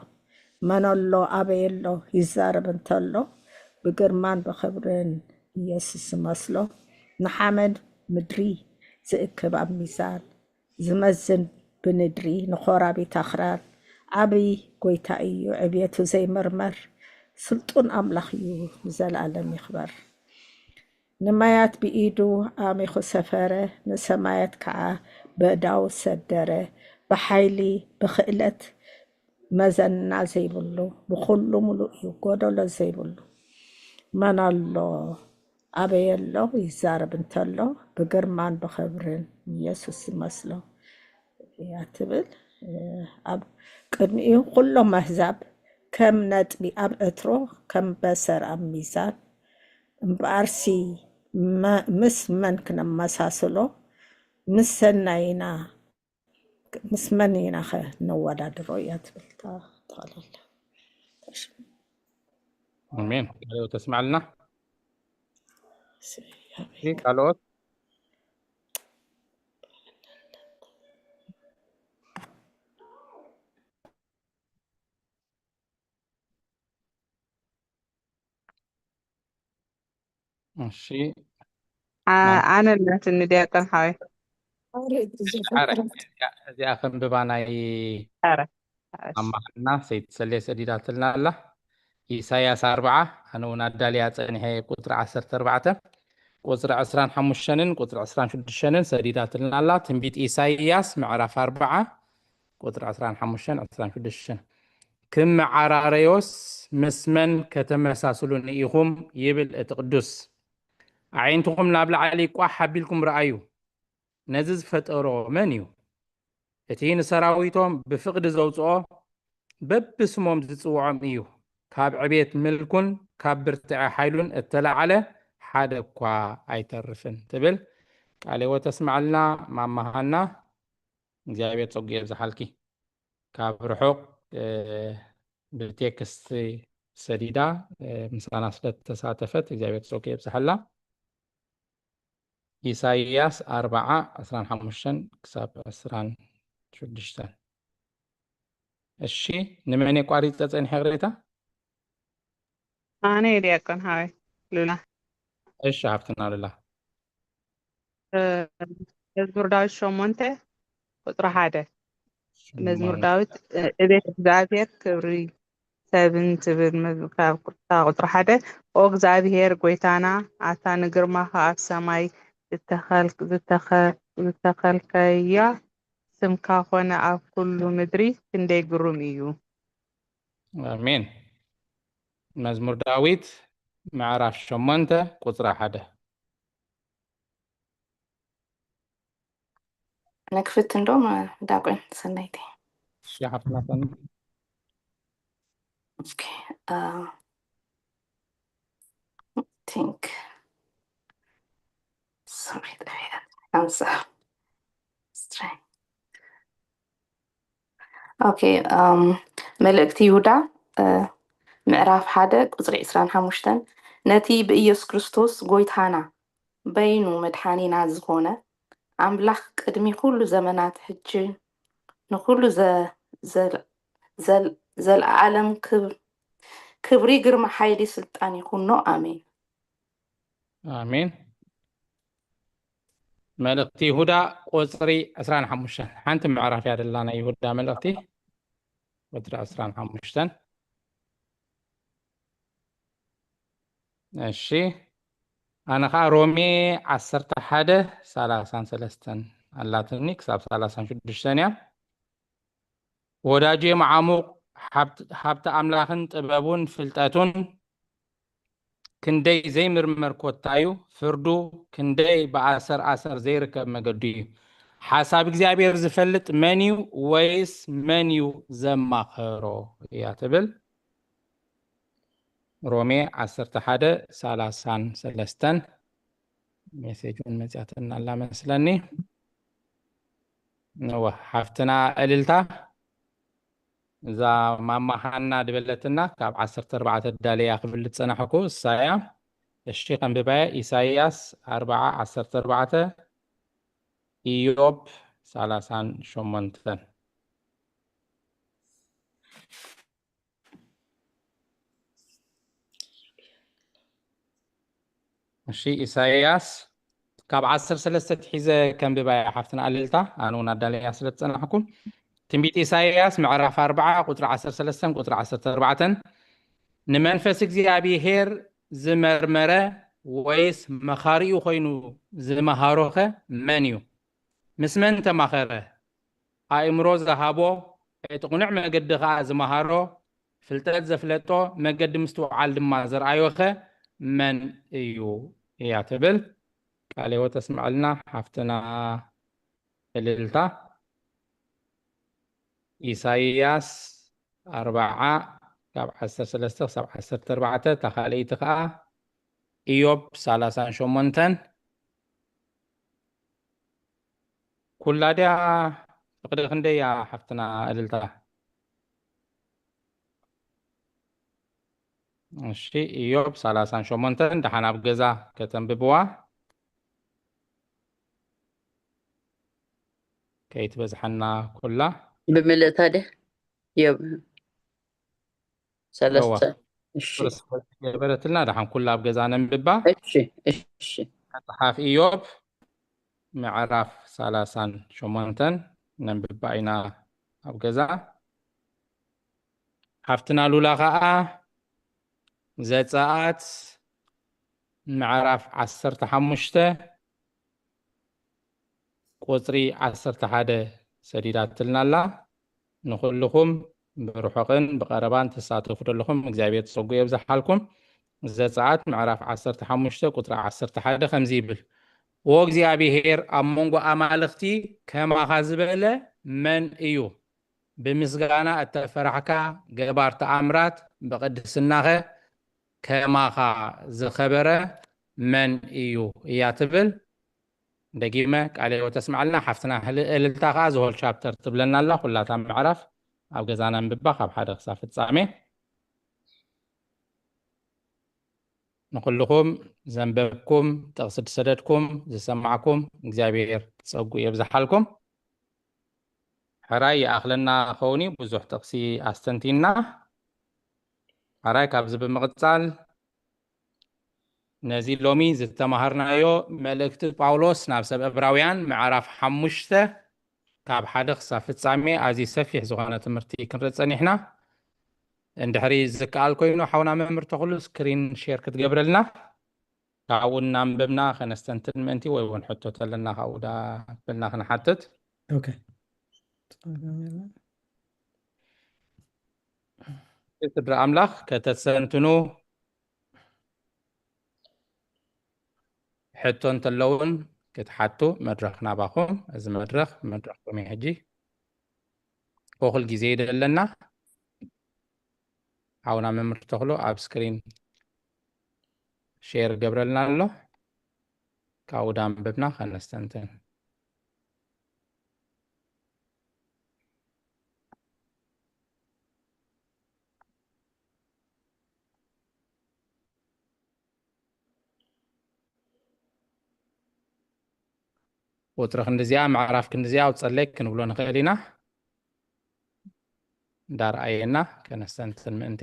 መን ኣሎ ኣበየሎ ይዛረብ እንተሎ፣ ብግርማን ብኽብርን ኢየሱስ ዝመስሎ፣ ንሓመድ ምድሪ ዝእክብ ኣብ ሚዛን ዝመዝን ብንድሪ ንኾራቢት ኣኽራን ዓብዪ ጎይታ እዩ፣ ዕብየቱ ዘይምርመር ስልጡን ኣምላኽ እዩ፣ ንዘለኣለም ይኽበር። ንማያት ብኢዱ ኣሚኹ ሰፈረ፣ ንሰማያት ከዓ በእዳው ሰደረ፣ ብሓይሊ ብኽእለት መዘና ዘይብሉ፣ ብኹሉ ምሉእ እዩ፣ ጎደሎ ዘይብሉ። መን ኣሎ ኣበየሎ ይዛረብ እንተሎ፣ ብግርማን ብኽብርን ኢየሱስ ዝመስሎ እያ ትብል። ኣብ ቅድሚኡ ኩሎም ኣህዛብ ከም ነጥቢ ኣብ ዕትሮ፣ ከም በሰር ኣብ ሚዛን። እምበኣርሲ መ-፣ ምስ መን ክነመሳስሎ? ምስ ሰናይና ምስ መን ኢና ኸ ነወዳድሮ እያ ትብል እታ ተቓላላ። ኣሜን። ቃለ ሕይወት ተስማዕልና። እሺ፣ ካልኦት? እሺ። ኣ-፣ ኣነ ናትኒ ዲያቆን ሓወይ። እሺ፣ ኣረ፣ እዚኣ፣ እዚኣ ከንብባ ናይ ኣረ፣ ኣረ፣ እሺ። ኣማሃና ሰይቲ ሰሌ ሰዲዳትልና ኣላ። ኢሳይያስ ኣርብዓ፣ ኣነ እውን ኣዳልያ ጸኒሐ ቁጽሪ ዓሰርተ ኣርባዕተ፣ ቁጽሪ ዕስራን ሓሙሽተን ቁጽሪ ዕስራን ሽዱሽተን ሰዲዳትልና ኣላ። ትንቢት ኢሳይያስ ምዕራፍ ኣርብዓ ቁጽሪ ዕስራን ሓሙሽተን ዕስራን ሽዱሽተን። ክም መዓራረዮስ ምስ መን ከተመሳስሉኒ ኢኹም? ይብል እቲ ቅዱስ። ኣዒንትኹም ናብ ላዕሊ ቋሕ ኣቢልኩም ረኣዩ። ነዚ ዝፈጠሮ መን እዩ? እቲ ንሰራዊቶም ብፍቕዲ ዘውጽኦ፣ በብስሞም ዝጽውዖም እዩ። ካብ ዕቤት ምልኩን ካብ ብርትዐ ሓይሉን እተላዕለ ሓደ እኳ ኣይተርፍን ትብል። ቃለ ሕይወት ተስማዕልና ማማ ሃና። እግዚኣብሔር ጸጉ የብዝሓልኪ። ካብ ርሑቕ፣ እ፣ ብቴክስት ሰዲዳ፣ እ፣ ምሳና ስለ ተሳተፈት እግዚኣብሔር ጸጉ የብዝሓላ። ኢሳይያስ ኣርብዓ ዕስራን ሓሙሽተን ክሳብ ዕስራን ሽዱሽተን። እሺ፣ ንመን የቋሪጸ ጸኒሐ ይቕሬታ? ኣነ ዲያቆን ሃወይ ሉላ። እሺ፣ ሃብትና ሉላ። እ፣ መዝሙር ዳዊት ሸሞንተ ቁጽሪ ሓደ። መዝሙር ሸሞንተ። ዳዊት፣ እ፣ እቤት እግዚኣብሔር ክብሪ ሰብን ትብል መዝ-፣ ካብ ቁ-፣ ካብ ቁጽሪ ሓደ። ኦ እግዚኣብሔር ጐይታና፣ ኣታ ንግርማኻ ኣብ ሰማይ ዝተኸል-፣ ዝተኸ-፣ ዝተኸልከያ ስምካ ኾነ ኣብ ኩሉ ምድሪ ክንደይ ግሩም እዩ። ኣሜን። መዝሙር ዳዊት ምዕራፍ ሸሞንተ ቁጽሪ ሓደ። ነክፍት እንዶ፣ ማ-፣ ዳቆን ሰናይቲ። እሺ፣ ሓፍትና ሰናይ። ኦኬ፣ አ፣ ቲንክ፣ ሶሪ፣ ጠፊኣ። ሓምሳ። ስትራይ። ኦኬ፣ ኣም፣ መልእክቲ ይሁዳ፣ እ፣ ምዕራፍ ሓደ ቁጽሪ ዕስራን ሓሙሽተን፣ ነቲ ብኢየሱስ ክርስቶስ ጐይታና በይኑ መድሓኒና ዝኾነ ኣምላኽ ቅድሚ ኩሉ ዘመናት ሕጂ ንኹሉ ዘ-፣ ዘል-፣ ዘል-፣ ዘለዓለም ክብ-፣ ክብሪ፣ ግርማ፣ ሓይሊ፣ ስልጣን ይኹኖ። ኣሜን። ኣሜን። መልእክቲ ይሁዳ ቁጽሪ ዕስራን ሓሙሽተን። ሓንቲ ምዕራፍ እያ ደላ ናይ ይሁዳ መልእክቲ። ቁጽሪ ዕስራን ሓሙሽተን። እሺ። ኣነ ኸዓ ሮሜ ዓሰርተ ሓደ ሰላሳን ሰለስተን ኣላትኒ ክሳብ ሰላሳን ሽዱሽተን እያ። ወዳጄ መዓሙቕ፣ ሃብት-፣ ሃብቲ ኣምላኽን ጥበቡን ፍልጠቱን ክንደይ ዘይምርመር ኮታዩ፣ ፍርዱ ክንደይ ብኣሰር ኣሰር ዘይርከብ መገዱ እዩ። ሓሳብ እግዚኣብሔር ዝፈልጥ መን እዩ? ወይስ መን እዩ ዘማኸሮ? እያ ትብል። ሮሜ ዓሰርተ ሓደ ሰላሳን ሰለስተን። ሜሴጅ እውን መጽያትና ኣላ መስለኒ። እወ፣ ሓፍትና እልልታ፣ እዛ ማማ ሃና ድበለትና ካብ ዓሰርተ ኣርባዕተ ዳለያ ክብል ዝጸናሕኩ እሳ እያ። እሺ፣ ከንብባየ። ኢሳይያስ ኣርብዓ ዓሰርተ ኣርባዕተ፣ ኢዮብ ሰላሳን ሸሞንተን። እሺ፣ ኢሳይያስ ካብ ዓሰርተ ሰለስተ ትሒዘ ከንብባየ ሓፍትና እልልታ፣ ኣነ እውን ኣዳለያ ስለ ዝጸናሕኩ። ትንቢት ኢሳይያስ ምዕራፍ ኣርብዓ ቁጽሪ ዓሰርተ ሰለስተን ቁጽሪ ዓሰርተ ኣርባዕተን፣ ንመንፈስ እግዚኣብሔር ዝመርመረ ወይስ መኻሪኡ ኮይኑ ዝመሃሮኸ መን እዩ? ምስ መን ተማኸረ? ኣእምሮ ዝሃቦ፣ እቲ ቅኑዕ መገዲ ኸኣ ዝመሃሮ፣ ፍልጠት ዘፍለጦ፣ መገዲ ምስትውዓል ድማ ዘርኣዮኸ መን እዩ? እያ ትብል። ቃለ ሕይወት ተስምዐልና ሓፍትና እልልታ። ኢሳይያስ ኣርብዓ ካብ ዓሰርተ ሰለስተ ክሳብ ዓሰርተ ኣርባዕተ፣ እታ ካልኣይቲ ኸኣ ኢዮብ ሰላሳን ሸሞንተን። ኩላ ድያ? ፍቕዲ ክንደይ እያ ሓፍትና እልልታ? እሺ፣ ኢዮብ ሰላሳን ሸሞንተን፣ ደሓን ኣብ ገዛ ከተንብብዋ ከይትበዝሓና ኩላ። ብምልእታ ድያ? ኢዮብ ሰለስተ። እዋ። እሺ። ቁርሲ ገበረትልና፣ ደሓን ኩላ ኣብ ገዛ ነንብባ። እሺ፣ እሺ። መጽሓፍ ኢዮብ ምዕራፍ ሰላሳን ሸሞንተን ነንብባ ኢና ኣብ ገዛ። ሓፍትና ሉላ ኸኣ ዘጸኣት ምዕራፍ ዓሰርተ ሓሙሽተ ቁጽሪ ዓሰርተ ሓደ ሰዲዳትልና ኣላ። ንኹልኹም ብርሑቕን ብቐረባን ትሳተፉ ዘለኹም እግዚኣብሔር ጸጉ የብዝሓልኩም። ዘጸኣት ምዕራፍ ዓሰርተ ሓሙሽተ ቁጽሪ ዓሰርተ ሓደ ከምዚ ይብል፣ "ዎ እግዚኣብሔር፣ ኣብ መንጎ ኣማልኽቲ ከማኻ ዝበለ መን እዩ? ብምስጋና እተፈራሕካ ገባር ተኣምራት፣ ብቕድስናኸ ከማኻ ዝኸበረ መን እዩ?" እያ ትብል። ደጊመ ቃለ ሕይወት ተስምዓልና። ሓፍትና ህል-፣ እልልታ ኸኣ ዝሆል ቻፕተር ትብለና ኣላ። ኩላታ ምዕራፍ ኣብ ገዛና ኣንብባ ካብ ሓደ ክሳብ ፍጻሜ። ንኹልኹም ዘንበብኩም፣ ጥቕሲ ዝሰደድኩም፣ ዝሰማዕኩም እግዚኣብሔር ጸጉ የብዝሓልኩም። ሕራይ ይኣኽለና ኸውን እዩ፣ ብዙሕ ጥቕሲ ኣስተንቲና። ሕራይ ካብዚ ብምቕጻል ነዚ ሎሚ ዝተማሃርናዮ መልእክቲ ጳውሎስ ናብ ሰብ ዕብራውያን ምዕራፍ ሓሙሽተ ካብ ሓደ ክሳብ ፍጻሜ ኣዝዩ ሰፊሕ ዝኾነ ትምህርቲ ክንርኢ ጸኒሕና። እንድሕሪ ዝከኣል ኮይኑ ሓውና መምህር ተኽሉ ስክሪን ሼር ክትገብረልና፣ ካብኡ እናንበብና ከነስተንትን ምእንቲ ወይ እውን ሕቶ ተለና ካብኡ ዳ ብልና ክንሓትት። ኦኬ። ጸገም የለን። ስድራ ኣምላኽ ከተስተንትኑ ሕቶ እንተለውን ክትሓቱ መድረኽ ናባኹም። እዚ መድረኽ መድረኽኩም እዩ። ሕጂ እኹል ግዜ ይደለና። ሓውና መምህር ተኽሉ ኣብ ስክሪን ሼር ገብረልና ኣሎ። ካብኡ ዳንበብና ከነስተንትን። ቁጽሪ ክንዲዚኣ፣ ምዕራፍ ክንዲዚኣ ኣውጸለይ ክንብሎ ንኽእል ኢና። እንዳርኣየና ከነስተንትን ምእንቲ።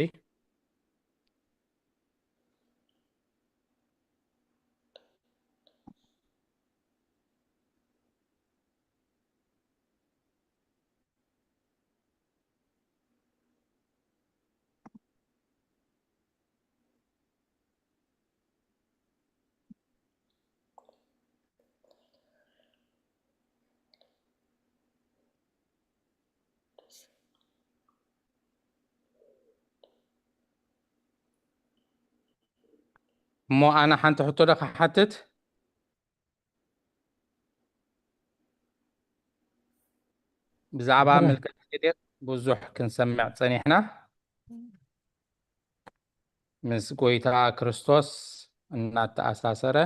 እሞ ኣነ ሓንቲ ሕቶ ዶ ክሓትት? ብዛዕባ ምልከት ጼዴቅ ብዙሕ ክንሰምዕ ጸኒሕና። ምስ ጎይታ ክርስቶስ እናተኣሳሰረ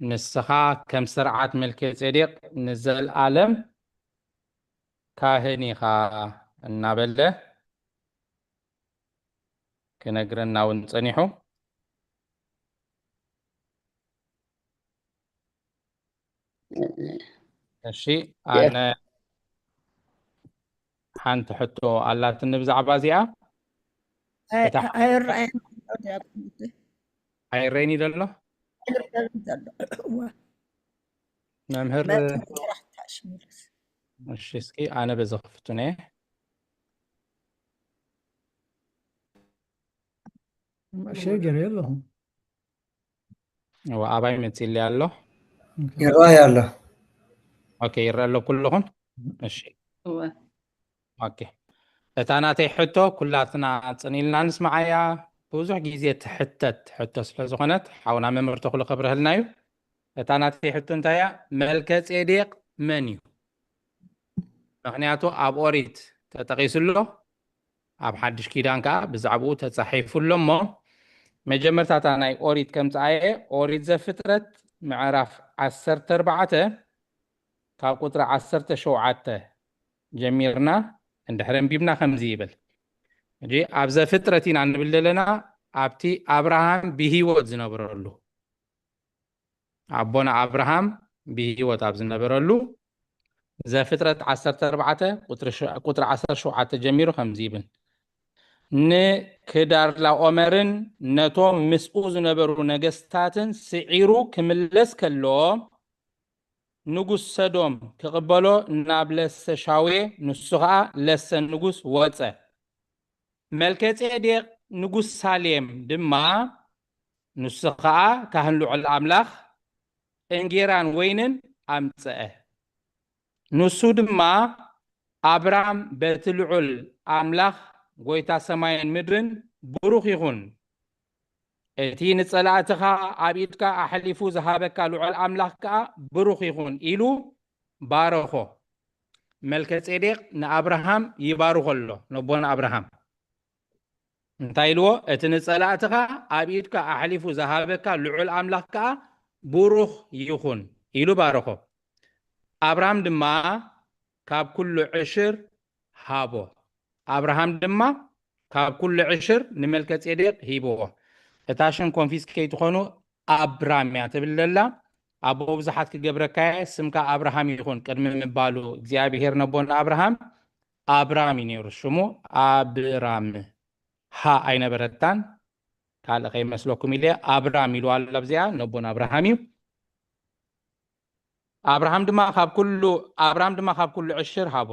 ንስኻ ከም ስርዓት መልከጼዴቅ ንዘልኣለም ካህን ኢኻ እናበለ ክነግረና እውን ጸኒሑ። እሺ፣ ኣነ ሓንቲ ሕቶ ኣላትኒ ብዛዕባ እዚኣ። ኣይ-፣ እታ ኣይረኣየን ኣሎ ዲያቆን። ኣይረኣይን እዩ ዘሎ? ኣይረኣየን ዘሎ። እወ። መምህር መጥቶ ጥራሕ ታሽሙልስ። እሺ፣ እስኪ ኣነ በዚ ክፍቱን እየ። ሸገር የለኹም። እወ፣ ኣባይ መጺእለይ ኣሎ። ኦኬ። ይረኣይ ኣሎ። ኦኬ፣ ይረአ ኣሎ ኩልኹም? እሺ። እወ። ኦኬ። እታ ናተይ ሕቶ ኩላትና ጽን ኢልና ንስምዓያ። ብዙሕ ግዜ ትሕተት ሕቶ ስለ ዝኾነት ሓውና መምህር ተኽሉ ከብርህልና እዩ። እታ ናተይ ሕቶ እንታይ እያ? መልከጼዴቅ መን እዩ? ምኽንያቱ ኣብ ኦሪት ተጠቒሱ ኣሎ፣ ኣብ ሓድሽ ኪዳን ከኣ ብዛዕባኡ ተጻሒፉ ኣሎ እሞ፣ መጀመርታ እታ ናይ ኦሪት ከምጽኣየ፣ ኦሪት ዘፍጥረት ምዕራፍ ዓሰርተ ኣርባዕተ ካብ ቁጽሪ ዓሰርተ ሸውዓተ ጀሚርና እንድሕር ኣንቢብና ከምዚ ይብል። ሕጂ ኣብ ዘፍጥረት ኢና ንብል ዘለና፣ ኣብቲ ኣብርሃም ብህይወት ዝነበረሉ፣ ኣቦና ኣብርሃም ብህይወት ኣብ ዝነበረሉ፣ ዘፍጥረት ዓሰርተ ኣርባዕተ ቁጽሪ ሸ-፣ ቁጽሪ ዓሰርተ ሸውዓተ ጀሚሩ ከምዚ ይብል፣ ንክዳርላኦመርን ነቶም ምስኡ ዝነበሩ ነገስታትን ስዒሩ ክምለስ ከሎ፣ ንጉስ ሰዶም ክቕበሎ ናብ ለሰ ሻዌ፣ ንሱ ኸኣ ለሰ ንጉስ ወጸ። መልከጼዴቅ ንጉስ ሳሌም ድማ፣ ንሱ ኸኣ ካህን ልዑል ኣምላኽ፣ እንጌራን ወይንን ኣምጽአ። ንሱ ድማ፣ ኣብራም በቲ ልዑል ኣምላኽ ጐይታ ሰማይን ምድርን ብሩኽ ይኹን፣ እቲ ንጸላእትኻ ኣብ ኢድካ ኣሕሊፉ ዝሃበካ ልዑል ኣምላኽ ከኣ ብሩኽ ይኹን ኢሉ ባረኾ። መልከጼዴቅ ንኣብርሃም ይባርኾ ኣሎ፣ ነቦና ኣብርሃም። እንታይ ኢልዎ? "እቲ ንጸላእትኻ ኣብ ኢድካ ኣሕሊፉ ዝሃበካ ልዑል ኣምላኽ ከኣ ብሩኽ ይኹን" ኢሉ ባረኾ። ኣብርሃም ድማ ካብ ኩሉ ዕሽር ሃቦ። ኣብርሃም ድማ ካብ ኩሉ ዕሽር ንመልከጼዴቅ ሂብዎ። እታ ሽም ኮንፊዝ ከይትኾኑ ኣብራም እያ ትብል ዘላ። ኣቦ ብዙሓት ክገብረካ እየ፣ ስምካ ኣብርሃም ይኹን ቅድሚ ምባሉ እግዚኣብሄር ነቦና ኣብርሃም ኣብራም እዩ ነይሩ ሽሙ። ኣብራም ሃ ኣይነበረታን፣ ካልእ ከይመስለኩም ኢለ ኣብራም ኢሉ ኣሎ። ኣብዚኣ ነቦና ኣብርሃም እዩ። ኣብርሃም ድማ ካብ ኩሉ፣ ኣብራም ድማ ካብ ኩሉ ዕሽር ሃቦ።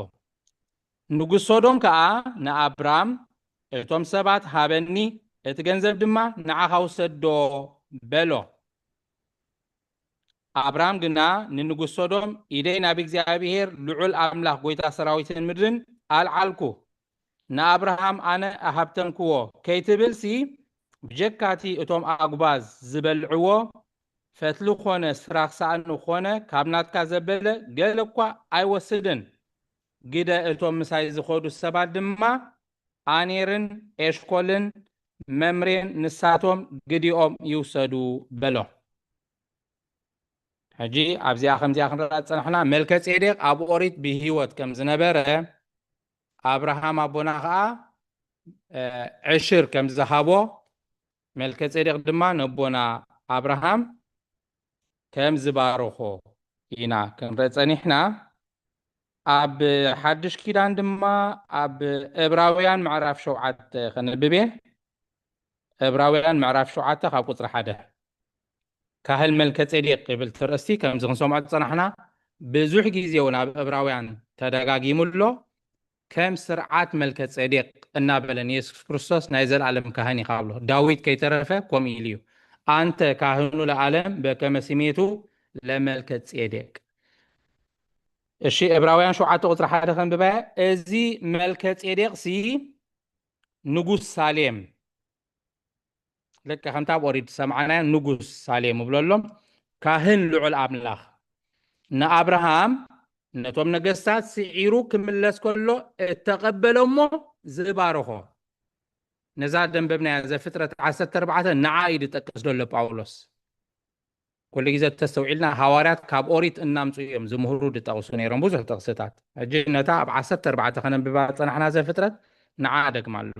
ንጉስ ሶዶም ከኣ ንኣብራም፣ "እቶም ሰባት ሃበኒ፣ እቲ ገንዘብ ድማ ንዓኻ ውሰዶ" በሎ። ኣብራም ግና ንንጉስ ሶዶም፣ "ኢደይ ናብ እግዚኣብሄር ልዑል ኣምላኽ ጐይታ ሰራዊትን ምድርን ኣልዓልኩ፣ ንኣብርሃም ኣነ ኣሃብተምክዎ" ከይትብልሲ፣ ብጀካቲ እቶም ኣጉባዝ ዝበልዕዎ ፈትሊ ኾነ ስራኽ ሳእኒ ኾነ ካብ ናትካ ዘበለ ገለ እኳ ኣይወስድን። ግደ እቶም ምሳይ ዝኸዱ ሰባት ድማ ኣኔርን ኤሽኮልን መምሬን ንሳቶም ግዲኦም ይውሰዱ በሎ። ሕጂ ኣብዚኣ ከምዚኣ ክንረኣ ዝጸናሕና፣ መልከጼዴቅ ኣብ ኦሪት ብህይወት ከም ዝነበረ፣ ኣብርሃም ኣቦና ኸኣ፣ እ፣ ዕሽር ከም ዝሃቦ፣ መልከጼዴቅ ድማ ነቦና ኣብርሃም ከም ዝባረኾ ኢና ክንርኢ ጸኒሕና። ኣብ ሓድሽ ኪዳን ድማ ኣብ ዕብራውያን ምዕራፍ ሸውዓተ ከነብብ እየ። ዕብራውያን ምዕራፍ ሸውዓተ ካብ ቁጽሪ ሓደ። ካህን መልከጼዴቅ ይብል እቲ ርእስቲ፣ ከምዚ ክንሰምዖ ዝጸናሕና ብዙሕ ግዜ እውን ኣብ ዕብራውያን ተደጋጊሙ ኣሎ። ከም ስርዓት መልከጼዴቅ እናበለ ንየሱስ ክርስቶስ ናይ ዘለኣለም ካህን ኢኻ ብሎ። ዳዊት ከይተረፈ ከምኡ ኢሉ እዩ። "ኣንተ ካህኑ ለዓለም በከመ ስሜቱ ለመልከጼዴቅ።" እሺ፣ ዕብራውያን ሸውዓተ ቁጽሪ ሓደ ከንብባያ። እዚ መልከጼዴቅሲ ንጉስ ሳሌም፣ ልክዕ ከምታ ኣብ ኦሪት ዝሰማዕናዮ ንጉስ ሳሌም ይብሎ ኣሎ፣ ካህን ልዑል ኣምላኽ ንኣብርሃም ነቶም ነገስታት ስዒሩ ክምለስ ከሎ እተቐበሎ እሞ ዝባረኾ። ነዛ ደንበብናያ ዘፍጥረት ዓሰርተ ኣርባዕተ ንዓ እዩ ዝጠቅስ ዘሎ ጳውሎስ። ኩሉ ግዜ ተስተውዒልና፣ ሃዋርያት ካብ ኦሪት እናምፅኡ እዮም ዝምህሩ፣ ዝጠቕሱ ነይሮም ብዙሕ ጥቕስታት። ሕጂ ነታ ኣብ ዓሰርተ ኣርባዕተ ከነንብባ ዝፀናሕና ዘፍጥረት ንዓ ደግማ ኣሎ።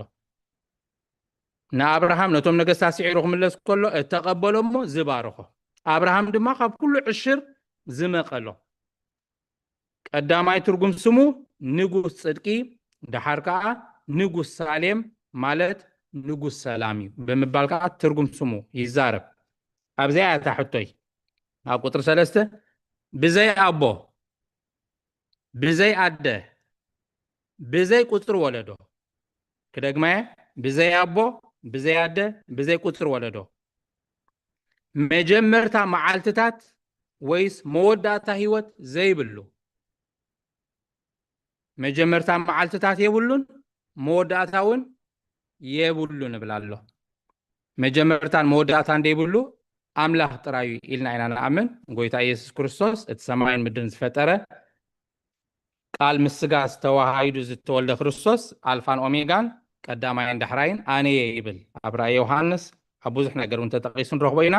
ንኣብርሃም ነቶም ነገስታት ስዒሩ ክምለስ ከሎ እተቐበሎ እሞ ዝባርኾ፣ ኣብርሃም ድማ ካብ ኩሉ ዕሽር ዝመቐሎ። ቀዳማይ ትርጉም ስሙ ንጉስ ጽድቂ፣ ደሓር ከኣ ንጉስ ሳሌም ማለት ንጉስ ሰላም እዩ ብምባል ከኣ ትርጉም ስሙ ይዛረብ። ኣብዚኣ እያ እታ ሕቶይ። ኣብ ቁጽሪ ሰለስተ፣ ብዘይ ኣቦ፣ ብዘይ ኣደ፣ ብዘይ ቁጽሪ ወለዶ። ክደግማየ፣ ብዘይ ኣቦ፣ ብዘይ ኣደ፣ ብዘይ ቁጽሪ ወለዶ። መጀመርታ መዓልትታት ወይስ መወዳእታ ህይወት ዘይብሉ? መጀመርታ መዓልትታት የብሉን፣ መወዳእታ እውን የብሉን እብል ኣሎ። መጀመርታን መወዳእታን ዘይብሉ ኣምላኽ ጥራዩ ኢልና ኢና ንኣምን። ጎይታ ኢየሱስ ክርስቶስ እቲ ሰማይን ምድርን ዝፈጠረ፣ ቃል ምስ ስጋ ዝተዋሃይዱ ዝተወልደ ክርስቶስ ኣልፋን ኦሜጋን፣ ቀዳማይን ዳሕራይን ኣነ እየ ይብል። ኣብ ራእይ ዮሃንስ ኣብ ብዙሕ ነገር እውን ተጠቒሱ ንረኽቦ ኢና።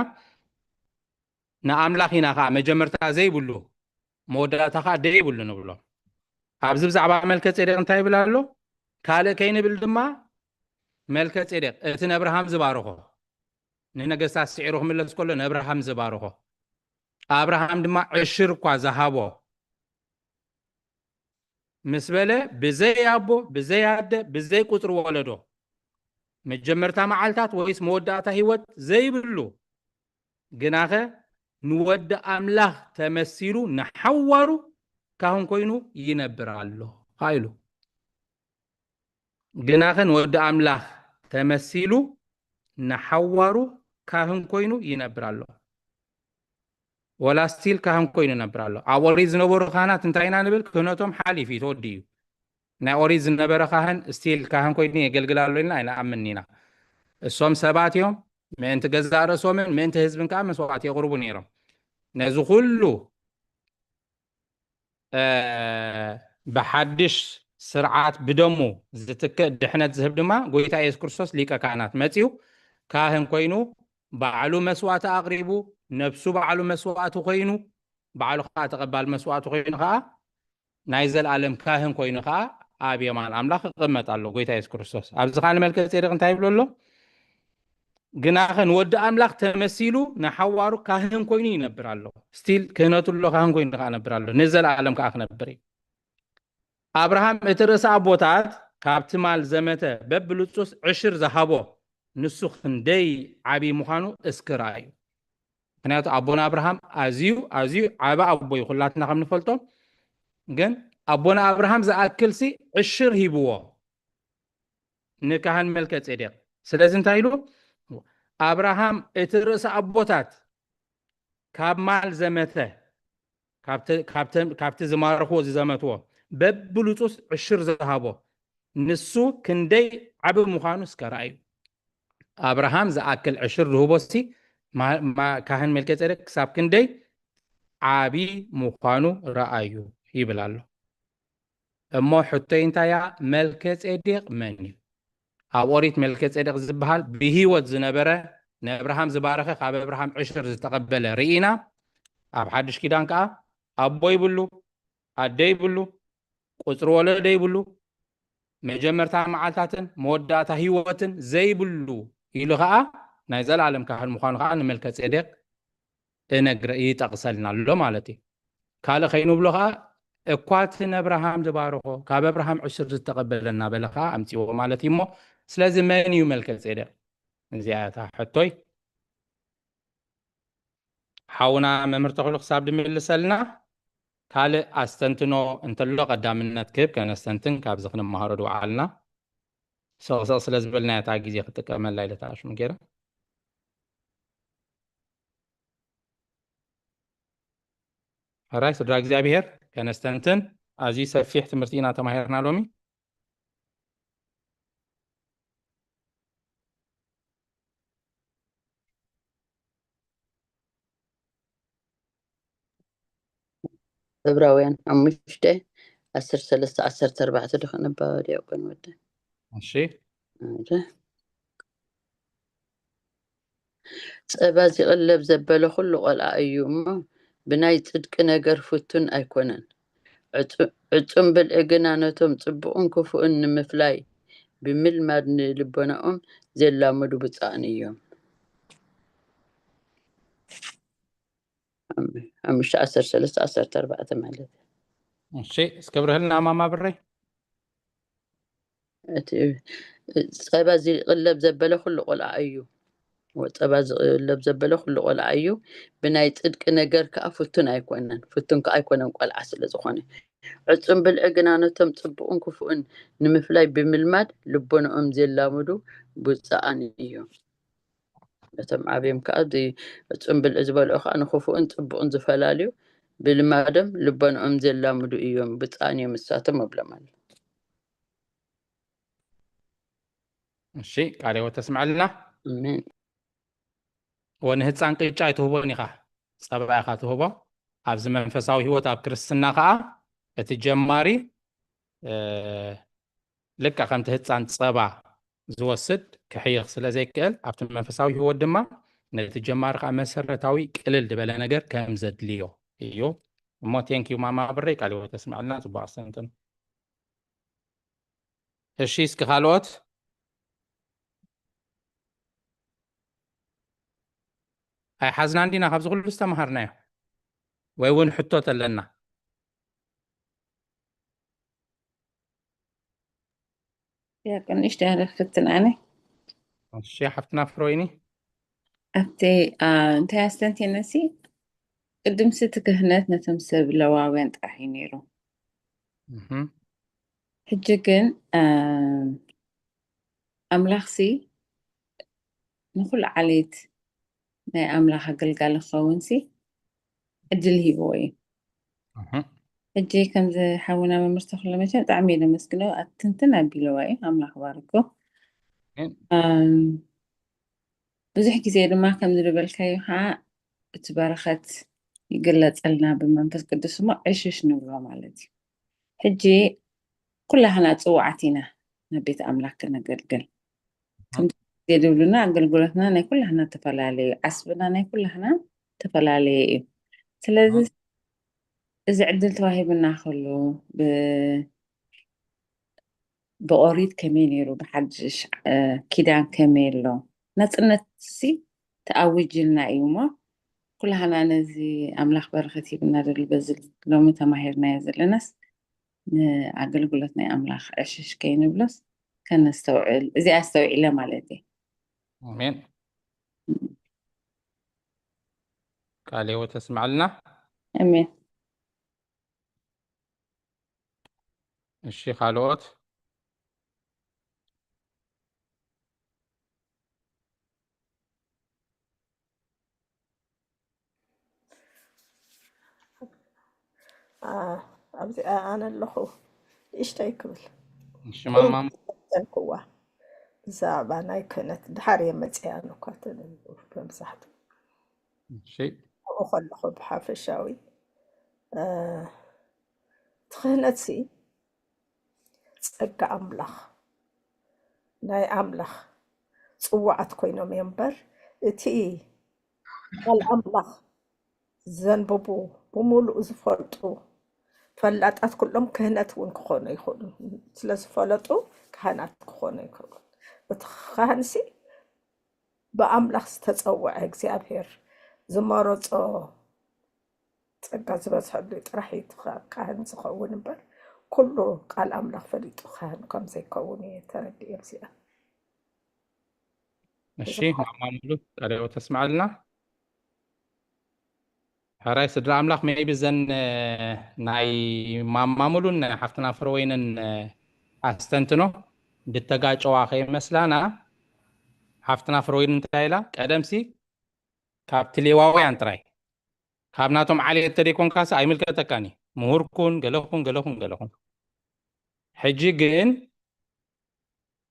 ንኣምላኽ ኢና ኸዓ መጀመርታ ዘይብሉ፣ መወዳእታ ኸዓ ደይብሉ ንብሎ። ኣብዚ ብዛዕባ መልከ ጼዴቅ እንታይ ይብል ኣሎ? ካልእ ከይንብል ድማ፣ መልከ ጼዴቅ እቲ ንኣብርሃም ዝባረኾ፣ ንነገስታት ስዒሩ ክምለስ ከሎ ንኣብርሃም ዝባረኾ፣ ኣብርሃም ድማ ዕሽር እኳ ዝሃቦ ምስ በለ፣ ብዘይ ኣቦ፣ ብዘይ ኣደ፣ ብዘይ ቁጽሪ ወለዶ፣ መጀመርታ መዓልታት ወይስ መወዳእታ ህይወት ዘይብሉ፣ ግናኸ ንወዲ ኣምላኽ ተመሲሉ ንሓዋሩ ካህን ኮይኑ ይነብር ኣሎ ኢሉ። ግናኸ ንወዲ ኣምላኽ ተመሲሉ ንሓዋሩ ካህን ኮይኑ ይነብር ኣሎ። ወላ ስቲል ካህን ኮይኑ ይነብር ኣሎ። ኣብ ኦሪት ዝነበሩ ካህናት እንታይ ኢና ንብል? ክህነቶም ሓሊፍ እዩ፣ ተወዲኡ እዩ። ናይ ኦሪት ዝነበረ ካህን ስቲል ካህን ኮይኑ የገልግል ኣሎ ኢልና ኣይንኣምን ኢና። እሶም ሰባት እዮም፣ ምእንቲ ገዛእ ርእሶምን ምእንቲ ህዝብን ከዓ መስዋዕቲ የቕርቡ ነይሮም። ነዚ ኩሉ፣ እ፣ ብሓድሽ ስርዓት ብደሙ ዝትክእ ድሕነት ዝህብ ድማ ጎይታ የሱስ ክርስቶስ ሊቀ ካህናት መጺኡ፣ ካህን ኮይኑ፣ ባዕሉ መስዋዕቲ ኣቕሪቡ፣ ነብሱ ባዕሉ መስዋዕቲ ኮይኑ፣ ባዕሉ ከዓ ተቐባል መስዋዕቲ ኮይኑ ከዓ፣ ናይ ዘለኣለም ካህን ኮይኑ ከዓ ኣብ የማን ኣምላኽ ይቕመጥ ኣሎ፣ ጎይታ የሱስ ክርስቶስ። ኣብዚ ከዓ ንመልከ ጼዴቅ እንታይ ይብሎ ኣሎ? ግናኸ ንወዲ ኣምላኽ ተመሲሉ ንሓዋሩ ካህን ኮይኑ ይነብር ኣሎ። ስቲል ክህነቱ ኣሎ፣ ካህን ኮይኑ ከዓ ነብር ኣሎ። ንዘለኣለም ከዓ ክነብር እዩ። ኣብርሃም እቲ ርእሲ ኣቦታት ካብ ትማል ዘመተ በብልጹስ ዕሽር ዝሃቦ፣ ንሱ ክንደይ ዓቢ ምዃኑ እስኪ ረኣዩ። ምኽንያቱ ኣቦና ኣብርሃም ኣዝዩ፣ ኣዝዩ ዓቢ ኣቦ እዩ፣ ኩላትና ከም ንፈልጦ። ግን ኣቦና ኣብርሃም ዝኣክልሲ ዕሽር ሂብዎ ንካህን መልከ ጼዴቅ። ስለዚ እንታይ ኢሉ? ኣብርሃም እቲ ርእሲ ኣቦታት ካብ ማል ዘመተ፣ ካብቲ፣ ካብቲ፣ ካብቲ ዝማረኽዎ ዝዘመትዎ፣ በብልጹስ ዕሽር ዝሃቦ፣ ንሱ ክንደይ ዓቢ ምዃኑ እስከ ረኣዩ። ኣብርሃም ዝኣክል ዕሽር ዝህቦሲ፣ ማ-፣ ማ-፣ ካህን መልከጼዴቅ ክሳብ ክንደይ ዓቢ ምዃኑ ረኣዩ ይብል ኣሎ። እሞ ሕቶይ እንታይ እያ? መልከጼዴቅ መን እዩ? ኣብ ኦሪት መልከጼዴቅ ዝበሃል ብህይወት ዝነበረ፣ ንኣብርሃም ዝባረኸ፣ ካብ ኣብርሃም ዕሽር ዝተቐበለ ርኢና። ኣብ ሓድሽ ኪዳን ከኣ ኣቦ ይብሉ፣ ኣደ ይብሉ፣ ቁጽሪ ወለዶ ይብሉ፣ መጀመርታ መዓልታትን መወዳእታ ህይወትን ዘይብሉ ኢሉ ከኣ ናይ ዘለኣለም ካህን ምዃኑ ከኣ ንመልከጼዴቅ እነግረ-፣ ይጠቕሰልና ኣሎ ማለት እዩ። ካልእ ከይንብሎ ከኣ፣ እኳ እቲ ንኣብርሃም ዝባረኾ፣ ካብ ኣብርሃም ዕሽር ዝተቐበለ እናበለ ከኣ ኣምጺዎ ማለት እዩ። እሞ ስለዚ መን እዩ መልከጼዴቅ? እዚኣ እታ ሕቶይ። ሓውና መምህር ተኽሉ ክሳብ ድምልሰልና፣ ካልእ ኣስተንትኖ እንተሎ ቀዳምነት ክህብ፣ ከነስተንትን ካብዚ ክንመሃሮ ድውዓልና። ሰቕሰቕ ስለ ዝበልና እያ እታ ግዜ ክጥቀመላ ኢለ እታ ሽሙ ገይረ። ሕራይ ስድራ እግዚኣብሔር፣ ከነስተንትን። ኣዝዩ ሰፊሕ ትምህርቲ ኢና ተማሂርና ሎሚ። ዕብራውያን ሓሙሽተ፣ ዓሰርተ ሰለስተ፣ ዓሰርተ ኣርባዕተ ዶ ከነባባ ዲያቆን ወደ? እሺ። እሺ። ጸባ ዚቕለብ ዘበለ ኹሉ ቖልዓ እዩ እሞ፣ ብናይ ጽድቂ ነገር ፍቱን ኣይኮነን። ዕጹ-፣ ዕጹም ብልዒ ግና ነቶም ጽቡቕን ክፉእን ንምፍላይ ብምልማድ ንልቦናኦም ዜላምዱ ብጻእን እዮም። ሓሙሽተ ዓሰርተ ሰለስተ ዓሰርተ ኣርባዕተ ማለት እዩ። እሺ፣ እስከ ብርህልና ማማ ብረይ። እቲ ጸባ ዚቕለብ ዘበለ ኩሉ ቆልዓ እዩ። ጸባ ዝቕለብ ዘበለ ኩሉ ቆልዓ እዩ። ብናይ ጽድቂ ነገር ከኣ ፍቱን ኣይኮነን። ፍቱን ከኣ ኣይኮነን ቆልዓ ስለ ዝኾነ። ዕጹም ብልዒ ግና ነቶም ጽቡቕን ክፉእን ንምፍላይ ብምልማድ ልቦናኦም ዜላምዱ ብፁዓን እዮም። ነቶም ዓብዮም ከኣ እዚ ዕጹም ብልዒ ዝበልዑ ከኣ ንክፉእን ጽቡቕን ዝፈላልዩ ብልማዶም ልቦናኦም ዜላምዱ እዮም። ብፁዓን እዮም እሳቶም እብሎም ኣሎ። እሺ፣ ቃለ ሕይወት ተስምዐልና። ኣሜን። ወንህፃን ቅጫ ኣይትህቦን ኢኻ፣ ፀባ ኢኻ ትህቦ። ኣብዚ መንፈሳዊ ህይወት ኣብ ክርስትና ከዓ እቲ ጀማሪ፣ እ፣ ልክዕ ከምቲ ህፃን ፀባ ዝወስድ ክሕይኽ ስለ ዘይክእል፣ ኣብቲ መንፈሳዊ ህይወት ድማ ነቲ ጀማሪ ከዓ መሰረታዊ ቅልል ዝበለ ነገር ከም ዘድልዮ እዩ። እሞ ቴንክ ዩ ማማ ብረይ፣ ቃለ ሕይወት ተስምዐልና። ፅቡቅ ኣስተንትን። እሺ፣ እስኪ ካልኦት ኣይሓዝናን ዲና ካብዚ ኩሉ ዝተምሃርናዮ? ወይ እውን ሕቶ ተለና? ያቆ ንእሽተይ ያለ ክፍትን ኣነ። እሺ፣ ሓፍትና ፍሮይኒ። ኣብቲ፣ አ፣ እንታይ ኣስተንቴነሲ፣ ቅድምሲ እቲ ክህነት ነቶም ሰብ ለዋውያን ጥራሕ እዩ ነይሩ። እህም። ሕጂ ግን፣ አ፣ ኣምላኽሲ ንኹሉ ዓሌት ናይ ኣምላኽ ኣገልጋሊ ክኸውንሲ ዕድል ሂብዎ እዩ። እህም። ሕጂ ከምዚ ሓውና መምህር ተኽለ መቸም ብጣዕሚ እየ ዘመስግኖ፣ ኣትንትን ኣቢልዋ እዩ። ኣምላኽ ባርኮ። ኣሜን። ኣም፣ ብዙሕ ግዜ ድማ ከምዚ ዝበልካዮ ከዓ እቲ በረኸት ይግለጸልና ብመንፈስ ቅዱስ እሞ ዕሽሽ ንብሎ ማለት እዩ። ሕጂ ኩላህና ጽዋዓት ኢና ናብ ቤት ኣምላኽ ክነገልግል። ከምዚ ግዜ ዝብሉና ኣገልግሎትና ናይ ኩላህና ተፈላለዩ፣ ዓስብና ናይ ኩላህና ተፈላለየ እዩ። ስለዚ እዚ ዕድል ተዋሂብና ከሎ ብ-፣ ብኦሪት ከመይ ነይሩ፣ ብሓድሽ፣ እ፣ ኪዳን ከመይ ኣሎ፣ ናጽነትሲ ተኣዊጅልና እዩ እሞ ኩላህና ነዚ ኣምላኽ በረኸት ሂብና ዘሎ በዚ ሎሚ ተማሂርናዮ ዘለናስ ንኣገልግሎት ናይ ኣምላኽ ዕሽሽ ከይንብሎስ ከነስተውዕል፣ እዚ ኣስተውዒለ ማለት እየ። ኣሜን። ቃለ ሕይወት ተስምዐልና። ኣሜን። እሺ፣ ካልኦት? ኣ-፣ ኣብዚኣ ኣነ ኣለኹ። ንእሽተይ ክብል። እሺ፣ ማማ። ተንክዋ። ብዛዕባ ናይ ክህነት ድሓር እየ መፅኣ፣ ኣነ እኳ ተለምዶ መብዛሕትኡ። እሺ። ኣብኡ ከለኹ ብሓፈሻዊ፣ እ፣ እቲ ክህነትሲ ጸጋ ኣምላኽ፣ ናይ ኣምላኽ ጽዋዓት ኮይኖም እዮም እምበር፣ እቲ ቃል ኣምላኽ ዘንብቡ፣ ብምሉኡ ዝፈልጡ፣ ፈላጣት ኩሎም ክህነት እውን ክኾኑ ይኽእሉ። ስለ ዝፈለጡ ካህናት ክኾኑ ይኽእሉ። እቲ ካህንሲ ብኣምላኽ ዝተጸውዐ፣ እግዚኣብሔር ዝመረጾ ጸጋ ዝበዝሐሉ ጥራሕ እዩ እቲ ካ-፣ ካህን ዝኸውን እምበር፣ ኩሉ ቃል ኣምላኽ ፈሊጡ ካህን ከም ዘይከውን እየ ተረዲኤ። ኣብዚኣ እሺ፣ ማማ ሙሉ ቃለ ሕይወት ተስምዐልና። ሕራይ ስድራ ኣምላኽ፣ ሜይቢ እዘን፣ እ፣ ናይ ማማ ሙሉን ሓፍትና ፍረወይንን፣ እ፣ ኣስተንትኖ ብተጋጨዋ ከይመስላና። ሓፍትና ፍረወይን እንታይ ኢላ? ቀደምሲ ካብቲ ሌዋውያን ጥራይ፣ ካብ ናቶም ዓሌት ተደይኮንካሲ ኣይምልከተካን እዩ። ምሁር ኩን፣ ገለ ኩን፣ ገለ ኩን፣ ገለ ኩን። ሕጂ ግን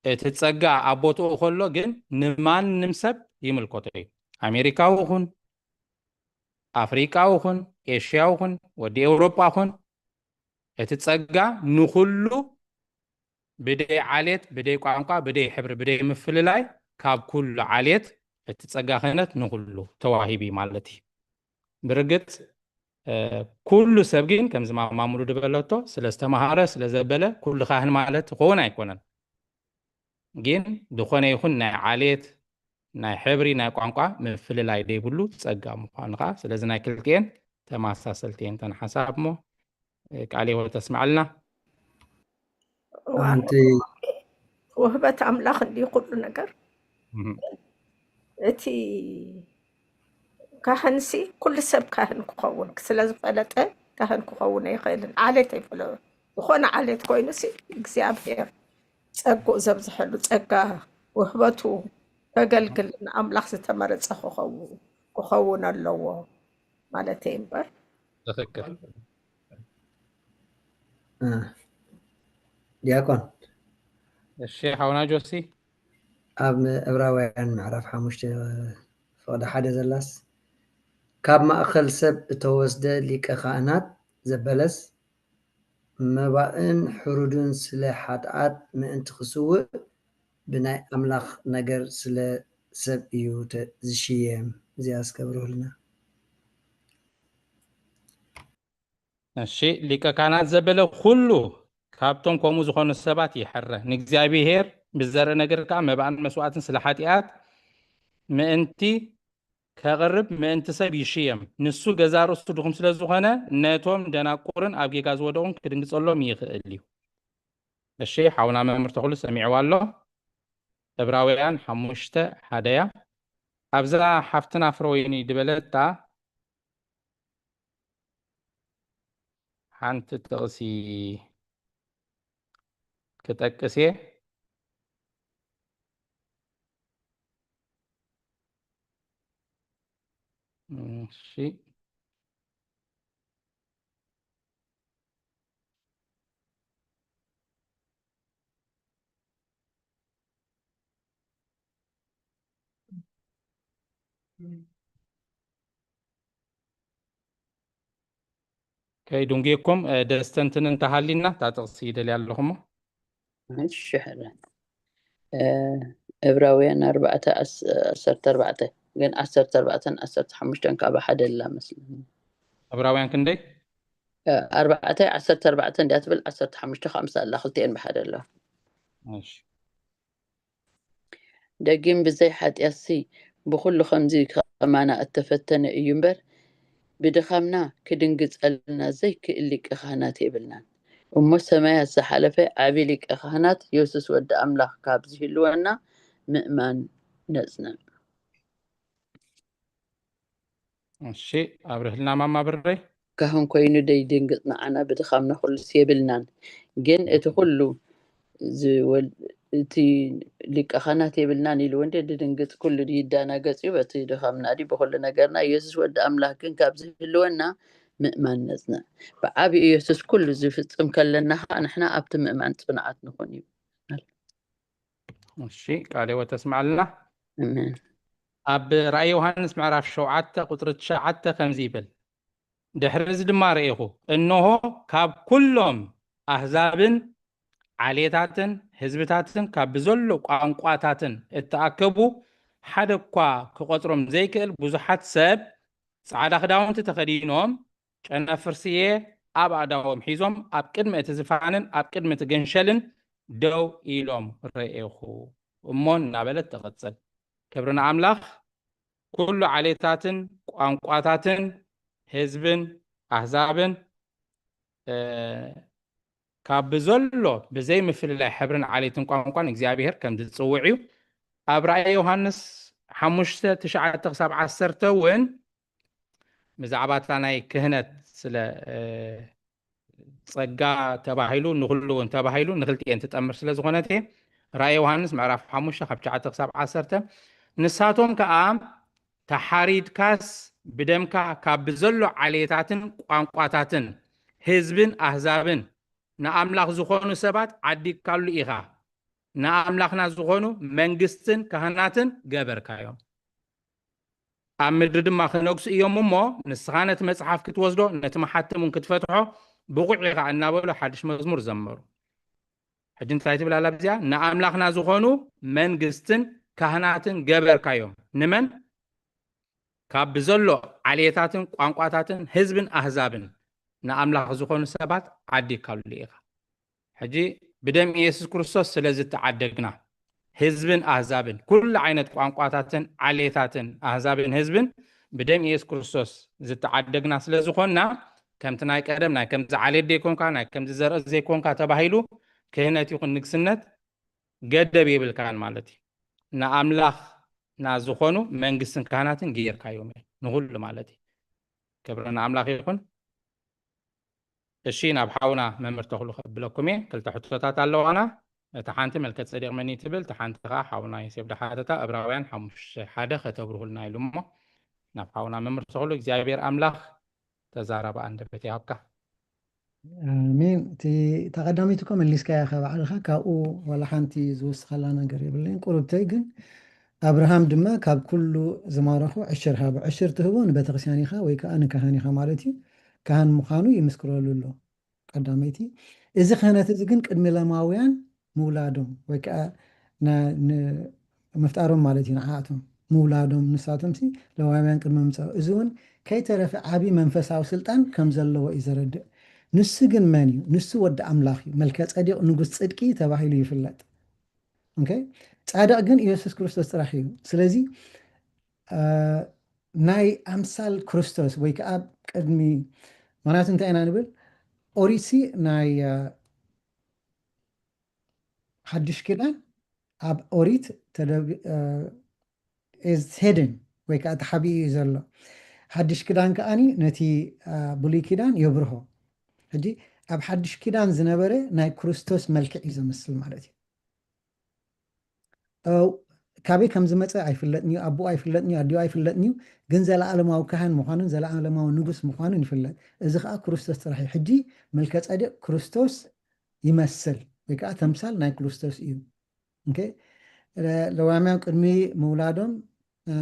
እቲ ጸጋ ኣብ ቦትኡ ከሎ ግን ንማንም ሰብ ይምልከቶ እዩ። ኣሜሪካዊ ኩን፣ ኣፍሪቃዊ ኩን፣ ኤሽያዊ ኩን፣ ወዲ ኤውሮጳ ኩን፣ እቲ ጸጋ ንኹሉ ብደይ ዓሌት፣ ብደይ ቋንቋ፣ ብደይ ሕብሪ፣ ብደይ ምፍልላይ ካብ ኩሉ ዓሌት እቲ ጸጋ ክህነት ንኹሉ ተዋሂቡ ማለት እዩ። ብርግጽ ኩሉ ሰብ ግን ከምዚ ማማ ሙሉ ዝበለቶ ስለ ዝተማሃረ ስለ ዘበለ ኩሉ ካህን ማለት ክኸውን ኣይኮነን። ግን ዝኾነ ይኹን ናይ ዓሌት፣ ናይ ሕብሪ፣ ናይ ቋንቋ ምፍልላይ ዘይብሉ ጸጋ ምዃኑ ከዓ ስለዚ ናይ ክልቲኤን ተመሳሰልቲ እየን እተን ሓሳብ እሞ ቃል ህይወት ተስማዕልና። ኣንቲ ውህበት ኣምላኽ እንዲ ኩሉ ነገር እቲ ካህንሲ ኩሉ ሰብ ካህን ክኸውን ስለ ዝፈለጠ ካህን ክኸውን ኣይኽእልን። ዓሌት ኣይፈለ ዝኾነ ዓሌት ኮይኑሲ እግዚኣብሔር ጸግኡ ዘብዝሐሉ ጸጋ ውህበቱ ከገልግል ንኣምላኽ ዝተመረጸ ክኸውን ኣለዎ ማለት እምበር ትኽክል። ዲያቆን እሺ ሓውና ጆሲ ኣብ ዕብራውያን ምዕራፍ ሓሙሽተ ፍቕዲ ሓደ ዘላስ ካብ ማእኸል ሰብ እተወስደ ሊቀ ካህናት ዘበለስ መባእን ሕሩድን ስለ ሓጥኣት ምእንቲ ክስውእ ብናይ ኣምላኽ ነገር ስለ ሰብ እዩ ዝሽየም። እዚኣ እስከብርህልና። እሺ ሊቀ ካህናት ዘበለ ኩሉ ካብቶም ከምኡ ዝኾኑ ሰባት ይሐረ ንእግዚኣብሔር ብዘርኢ ነገር ከዓ መባእን መስዋዕትን ስለ ሓጢኣት ምእንቲ ከቕርብ ምእንቲ ሰብ ይሽየም። ንሱ ገዛ ርእሱ ድኹም ስለ ዝኾነ ነቶም ደናቁርን ኣብ ጌጋ ዝወደቑን ክድንግጸሎም ይኽእል እዩ። እሺ ሓውና መምህር ተኽሉ ሰሚዕዋ ኣሎ። ዕብራውያን ሓሙሽተ ሓደያ ኣብዛ ሓፍትና ፍረወይኒ ድበለታ ሓንቲ ጥቕሲ ክጠቅስ እየ። እሺ ከይድንጉየኩም ደስተንትን እንተሃሊና እታ ጥቕሲ ይደልያ ኣለኹሞ ሽሕረ ዕብራውያን ኣርባዕተ ዓሰርተ ኣርባዕተ ግን ዓሰርተ ኣርባዕተን ዓሰርተ ሓሙሽተን ካብ ሓደ ኣላ መስለኒ ዕብራውያን ክንደይ ኣርባዕተ ዓሰርተ ኣርባዕተ እንዲያ ትብል ዓሰርተ ሓሙሽተ ካብ ምሳ ኣላ ክልቲኤን ብሓደ ኣላ እሺ ደጊም ብዘይ ሓጢኣትሲ ብኹሉ ከምዚ ከማና እተፈተነ እዩ እምበር ብድኻምና ክድንግጸልና ዘይክእል ሊቀ ካህናት የብልናን እሞ ሰማያት ዝሓለፈ ዓቢ ሊቀ ካህናት የሱስ ወዲ ኣምላኽ ካብ ዝህልወና ምእማን ነጽንዕ እሺ ኣብርህልና ማማ ብረይ ካህን ኮይኑ ደይድንግጽ ንዓና ብድኻምና ኩሉስ የብልናን ግን እቲ ኩሉ እቲ ሊቀ ካህናት የብልናን ኢሉ ወንዴ ድድንግጽ ኩሉ ይዳናገጽ እዩ በቲ ድኻምና ድዩ ብኩሉ ነገርና ኢየሱስ ወዲ ኣምላክ ግን ካብ ዝህልወና ምእማን ነጽንዕ ብዓብዩ ኢየሱስ ኩሉ ዝፍጽም ከለና ከዓ ንሕና ኣብቲ ምእማን ጽኑዓት ንኹን እዩ እሺ ቃል ህይወት ተስማዕልና ኣሜን ኣብ ራእይ ዮሃንስ ምዕራፍ ሸውዓተ ቁፅሪ ትሽዓተ ከምዚ ይብል ድሕሪ እዚ ድማ ርኢኹ እንሆ ካብ ኩሎም ኣህዛብን ዓሌታትን ህዝብታትን ካብ ብዘሎ ቋንቋታትን እተኣከቡ ሓደ እኳ ክቆፅሮም ዘይክእል ብዙሓት ሰብ ፃዕዳ ክዳውንቲ ተኸዲኖም ጨነፍር ስየ ኣብ ኣእዳዎም ሒዞም ኣብ ቅድሚ እቲ ዝፋንን ኣብ ቅድሚ እቲ ገንሸልን ደው ኢሎም ረኤኹ እሞ እናበለት ትቕጽል። ክብሪ ንኣምላኽ። ኩሉ ዓሌታትን ቋንቋታትን ህዝብን ኣህዛብን ካብ ብዘሎ ብዘይ ምፍልላይ ሕብርን ዓሌትን ቋንቋን እግዚኣብሔር ከም ዝጽውዕ እዩ። ኣብ ራእየ ዮሃንስ ሓሙሽተ ትሽዓተ ክሳብ ዓሰርተ እውን ብዛዕባ እታ ናይ ክህነት ስለ ጸጋ ተባሂሉ ንኹሉ እውን ተባሂሉ ንክልቲኤን ትጠምር ስለ ዝኾነት እየ። ራእየ ዮሃንስ ምዕራፍ ሓሙሽተ ካብ ትሽዓተ ክሳብ ዓሰርተ ንሳቶም ከኣ ተሓሪድካስ ብደምካ ካብ ብዘሎ ዓሌታትን ቋንቋታትን ህዝብን ኣህዛብን ንኣምላኽ ዝኾኑ ሰባት ዓዲግካሉ ኢኻ። ንኣምላኽና ዝኾኑ መንግስትን ካህናትን ገበርካዮም። ኣብ ምድሪ ድማ ክነግሱ እዮም እሞ ንስኻ ነቲ መጽሓፍ ክትወስዶ ነቲ መሓተም እውን ክትፈትሖ ብቑዕ ኢኻ እናበሉ ሓድሽ መዝሙር ዘመሩ። ሕጂ እንታይ ትብል ኣላ ብዚኣ ንኣምላኽና ዝኾኑ መንግስትን ካህናትን ገበርካዮም። ንመን? ካብ ብዘሎ ዓሌታትን ቋንቋታትን ህዝብን ኣህዛብን ንኣምላኽ ዝኾኑ ሰባት ዓዲካሉ ኢኻ። ሕጂ ብደም ኢየሱስ ክርስቶስ ስለ ዝተዓደግና፣ ህዝብን ኣህዛብን፣ ኩሉ ዓይነት ቋንቋታትን ዓሌታትን ኣህዛብን ህዝብን ብደም ኢየሱስ ክርስቶስ ዝተዓደግና ስለ ዝኾንና፣ ከምቲ ናይ ቀደም ናይ ከምዚ ዓሌት ዘይኮንካ፣ ናይ ከምዚ ዘርእ ዘይኮንካ ተባሂሉ ክህነት ይኹን ንግስነት ገደብ የብልካን ማለት እዩ። ንኣምላኽና ዝኾኑ መንግስትን ካህናትን ገይርካዮም እዮም፣ ንኹሉ ማለት እዩ። ክብሪ ንኣምላኽ ይኹን። እሺ፣ ናብ ሓውና መምህር ተኽሉ ከብለኩም እየ። ክልተ ሕቶታት ኣለዋና። እታ ሓንቲ መልከ ጸዴቕ መን እዩ ትብል፣ እታ ሓንቲ ኸዓ ሓውና ዮሴፍ ደሓተታ፣ ዕብራውያን ሓሙሽተ ሓደ ከተብርሁልና ኢሉ እሞ፣ ናብ ሓውና መምህር ተኽሉ። እግዚኣብሔር ኣምላኽ ተዛረባ ኣንደበት ይሃብካ። ኣሜን። እቲ እታ ቀዳመይቲ እኮ መሊስካያ ኢኻ ባዕልኻ፣ ካብኡ ዋላ ሓንቲ ዝውስኸላ ነገር የብለይን። ቁርብተይ ግን፣ ኣብርሃም ድማ ካብ ኩሉ ዝማረኾ ዕሽር ሃቦ። ዕሽር ትህቦ ንቤተክርስትያን ኢኻ ወይ ከዓ ንካህን ኢኻ ማለት እዩ። ካህን ምዃኑ ይምስክረሉ ኣሎ። ቀዳመይቲ፣ እዚ ክህነት እዚ ግን ቅድሚ ለማውያን ምውላዶም ወይ ከዓ ና- ን- ምፍጣሮም ማለት እዩ። ንዓኣቶም ምውላዶም፣ ንሳቶም ሲ ለዋውያን ቅድሚ ምምፃኡ፣ እዚ እውን ከይተረፈ ዓቢ መንፈሳዊ ስልጣን ከም ዘለዎ እዩ ዘረድእ። ንሱ ግን መን እዩ? ንሱ ወዲ ኣምላኽ እዩ። መልከ ጸዴቕ ንጉስ ጽድቂ ተባሂሉ ይፍለጥ። ኦኬ፣ ጻድቕ ግን ኢየሱስ ክርስቶስ ጥራሕ እዩ። ስለዚ አ፣ ናይ ኣምሳል ክርስቶስ ወይ ከዓ ቅድሚ፣ ምክንያቱ እንታይ ኢና ንብል? ኦሪትሲ ናይ አ፣ ሓድሽ ኪዳን ኣብ ኦሪት ተደብ- አ፣ is hidden ወይ ከዓ ተሓቢኡ እዩ ዘሎ። ሓድሽ ኪዳን ከዓኒ ነቲ አ፣ ብሉይ ኪዳን የብርሆ። ሕጂ ኣብ ሓድሽ ኪዳን ዝነበረ ናይ ክርስቶስ መልክዕ እዩ ዘምስል ማለት እዩ። እ፣ ካበይ ከም ዝመፀ ኣይፍለጥን እዩ፣ ኣቦኡ ኣይፍለጥን እዩ፣ ኣዲኡ ኣይፍለጥን እዩ፣ ግን ዘለኣለማዊ ካህን ምዃኑን ዘለኣለማዊ ንጉስ ምዃኑን ይፍለጥ። እዚ ከዓ ክርስቶስ ጥራሕ እዩ። ሕጂ መልከ ጸዴቅ ክርስቶስ ይመስል ወይ ከዓ ተምሳል ናይ ክርስቶስ እዩ። ኦኬ፣ ለ- ለዋውያን ቅድሚ ምውላዶም እ፣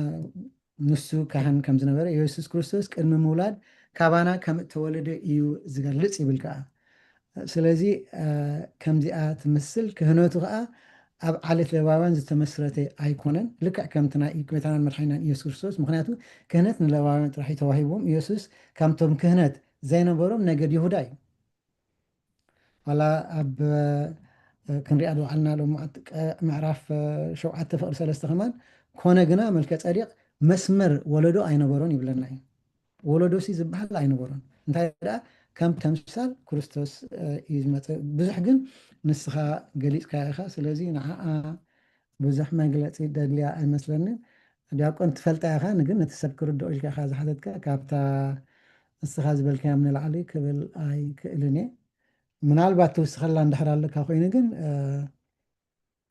ንሱ ካህን ከም ዝነበረ፣ ኢየሱስ ክርስቶስ ቅድሚ ምውላድ ካባና ከም እተወለደ እዩ ዝገልጽ ይብል ከዓ። ስለዚ እ፣ ከምዚኣ ትመስል ክህነቱ ከዓ ኣብ ዓሌት ሌዋውያን ዝተመስረተ ኣይኮነን፣ ልክዕ ከምቲ ናይ ጎይታናን መድሓኒናን ኢየሱስ ክርስቶስ። ምክንያቱ ክህነት ንሌዋውያን ጥራሕ እዩ ተዋሂብዎም። ኢየሱስ ካብቶም ክህነት ዘይነበሮም ነገድ ይሁዳ እዩ። ዋላ ኣብ እ፣ ክንሪኣ ዝወዓልና ሎማዓንቲ ቀ- ምዕራፍ እ፣ ሸውዓተ ፍቕዲ ሰለስተ ከማን፣ ኮነ ግና መልከ ጸዴቅ መስመር ወለዶ ኣይነበሮን ይብለና እዩ። ወለዶሲ ዝበሃል ኣይነበሮን። እንታይ ደኣ ከም ተምሳል ክርስቶስ እ፣ እዩ ዝመጽእ። ብዙሕ ግን ንስኻ ገሊጽካ ኢኻ። ስለዚ ንዓኣ ብዙሕ መግለጺ ደድልያ ኣይመስለንን። ዲያቆን ትፈልጣ ኢኻ፣ ንግን ነቲ ሰብ ክርድኦ ኢልካ ኢኻ ዝሓተትካ። ካብታ ንስኻ ዝበልካዮም ንላዕሊ ክብል ኣይክእልን እየ። ምናልባት ትውስኸላ እንድሕር ኣለካ ኮይኑ ግን እ፣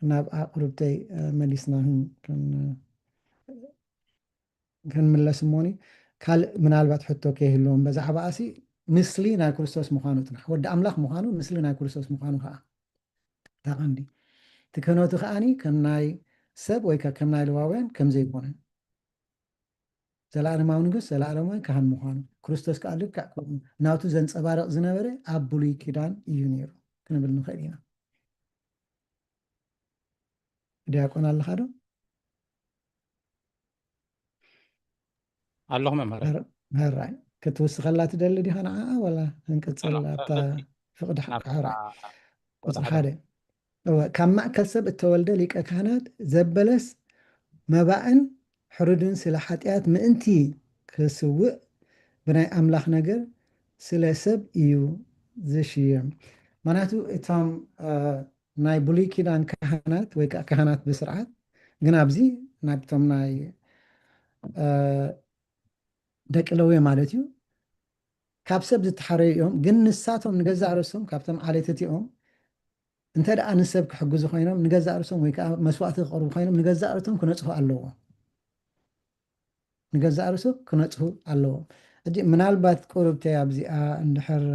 ናብ ኣቕርብተይ እ፣ መሊስና ክን- ክን- ክንምለስ እሞኒ። ካልእ ምናልባት ሕቶ ከይህልዎም በዛዕባ ኣሲ፣ ምስሊ ናይ ክርስቶስ ምዃኑ ጥራሕ፣ ወዲ ኣምላኽ ምዃኑ፣ ምስሊ ናይ ክርስቶስ ምዃኑ ከዓ እታ ቀንዲ። እቲ ክህነቱ ከዓኒ ከም ናይ ሰብ ወይ ከ ከም ናይ ሌዋውያን ከም ዘይኮነ፣ ዘለኣለማዊ ንጉስ፣ ዘለኣለማዊ ካህን ምዃኑ፣ ክርስቶስ ከዓ ልክዕ ከምኡ ናቱ ዘንጸባርቕ ዝነበረ ኣብ ብሉይ ኪዳን እዩ ነይሩ ክንብል ንኽእል ኢና። ዲያቆን ኣለኻ ዶ? ኣለኹ መምህር። ሕራይ፣ ክትውስኸላ ትደሊ ዲኻ ንዓኣ፣ ዋላ ክንቅጽል ኣብታ ፍቕዲ ሓቂ? ሕራይ። ቁጽሪ ሓደ። እወ፣ ካብ ማእከል ሰብ እተወልደ ሊቀ ካህናት ዘበለስ መባእን ሕሩድን ስለ ሓጢኣት ምእንቲ ክስውእ ብናይ ኣምላኽ ነገር ስለ ሰብ እዩ ዝሽየም። ማናቱ እቶም እ፣ ናይ ብሉይ ኪዳን ካህናት ወይ ከዓ ካህናት ብስርዓት፣ ግን ኣብዚ ናብቶም ናይ እ፣ ደቂ ለዊ ማለት እዩ፣ ካብ ሰብ ዝተሓረዩ እዮም። ግን ንሳቶም ንገዛእ ርእሶም ካብቶም ዓሌት እቲኦም እንተ ደኣ ንሰብ ክሕግዙ ኮይኖም ንገዛእ ርእሶም ወይ ከዓ መስዋእቲ ክቕርቡ ኮይኖም ንገዛእ ርእሶም ክነጽሁ ኣለዎም። ንገዛእ ርእሶም ክነጽሁ ኣለዎም። ሕጂ ምናልባት ቁርብተይ ኣብዚኣ እንድሕር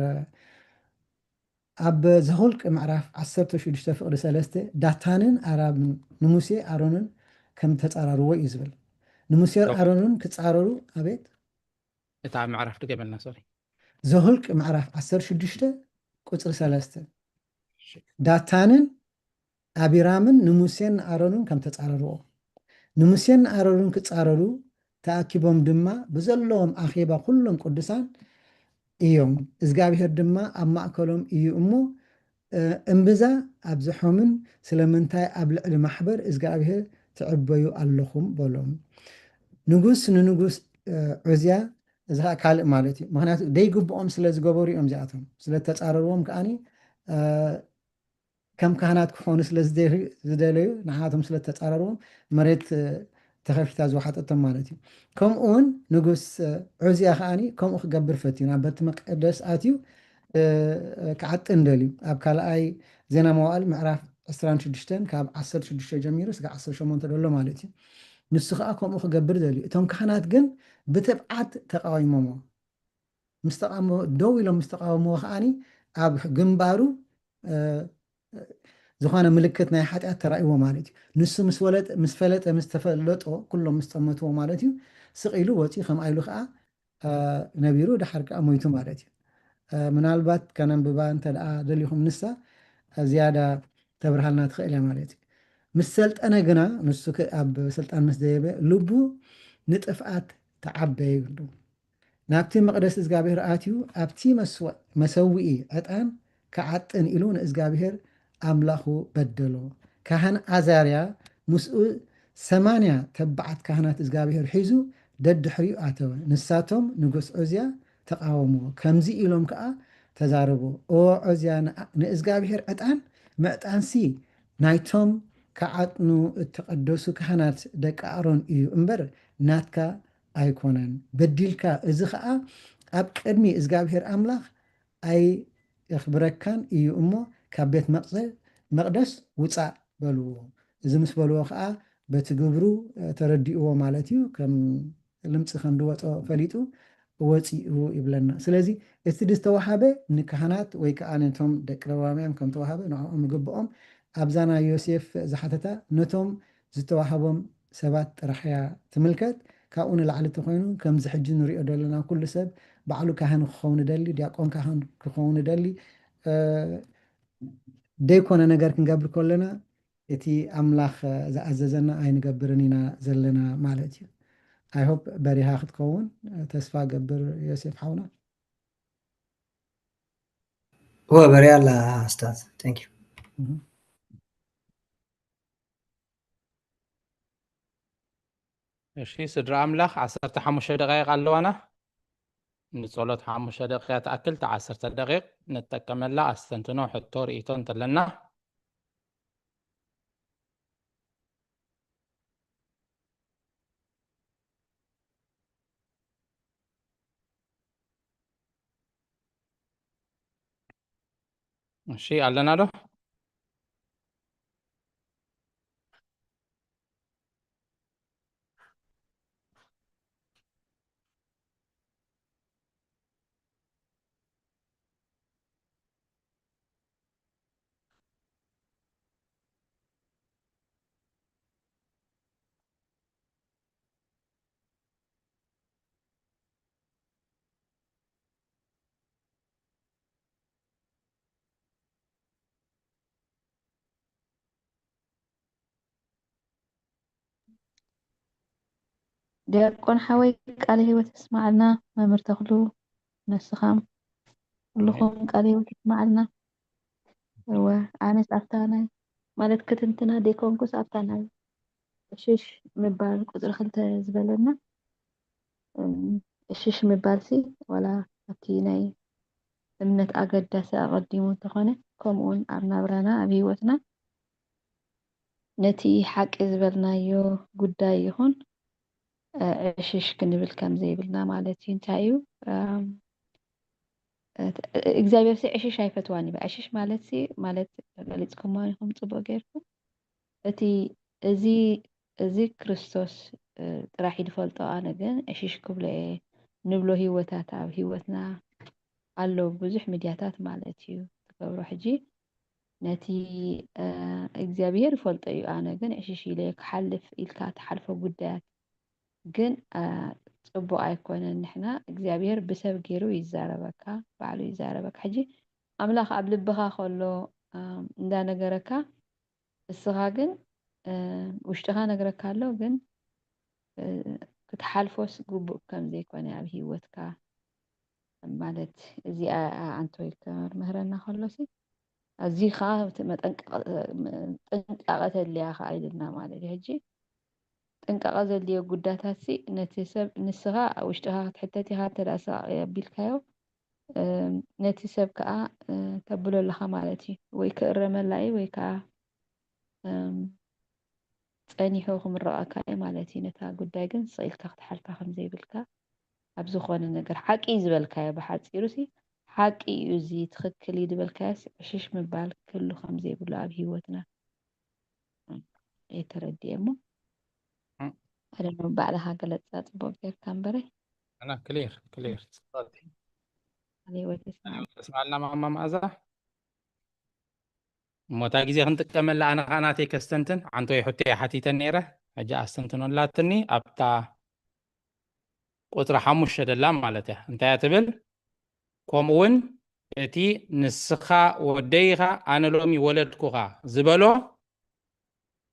ኣብ ዘሁልቅ ምዕራፍ ዓሰርተ ሽዱሽተ ፍቕዲ ሰለስተ ዳታንን ኣራብን ንሙሴ ኣሮንን ከም ተጻራርዎ እዩ ዝብል። ንሙሴ ኣሮንን ክጻረሩ ኣቤት እታ ምዕራፍ ድገመልና ሶሪ። ዘሁልቅ ምዕራፍ ዓሰርተ ሽዱሽተ ቁጽሪ ሰለስተ ዳታንን ኣቢራምን ንሙሴን ንኣሮንን ከም ተጻረርዎ። ንሙሴን ንኣሮንን ክጻረሩ ተኣኪቦም ድማ ብዘለዎም ኣኼባ ኩሎም ቅዱሳን እዮም። እዝጋብሄር ድማ ኣብ ማእከሎም እዩ እሞ፣ እ፣ እምብዛ ኣብዝሖምን ስለምንታይ ኣብ ልዕሊ ማሕበር እዝጋብሄር ትዕበዩ ኣለኹም? በሎም። ንጉስ ንንጉስ፣ እ፣ ዑዝያ፣ እዚ ኸኣ ካልእ ማለት እዩ። ምኽንያቱ ደይግብኦም ስለ ዝገበሩ እዮም እዚኣቶም። ስለ እተጻረርዎም ከኣኒ፣ እ፣ ከም ካህናት ክኾኑ ስለ ዝደ-፣ ዝደለዩ፣ ንዓቶም ስለ እተጻረርዎም መሬት፣ እ፣ ተኸፊታ ዝወሓጠቶም ማለት እዩ። ከምኡ እውን ንጉስ፣ እ፣ ዑዝያ ከኣኒ ከምኡ ክገብር ፈትዩ፣ ናብ ቤት መቅደስ ኣትዩ፣ እ፣ እ፣ ክዓጥን ደልዩ። ኣብ ካልኣይ ዜና መዋዕል ምዕራፍ ዕስራን ሽዱሽተን ካብ ዓሰርተ ሽዱሽተ ጀሚሩ እስከ ዓሰርተ ሸሞንተ ደሎ ማለት እዩ። ንሱ ኸኣ ከምኡ ክገብር ደልዩ። እቶም ካህናት ግን ብትብዓት ተቃዊሞሞ። ምስ ተቃወሞ-፣ ደው ኢሎም ምስ ተቃወምዎ ከኣኒ ኣብ ግንባሩ፣ እ፣ ዝኾነ ምልክት ናይ ሓጢኣት ተራእይዎ ማለት እዩ። ንሱ ምስ ወለጠ-፣ ምስ ፈለጠ፣ ምስ ተፈለጦ፣ ኩሎም ምስ ጠመትዎ ማለት እዩ፣ ስቕ ኢሉ ወፂኡ፣ ከምኣ ኢሉ ከዓ፣ እ፣ ነቢሩ፣ ደሓር ከዓ ሞይቱ ማለት እዩ። እ፣ ምናልባት ከነንብባ እንተ ደኣ ደሊኹም ንሳ፣ እ፣ ዝያዳ ተብርሃልና ትኽእል እያ ማለት እዩ። ምስ ሰልጠነ ግና፣ ንሱ ከ-፣ ኣብ ስልጣን ምስ ደየበ፣ ልቡ ንጥፍኣት ተዓበየ ይብሉ። ናብቲ መቕደስ እግዚኣብሔር ኣትዩ፣ ኣብቲ መስዋዕ-፣ መሰውኢ ዕጣን ክዓጥን ኢሉ ንእግዚኣብሔር ኣምላኹ በደሎ። ካህን ኣዛርያ ምስኡ ሰማንያ ተባዓት ካህናት እግዚኣብሔር ሒዙ ደድሕሪኡ ኣተወ። ንሳቶም ንጉስ ዖዝያ ተቓወምዎ። ከምዚ ኢሎም ከኣ ተዛረቡ፣ "ኦ ዖዝያ፣ ንኣ-፣ ንእግዚኣብሔር ዕጣን ምዕጣንሲ ናይቶም ክዓጥኑ እተቐደሱ ካህናት ደቂ ኣሮን እዩ እምበር ናትካ ኣይኮነን። በዲልካ፣ እዚ ኸኣ ኣብ ቅድሚ እግዚኣብሔር ኣምላኽ ኣየኽብረካን እዩ እሞ ካብ ቤት መቕዘ-፣ መቕደስ ውጻእ" በልዎ። እዚ ምስ በልዎ ኸኣ በቲ ግብሩ፣ እ፣ ተረዲእዎ ማለት እዩ። ከም ልምጺ ከም ዝወጾ ፈሊጡ ወጺኡ ይብለና። ስለዚ እቲ ዝተዋሃበ ንካህናት ወይ ከኣ ነቶም ደቂ ሌዋውያን ከም ተዋሃበ ንዕኦም ይግብኦም። ኣብዛ ናይ ዮሴፍ ዝሓተታ ነቶም ዝተዋህቦም ሰባት ጥራሕ እያ ትምልከት። ካብኡ ንላዕሊ እንተኾይኑ ከምዚ ሕጂ ንሪኦ ዘለና ኩሉ ሰብ ባዕሉ ካህን ክኸውን ይደሊ፣ ዲያቆን ካህን ክኸውን ይደሊ፣ እ፣ ደይኮነ ነገር ክንገብር ከለና እቲ ኣምላኽ ዝኣዘዘና ኣይንገብርን ኢና ዘለና ማለት እዩ። I hope በሪሃ ክትከውን ተስፋ ገብር ዮሴፍ ሓውና። እወ በሪሃ ኣላ ኣስታት። Thank you። እሺ ስድራ ኣምላኽ ዓሰርተ ሓሙሽተ ደቃይቕ ኣለዋና። ንጸሎት ሓሙሽተ ደቂቃ ትኣክል፣ እታ ዓሰርተ ደቂቕ ንጠቀመላ። ኣስተንትኖ፣ ሕቶ፣ ርእይቶ እንተለና። እሺ፣ ኣለና ዶ? ዲያቆን ሓወይ ቃለ ህይወት የስማዓልና። መምህር ተኽሉ ነስኻም ኩልኹም ቃለ ህይወት የስማዓልና። እወ ኣነስ ኣብታ ናይ ማለት ክትንትና ደይኮንኩስ ኣብታ ናይ ዕሽሽ ምባል ቁፅሪ ክልተ ዝበለና እም፣ ዕሽሽ ምባልሲ ዋላ ኣብቲ ናይ እምነት ኣገዳሲ ኣቐዲሙ እንተኾነ ከምኡውን ኣብ ናብራና ኣብ ህይወትና ነቲ ሓቂ ዝበልናዮ ጉዳይ ይኹን ዕሽሽ ክንብል ከም ዘይብልና ማለት እዩ። እንታይ እዩ እግዚኣብሔር ሲ ዕሽሽ ኣይፈትዋን እዩ። ዕሽሽ ማለት ሲ ማለት ገሊፅኩሞ ኢኹም ፅቡቅ ገይርኩም። እቲ እዚ እዚ ክርስቶስ ጥራሕ እዩ ዝፈልጦ። ኣነ ግን ዕሽሽ ክብሎ እየ ንብሎ ህይወታት ኣብ ህይወትና ኣለዉ ብዙሕ ሚድያታት ማለት እዩ ትገብሮ። ሕጂ ነቲ እግዚኣብሔር ይፈልጦ እዩ። ኣነ ግን ዕሽሽ ኢለ ክሓልፍ ኢልካ ትሓልፎ ጉዳያት ግን ጽቡቕ ኣይኮነን። ንሕና እግዚኣብሔር ብሰብ ገይሩ ይዛረበካ፣ ባዕሉ ይዛረበካ። ሕጂ ኣምላኽ ኣብ ልብኻ ከሎ እንዳነገረካ እስኻ ግን ውሽጥኻ ነግረካ ኣሎ፣ ግን እ፣ ክትሓልፎስ ግቡእ ከም ዘይኮነ ኣብ ህይወትካ ማለት እዚኣ ኣንቶይ ከምህረና ከሎሲ ኣዝዩ ከዓ እቲ መጠንቀቕ-፣ ጥንቃቐ ተድልያ ከዓ ኢልና ማለት እዩ። ሕጂ ጥንቃቐ ዘድልዮ ጉዳታት ሲ ነቲ ሰብ ንስኻ ኣብ ውሽጥኻ ክትሕተት ኢኻ፣ እንተ ደኣ ስቕ ኣቢልካዮ፣ እም፣ ነቲ ሰብ ከዓ፣ እ፣ ተብሎ ኣለኻ ማለት እዩ። ወይ ክእረመላ እዩ ወይ ከዓ፣ እም፣ ጸኒሑ ክምረቐካ እዩ ማለት እዩ። ነታ ጉዳይ ግን ስቕ ኢልካ ክትሓልፋ ከም ዘይብልካ፣ ኣብ ዝኾነ ነገር ሓቂ እዩ ዝበልካዮ፣ ብሓጺሩ ሲ ሓቂ እዩ፣ እዚ ትኽክል እዩ ዝበልካዮስ ዕሽሽ ምባል ክህሉ ከም ዘይብሉ ኣብ ህይወትና እየ ተረዲኤ እሞ፣ እም። ኣደነ ባዕልኻ ገለጻ ጽቡቕ ጌርካ እምበረ። ኣና ክሊር፣ ክሊር፣ ጽቡቕ። ኣብ ህይወት ይስማዕ። ተስማዕልና ማማ መኣዛ። እሞ እታ ግዜ ክንጥቀመላ ኣነ ኸኣ ናተይ ከስተንትን፣ ዓንቶይ ሕቶይ ሓቲተ ነይረ። ሕጂ ኣስተንትኖ ኣላትኒ ኣብታ ቁጽሪ ሓሙሽተ ደላ ማለት እያ። እንታይ እያ ትብል? ከምኡ እውን እቲ ንስኻ ወደይ ኢኻ፣ ኣነ ሎሚ ወለድኩኻ ዝበሎ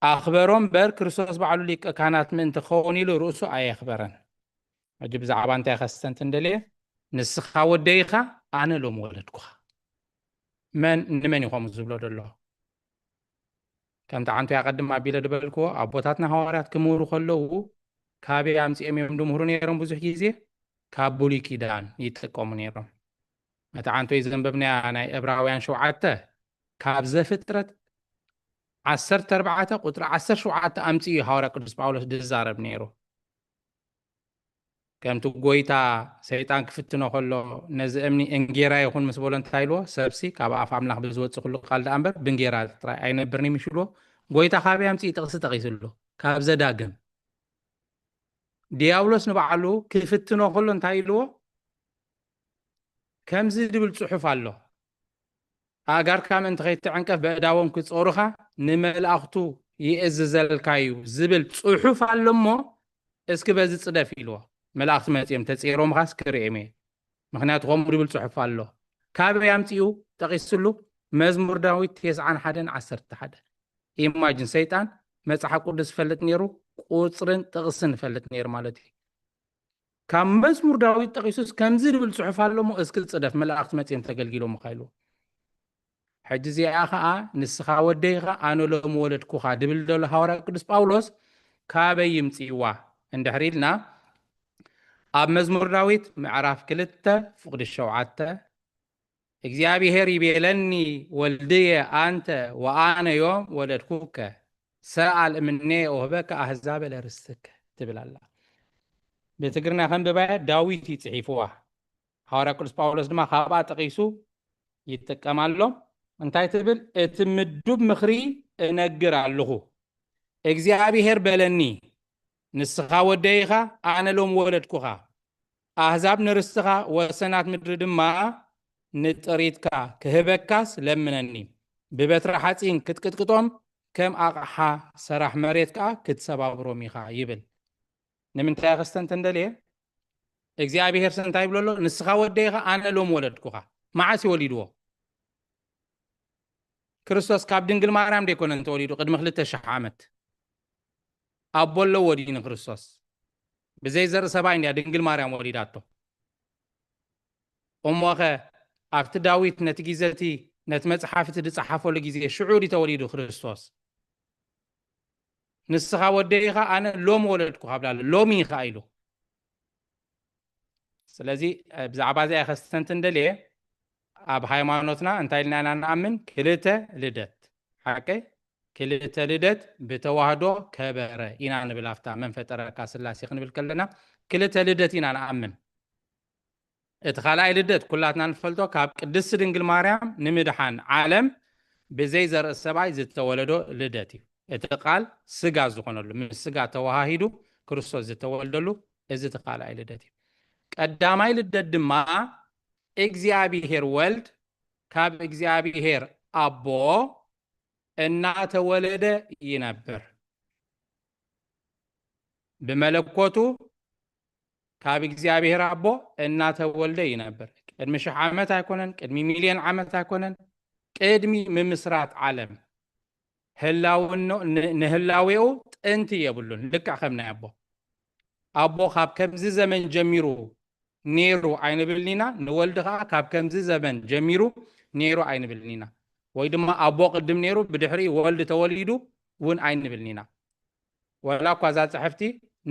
ኣኽበሮ እምበር፣ ክርስቶስ ባዕሉ ሊቀ ካህናት ምእንቲ ክኸውን ኢሉ ርእሱ ኣየኽበረን። ሕጂ ብዛዕባ እንታይ ከስተንትን ደልየ? ንስኻ ወደይ ኢኻ፣ ኣነ ሎም ወለድኩኻ። መን ንመን እዩ ከምኡ ዝብሎ ዘሎ? ከምቲ ዓንቱ ኣቐድም ኣቢለ ዝበልክዎ፣ ኣቦታትና ሃዋርያት ክምህሩ ከለዉ፣ ካበይ ኣምጺኦም እዮም ዝምህሩ ነይሮም? ብዙሕ ግዜ ካብ ብሉይ ኪዳን ይጥቀሙ ነይሮም። እቲ ዓንቶይ ዘንበብናያ ናይ ዕብራውያን ሸውዓተ፣ ካብ ዘፍጥረት ዓሰርተ ኣርባዕተ ቁጽሪ ዓሰርተ ሸውዓተ ኣምጺኡ እዩ ሃዋርያ ቅዱስ ጳውሎስ ዝዛረብ ነይሩ። ከምቲ ጎይታ ሰይጣን ክፍትኖ ከሎ፣ "ነዚ እምኒ እንጌራ ይኹን" ምስ በሎ እንታይ ኢልዎ? ሰብሲ ካብ ኣፍ ኣምላኽ ብዝወጽእ ኩሉ ቃል ደኣ እምበር ብእንጌራ ጥራይ ኣይነብርን እዩ ምሽ ኢልዎ። ጎይታ ካበይ ኣምጺኡ ጥቕሲ ጠቒስሉ? ካብ ዘዳግም። ዲያብሎስ ንባዕሉ ክፍትኖ ከሎ እንታይ ኢልዎ? ከምዚ ድብል ጽሑፍ ኣሎ፣ "ኣእጋርካ ምእንቲ ከይትዕንቀፍ በእዳዎም ክጾሩኻ ንመላእኽቱ ይእዝዘልካ እዩ" ዝብል ጽሑፍ ኣሎ እሞ፣ እስኪ በዚ ጽደፍ ኢልዎ። መላእኽቲ መጺኦም ተጸይሮምኻስ ክርእዮም እየ። ምኽንያቱ ከምኡ ድብል ጽሑፍ ኣሎ። ካበይ ኣምጺኡ ጠቒስሉ? መዝሙር ዳዊት ተስዓን ሓደን ዓሰርተ ሓደ። ኢማጅን ሰይጣን መጽሓፍ ቅዱስ ይፈልጥ ነይሩ፣ ቁጽርን ጥቕስን ይፈልጥ ነይሩ ማለት እዩ። ካብ መዝሙር ዳዊት ጠቒሱስ ከምዚ ድብል ጽሑፍ ኣሎ እሞ እስኪ ጽደፍ፣ መላእኽቲ መጺኦም ተገልጊሎምኻ ኢልዎ። ሕጂ እዚኣ ኸኣ ንስኻ ወደይ ኢኻ፣ ኣነ ሎም ወለድኩኻ ድብል ዘሎ ሃዋርያ ቅዱስ ጳውሎስ ካበይ ይምጽእዋ እንድሕር ኢልና፣ ኣብ መዝሙር ዳዊት ምዕራፍ ክልተ ፍቕዲ ሸውዓተ፣ "እግዚኣብሔር ይቤለኒ ወልድየ ኣንተ ወኣነ ዮም ወለድኩከ፣ ሰኣል እምኔ ወህበከ ኣህዛበ ለርስትከ" ትብል ኣላ። ብትግርኛ ከንብባየ፣ ዳዊት እዩ ጽሒፍዋ። ሃዋርያ ቅዱስ ጳውሎስ ድማ ካብኣ ጠቒሱ ይጥቀም ኣሎ። እንታይ ትብል? "እቲ ምዱብ ምኽሪ እነግር ኣለኹ፣ እግዚኣብሔር በለኒ፣ ንስኻ ወደይ ኢኻ፣ ኣነ ሎም ወለድኩኻ፣ ኣህዛብ ንርስትኻ፣ ወሰናት ምድሪ ድማ ንጥሪትካ ክህበካስ ለምነኒ፣ ብበትሪ ሓጺን ክትቅጥቅጦም፣ ከም ኣቕሓ ሰራሕ መሬት ከኣ ክትሰባብሮም ኢኻ" ይብል። ንምንታይ ከስተንትን ደልየ? እግዚኣብሄርስ እንታይ ይብሎ ኣሎ? "ንስኻ ወደይ ኢኻ፣ ኣነ ሎም ወለድኩኻ።" መዓስ እዩ ወሊድዎ? ክርስቶስ ካብ ድንግል ማርያም ደይኮነን ተወሊዱ፣ ቅድሚ ክልተ ሽሕ ዓመት። ኣቦ ኣለዎ ድዩ ንክርስቶስ? ብዘይ ዘርኢ ሰብኣይ እንድያ ድንግል ማርያም ወሊዳቶ። እሞኸ ኣብቲ ዳዊት ነቲ ግዜ እቲ፣ ነቲ መጽሓፍ እቲ ዝጸሓፈሉ ግዜ ሽዑ ድዩ ተወሊዱ ክርስቶስ? "ንስኻ ወደይ ኢኻ፣ ኣነ ሎም ወለድኩኻ" ብላ ኣሎ። ሎሚ ኢኻ ኢሉ። ስለዚ፣ እ፣ ብዛዕባ እዚኣ ከስተንትን ደልየ፣ ኣብ ሃይማኖትና እንታይ ኢልና ኢና ንኣምን? ክልተ ልደት። ሓቀይ? ክልተ ልደት ብተዋህዶ ከበረ ኢና ንብል። ኣብታ መን ፈጠረካ ስላሴ ክንብል ከለና፣ ክልተ ልደት ኢና ንኣምን። እቲ ካልኣይ ልደት ኩላትና ንፈልጦ፣ ካብ ቅድስቲ ድንግል ማርያም ንምድሓን ዓለም ብዘይ ዘርኢ ሰብኣይ ዝተወለዶ ልደት እዩ። እቲ ቃል ስጋ ዝኾነሉ፣ ምስ ስጋ ተዋሃሂዱ ክርስቶስ ዝተወልደሉ፣ እዚ እቲ ካልኣይ ልደት እዩ። ቀዳማይ ልደት ድማ እግዚኣብሄር ወልድ ካብ እግዚኣብሄር ኣቦ እናተወለደ ይነብር። ብመለኮቱ ካብ እግዚኣብሄር ኣቦ እናተወልደ ይነብር። ቅድሚ ሽሕ ዓመት ኣይኮነን፣ ቅድሚ ሚልዮን ዓመት ኣይኮነን፣ ቅድሚ ምምስራት ዓለም። ህላውኖ-፣ ን-፣ ንህላዌኡ ጥንቲ የብሉን፣ ልክዕ ከም ናይ ኣቦ። ኣቦ ካብ ከምዚ ዘመን ጀሚሩ ነይሩ ኣይንብልን ኢና፣ ንወልድ ከዓ ካብ ከምዚ ዘመን ጀሚሩ ነይሩ ኣይንብልን ኢና። ወይ ድማ ኣቦ ቅድም ነይሩ ብድሕሪ ወልድ ተወሊዱ እውን ኣይንብልን ኢና። ወላ እኳ እዛ ፅሕፍቲ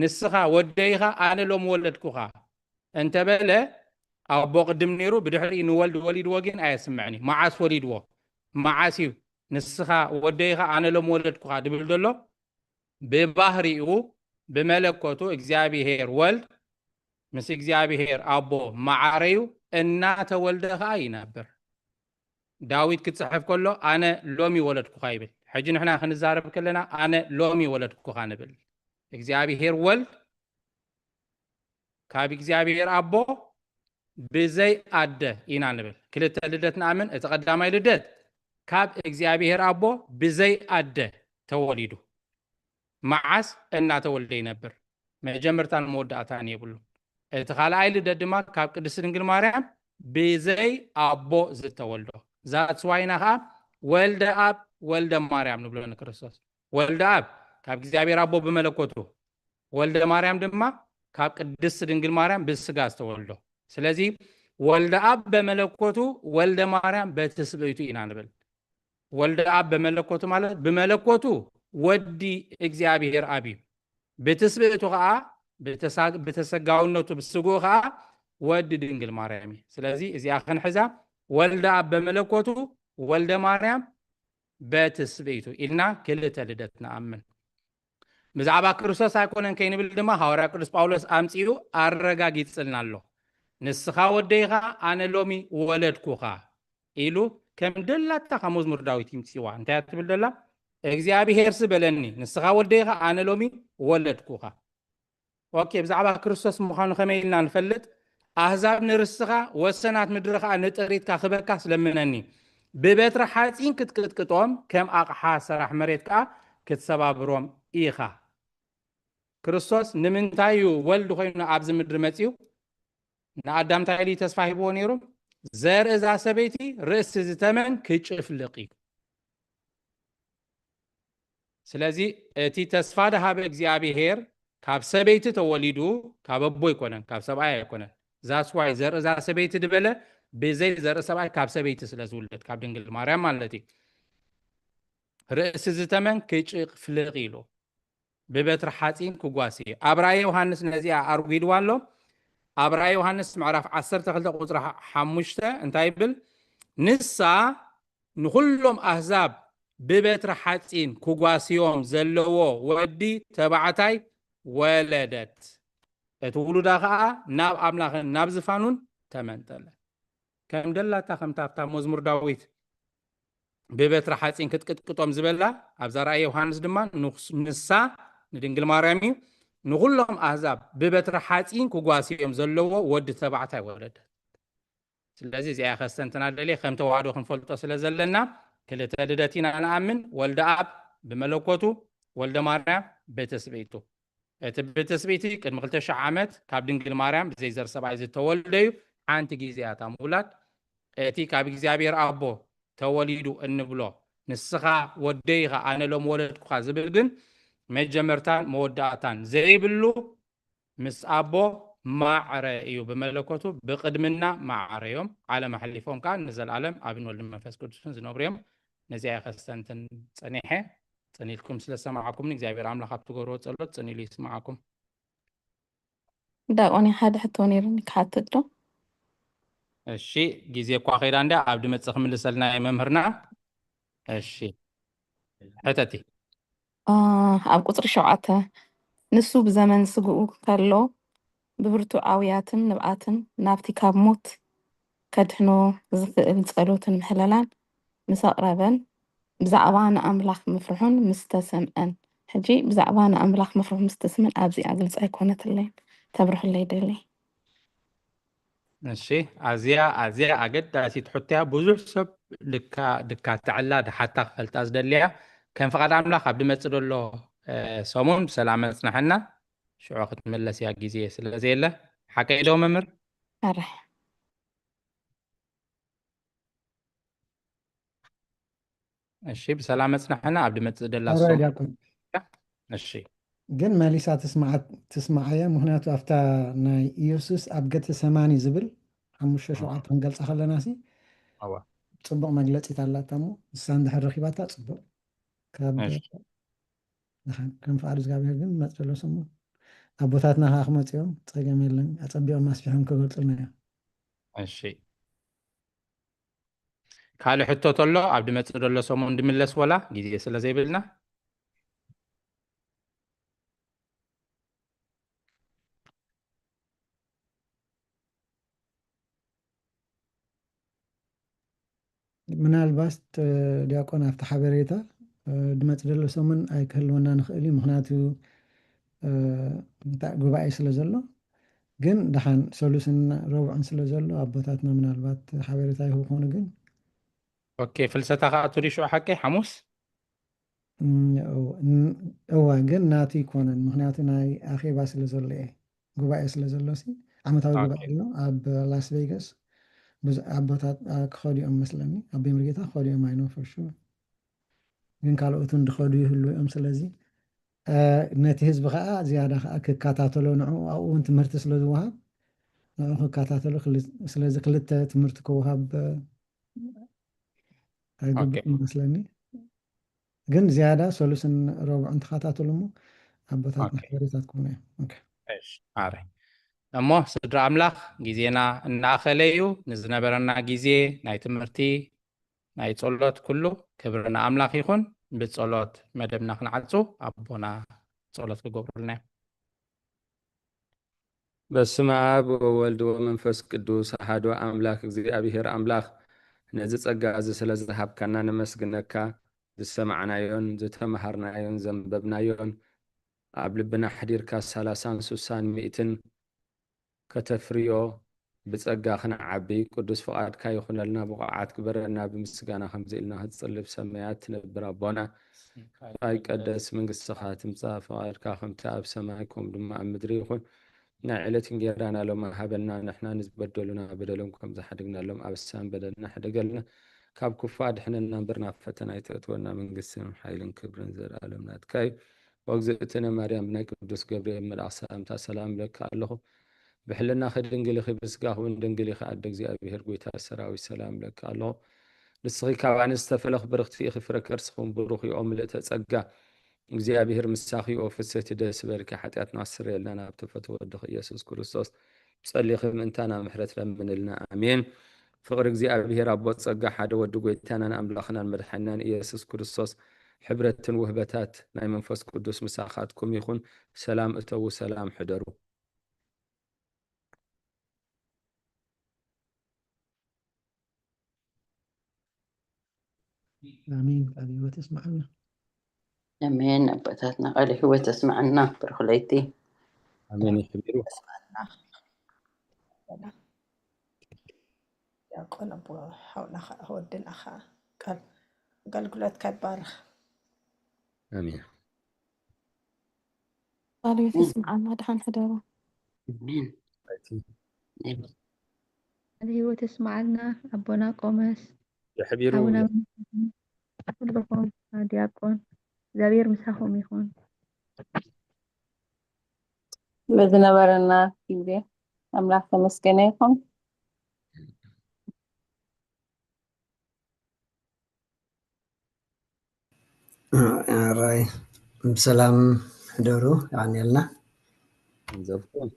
ንስኻ ወደይኻ ኣነ ሎም ወለድኩኻ እንተበለ ኣቦ ቅድም ነይሩ ብድሕሪ ንወልድ ወሊድዎ ግን ኣየስምዕን እዩ። መዓስ ወሊድዎ? መዓስ እዩ ንስኻ ወደይኻ ኣነ ሎም ወለድኩኻ ድብል ዘሎ? ብባህሪኡ ብመለኮቱ እግዚኣብሔር ወልድ ምስ እግዚኣብሔር ኣቦ መዓረዩ እናተወልደ ከዓ ይነብር። ዳዊት ክጽሕፍ ከሎ ኣነ ሎሚ ወለድኩኻ ይብል። ሕጂ ንሕና ክንዛረብ ከለና ኣነ ሎሚ ወለድኩኻ ንብል። እግዚኣብሔር ወልድ ካብ እግዚኣብሔር ኣቦ ብዘይ ኣደ ኢና ንብል። ክልተ ልደት ንኣምን። እቲ ቀዳማይ ልደት ካብ እግዚኣብሔር ኣቦ ብዘይ ኣደ ተወሊዱ። መዓስ እናተወልደ ይነብር። መጀመርታን መወዳእታን የብሉ። እቲ ካልኣይ ልደት ድማ ካብ ቅድስት ድንግል ማርያም ብዘይ ኣቦ ዝተወልዶ። ዛትስዋይና ከዓ ወልደ ኣብ ወልደ ማርያም ንብሎ ንክርስቶስ። ወልደ ኣብ ካብ እግዚኣብሔር ኣቦ ብመለኮቱ፣ ወልደ ማርያም ድማ ካብ ቅድስት ድንግል ማርያም ብስጋ ዝተወልዶ። ስለዚ ወልደ ኣብ በመለኮቱ ወልደ ማርያም በትስብእቱ ኢና ንብል። ወልደ ኣብ በመለኮቱ ማለት ብመለኮቱ ወዲ እግዚኣብሔር ኣብ እዩ። ብትስብእቱ ከዓ ብተሳ- ብተሰጋውነቱ ብስግኡ ከዓ ወዲ ድንግል ማርያም እዩ። ስለዚ እዚኣ ክንሕዛ፣ ወልደ ኣብ በመለኮቱ ወልደ ማርያም በትስብእቱ ኢልና ክልተ ልደት ንኣምን። ብዛዕባ ክርስቶስ ኣይኮነን ከይንብል ድማ ሃዋርያ ቅዱስ ጳውሎስ ኣምጺኡ ኣረጋጊጽልና ኣሎ። ንስኻ ወደይኻ ኣነ ሎሚ ወለድኩኻ ኢሉ ከም ደላታ ካብ መዝሙር ዳዊት ይምጽዋ። እንታይ እያ ትብል ደላ? እግዚኣብሔር ሲ በለኒ፣ ንስኻ ወደይኻ ኣነ ሎሚ ወለድኩኻ። ኦኬ፣ ብዛዕባ ክርስቶስ ምዃኑ ከመይ ኢልና ንፈልጥ? ኣህዛብ ንርስኻ ወሰናት ምድሪ ኸዓ ንጥሪትካ ክበካ ስለምነኒ፣ ብበትሪ ሓፂን ክትቅጥቅጦም ከም ኣቕሓ ሰራሕ መሬት ከኣ ክትሰባብሮም ኢኻ። ክርስቶስ ንምንታይ እዩ ወልድ ኮይኑ ኣብዚ ምድሪ መፂኡ? ንኣዳም እንታይ ኢሉ ተስፋ ሂብዎ ነይሩ? ዘርኢ እዛ ሰበይቲ ርእሲ ዝተመን ክጭፍልቕ እዩ። ስለዚ እቲ ተስፋ ደሃበ እግዚኣብሔር ካብ ሰበይቲ ተወሊዱ፣ ካብ ኣቦ ኣይኮነን፣ ካብ ሰብኣይ ኣይኮነን። ዛስዋይ ዘርኢ እዛ ሰበይቲ ዝበለ ብዘይ ዘርኢ ሰብኣይ ካብ ሰበይቲ ስለ ዝውለድ፣ ካብ ድንግል ማርያም ማለት እዩ። ርእሲ ዝተመን ክጭፍልቕ ኢሉ ብበትሪ ሓፂን ክጓሲ እዩ። ኣብ ራእየ ዮሃንስ ነዚኣ ኣርጒድዋ ኣሎ። ኣብ ራእየ ዮሃንስ ምዕራፍ ዓሰርተ ክልተ ቁፅሪ ሓ- ሓሙሽተ እንታይ ይብል? ንሳ ንኹሎም ኣህዛብ ብበትሪ ሓፂን ክጓስዮም ዘለዎ ወዲ ተባዕታይ ወለደት። እቲ ውሉዳ ኸዓ ናብ ኣምላኽን ናብ ዝፋኑን ተመንጠለ። ከም ደላታ ከምታ ኣብታ መዝሙር ዳዊት ብበትሪ ሓፂን ክትቅጥቅጦም ዝበላ ኣብዛ ራእየ ዮሃንስ ድማ ንስ- ንሳ ንድንግል ማርያም እዩ። ንኹሎም ኣህዛብ ብበትሪ ሓፂን ክጓስዮም ዘለዎ ወዲ ተባዕታይ ወለደት። ስለዚ እዚኣ ከስተንትና ደልየ ከም ተዋህዶ ክንፈልጦ ስለ ዘለና ክልተ ልደት ኢና ንኣምን። ወልደ ኣብ ብመለኮቱ፣ ወልደ ማርያም ብትስብእቱ። እቲ ብትስብእቲ ቅድሚ ክልተ ሽሕ ዓመት ካብ ድንግል ማርያም ብዘይዘር ሰብኣይ ዝተወልደ እዩ። ሓንቲ ግዜ እያ እታ ምውላድ። እቲ ካብ እግዚኣብሔር ኣቦ ተወሊዱ እንብሎ ንስኻ ወደይ ኢኻ ኣነ ሎም ወለድኩኻ ዝብል ግን መጀመርታን መወዳእታን ዘይብሉ ምስ ኣቦ ማዕረ እዩ። ብመለኮቱ ብቅድምና ማዕረ እዮም። ዓለም ኣሕሊፎም ከዓ ንዘለኣለም ኣብን ወልድን መንፈስ ቅዱስን ዝነብሩ እዮም። ነዚኣ እየ ከስተንትን ጸኒሐ። ጽን ኢልኩም ስለ ዝሰማዕኩምኒ እግዚኣብሔር ኣምላኽ ኣብ ትገብርዎ ጸሎት ጽን ኢሉ ይስማዓኩም። ዳቆን ሓደ ሕቶ ነይሩኒ ክሓትት ዶ? እሺ፣ ግዜ እኳ ከይዳ እንዳ ኣብ ድመጽእ ክምልሰልና እዩ መምህርና። እሺ፣ ሕተቲ። አ፣ ኣብ ቁፅሪ ሸውዓተ ንሱ ብዘመን ስግኡ ከሎ ብብርቱዕ ኣውያትን ንብኣትን ናብቲ ካብ ሞት ከድሕኖ ዝኽእል ጸሎትን ምህለላን ምስ ኣቕረበን ብዛዕባ ንኣምላኽ ምፍርሑን ምስ ተሰምዐን። ሕጂ ብዛዕባ ንኣምላኽ ምፍርሑ ምስ ተሰምዐን ኣብዚኣ ግልፂ ኣይኮነትለይን። ተብርሁለይ ደሊ። እሺ፣ ኣዝያ ኣዝያ ኣገዳሲት ሕቶ እያ። ብዙሕ ሰብ ድካ ድካ ተዕላ ድሓታ ክፈልጣ ዝደልያ። ከም ፍቓድ ኣምላኽ ኣብ ድመጽእ ዘሎ እ፣ ሰሙን ብሰላም መጽናሐና። ሽዑ ክትምለስ እያ ግዜ ስለ ዘየለ። ሓቀይ ዶ መምህር? ኣረ እሺ፣ ብሰላም መጽናሐና። ኣብ ድመጽእ ደላ ኣረ ሰሙን። ዲያቆን እሺ፣ ግን መሊሳ ትስማዓ ትስማዓያ። ምክንያቱ ኣብታ ናይ ኢየሱስ ኣብ ገተሰማኒ ዝብል ሓሙሽተ ሸውዓተ ክንገልጻ ከለና ሲ ኣዋ ጽቡቕ መግለጺት ኣላታ እሞ ንሳ እንድሕር ረኺባታ ጽቡቕ። ካብ እሺ ድሓን ከም ፍቓድ እግዚኣብሔር ግን መጽ ዘሎ ሰሙን ኣቦታትና ከዓ ክመጽኦም ጸገም የለን። ኣጸቢቖም ኣስፊሖም ክገልጹልና እዮም። እሺ ካልእ ሕቶ ተሎ ኣብ ድመጽእ ዘሎ ሰሙን ድምለስ ወላ ግዜ ስለ ዘይብልና ምናልባት ዲያቆን ኣብቲ ሓበሬታ ድመፅ ዘሎ ሰሙን ኣይክህልወና ንኽእል እዩ። ምክንያቱ እንታይ ጉባኤ ስለ ዘሎ፣ ግን ደሓን ሰሉስን ረቡዕን ስለ ዘሎ ኣቦታትና ምናልባት ሓበሬታ ይህቡ ክኾኑ። ግን ኦኬ ፍልሰታ ከዓ ትሪሹ ሓቂ ሓሙስ እም፣ እወ፣ ን- እወ፣ ግን ናቱ ይኮነን። ምክንያቱ ናይ ኣኼባ ስለ ዘሎ እየ፣ ጉባኤ ስለ ዘሎ ሲ ዓመታዊ ጉባኤ ኣሎ ኣብ ላስ ቬጋስ። ብዙ ኣቦታት ኣ፣ ክኸዱ እዮም መስለኒ፣ ኣቦይ ምርጌታ ክኸዱ እዮም። ኣይኖ ፎር ሹር፣ ግን ካልኦት እውን ድኸዱ ይህሉ እዮም። ስለዚ እ፣ ነቲ ህዝቢ ከዓ ዝያዳ ከዓ ክከታተሎ፣ ንዕኡ ኣብኡ እውን ትምህርቲ ስለ ዝወሃብ ንዕኡ ክከታተሎ ክል- ስለዚ ክልተ ትምህርቲ ክወሃብ እ፣ ኣይግብእን ይመስለኒ። ግን ዝያዳ ሰሉስን ረቡዕን ተኸታተሉ እሞ ኣቦታትና ሓበሬታት ክቡና እዮም። ኦኬ። እሺ፣ ማረይ። እሞ ስድራ ኣምላኽ፣ ግዜና እናኣኸለ እዩ። ንዝነበረና ግዜ ናይ ትምህርቲ ናይ ጸሎት ኩሉ ክብሪ ንኣምላኽ ይኹን። ብጸሎት መደብና ክንዓጹ ኣቦና ጸሎት ክገብሩልና እዮም። በስመ አብ ወወልድ ወመንፈስ ቅዱስ አሐዱ አምላክ። እግዚኣብሔር አምላክ፣ ነዚ ጸጋ እዚ ስለ ዝሃብካና ነመስግነካ። ዝሰማዕናዮን ዝተመሃርናዮን ዘንበብናዮን ኣብ ልብና ኣሕዲርካ ሰላሳን ስሳን ሚእትን ከተፍርዮ ብጸጋ ክንዓቢ ቅዱስ ፍቓድካ ይኹነልና። ብቑዓት ግበረና። ብምስጋና ከምዚ ኢልና ክትጽልብ ሰማያት ትነብር ኣቦና፣ ይትቀደስ መንግስትኻ፣ ትምጻእ ፍቓድካ ከምቲ ኣብ ሰማይ ከምኡ ድማ ኣብ ምድሪ ይኹን። ናይ ዕለት እንጌራና ሎሚ ሃበና፣ ንሕና ንዝበደሉና በደሎም ከም ዝሓደግናሎም ኣበሳን በደልና ሕደገልና፣ ካብ ክፉ ኣድሕነና እምበር ናብ ፈተና ኣይተእትወና፣ መንግስትን ሓይልን ክብርን ዘለኣለም ናትካ እዩ። ወግዝእትነ ማርያም ብናይ ቅዱስ ገብርኤል መልኣኽ ሰላምታ ሰላም እብለኪ ኣለኹ። ብሕልናኺ ድንግል ኢኺ፣ ብስጋኺ እውን ድንግል ኢኺ፣ ኣደ እግዚኣብሔር ጐይታ ሰራዊት ሰላም እብለኪ ኣለኹ። ንስኺ ካብ ኣንስቲ ዝተፈለኺ ብርኽቲ ኢኺ፣ ፍረ ከርስኺ እውን ብሩኽ እዩ። ኦ ምልእተ ጸጋ፣ እግዚኣብሔር ምሳኺ እዩ። ኦ ፍስሕቲ ደስ ይበልኪ፣ ሓጢኣትና ኣስተሰርየልና ናብ ተፈትወ ወድኺ ኢየሱስ ክርስቶስ ጸሊኺ ምእንታና ምሕረት ለምንልና። ኣሜን። ፍቕሪ እግዚኣብሔር ኣቦ ጸጋ፣ ሓደ ወዲ ጐይታናን ኣምላኽናን መድሓኒናን ኢየሱስ ክርስቶስ፣ ሕብረትን ውህበታት ናይ መንፈስ ቅዱስ ምሳኻትኩም ይኹን። ሰላም እተዉ፣ ሰላም ሕደሩ። ኣሜን። ቃል ህይወት የስማዕና። ኣሜን። ኣቦታትና ቃለ ህይወት የስማዕና። ብሩኽ ለይቲ ኣሜን። ይሕቢሩ የስማዕና። ዲያቆን ኣቦ ሓውና ኸ-፣ ወድና ኸ ቃል ኣገልግሎትካ ይባርኽ። ኣሜን። ቃል ህይወት የስምዓልና። ደሓን ሕደሩ። ኣሜን። ቃል ህይወት የስምዓልና ኣቦና ቆመስ የሕቢሩ ሓውና ኩልኹም ዲያቆን እግዚኣብሔር ምሳኹም ይኹን። ለዝነበረና ግዜ ኣምላኽ ተመስገነ ይኹን። ኣራይ ብሰላም ሕደሩ። የቐንየልና። ንዘብኩም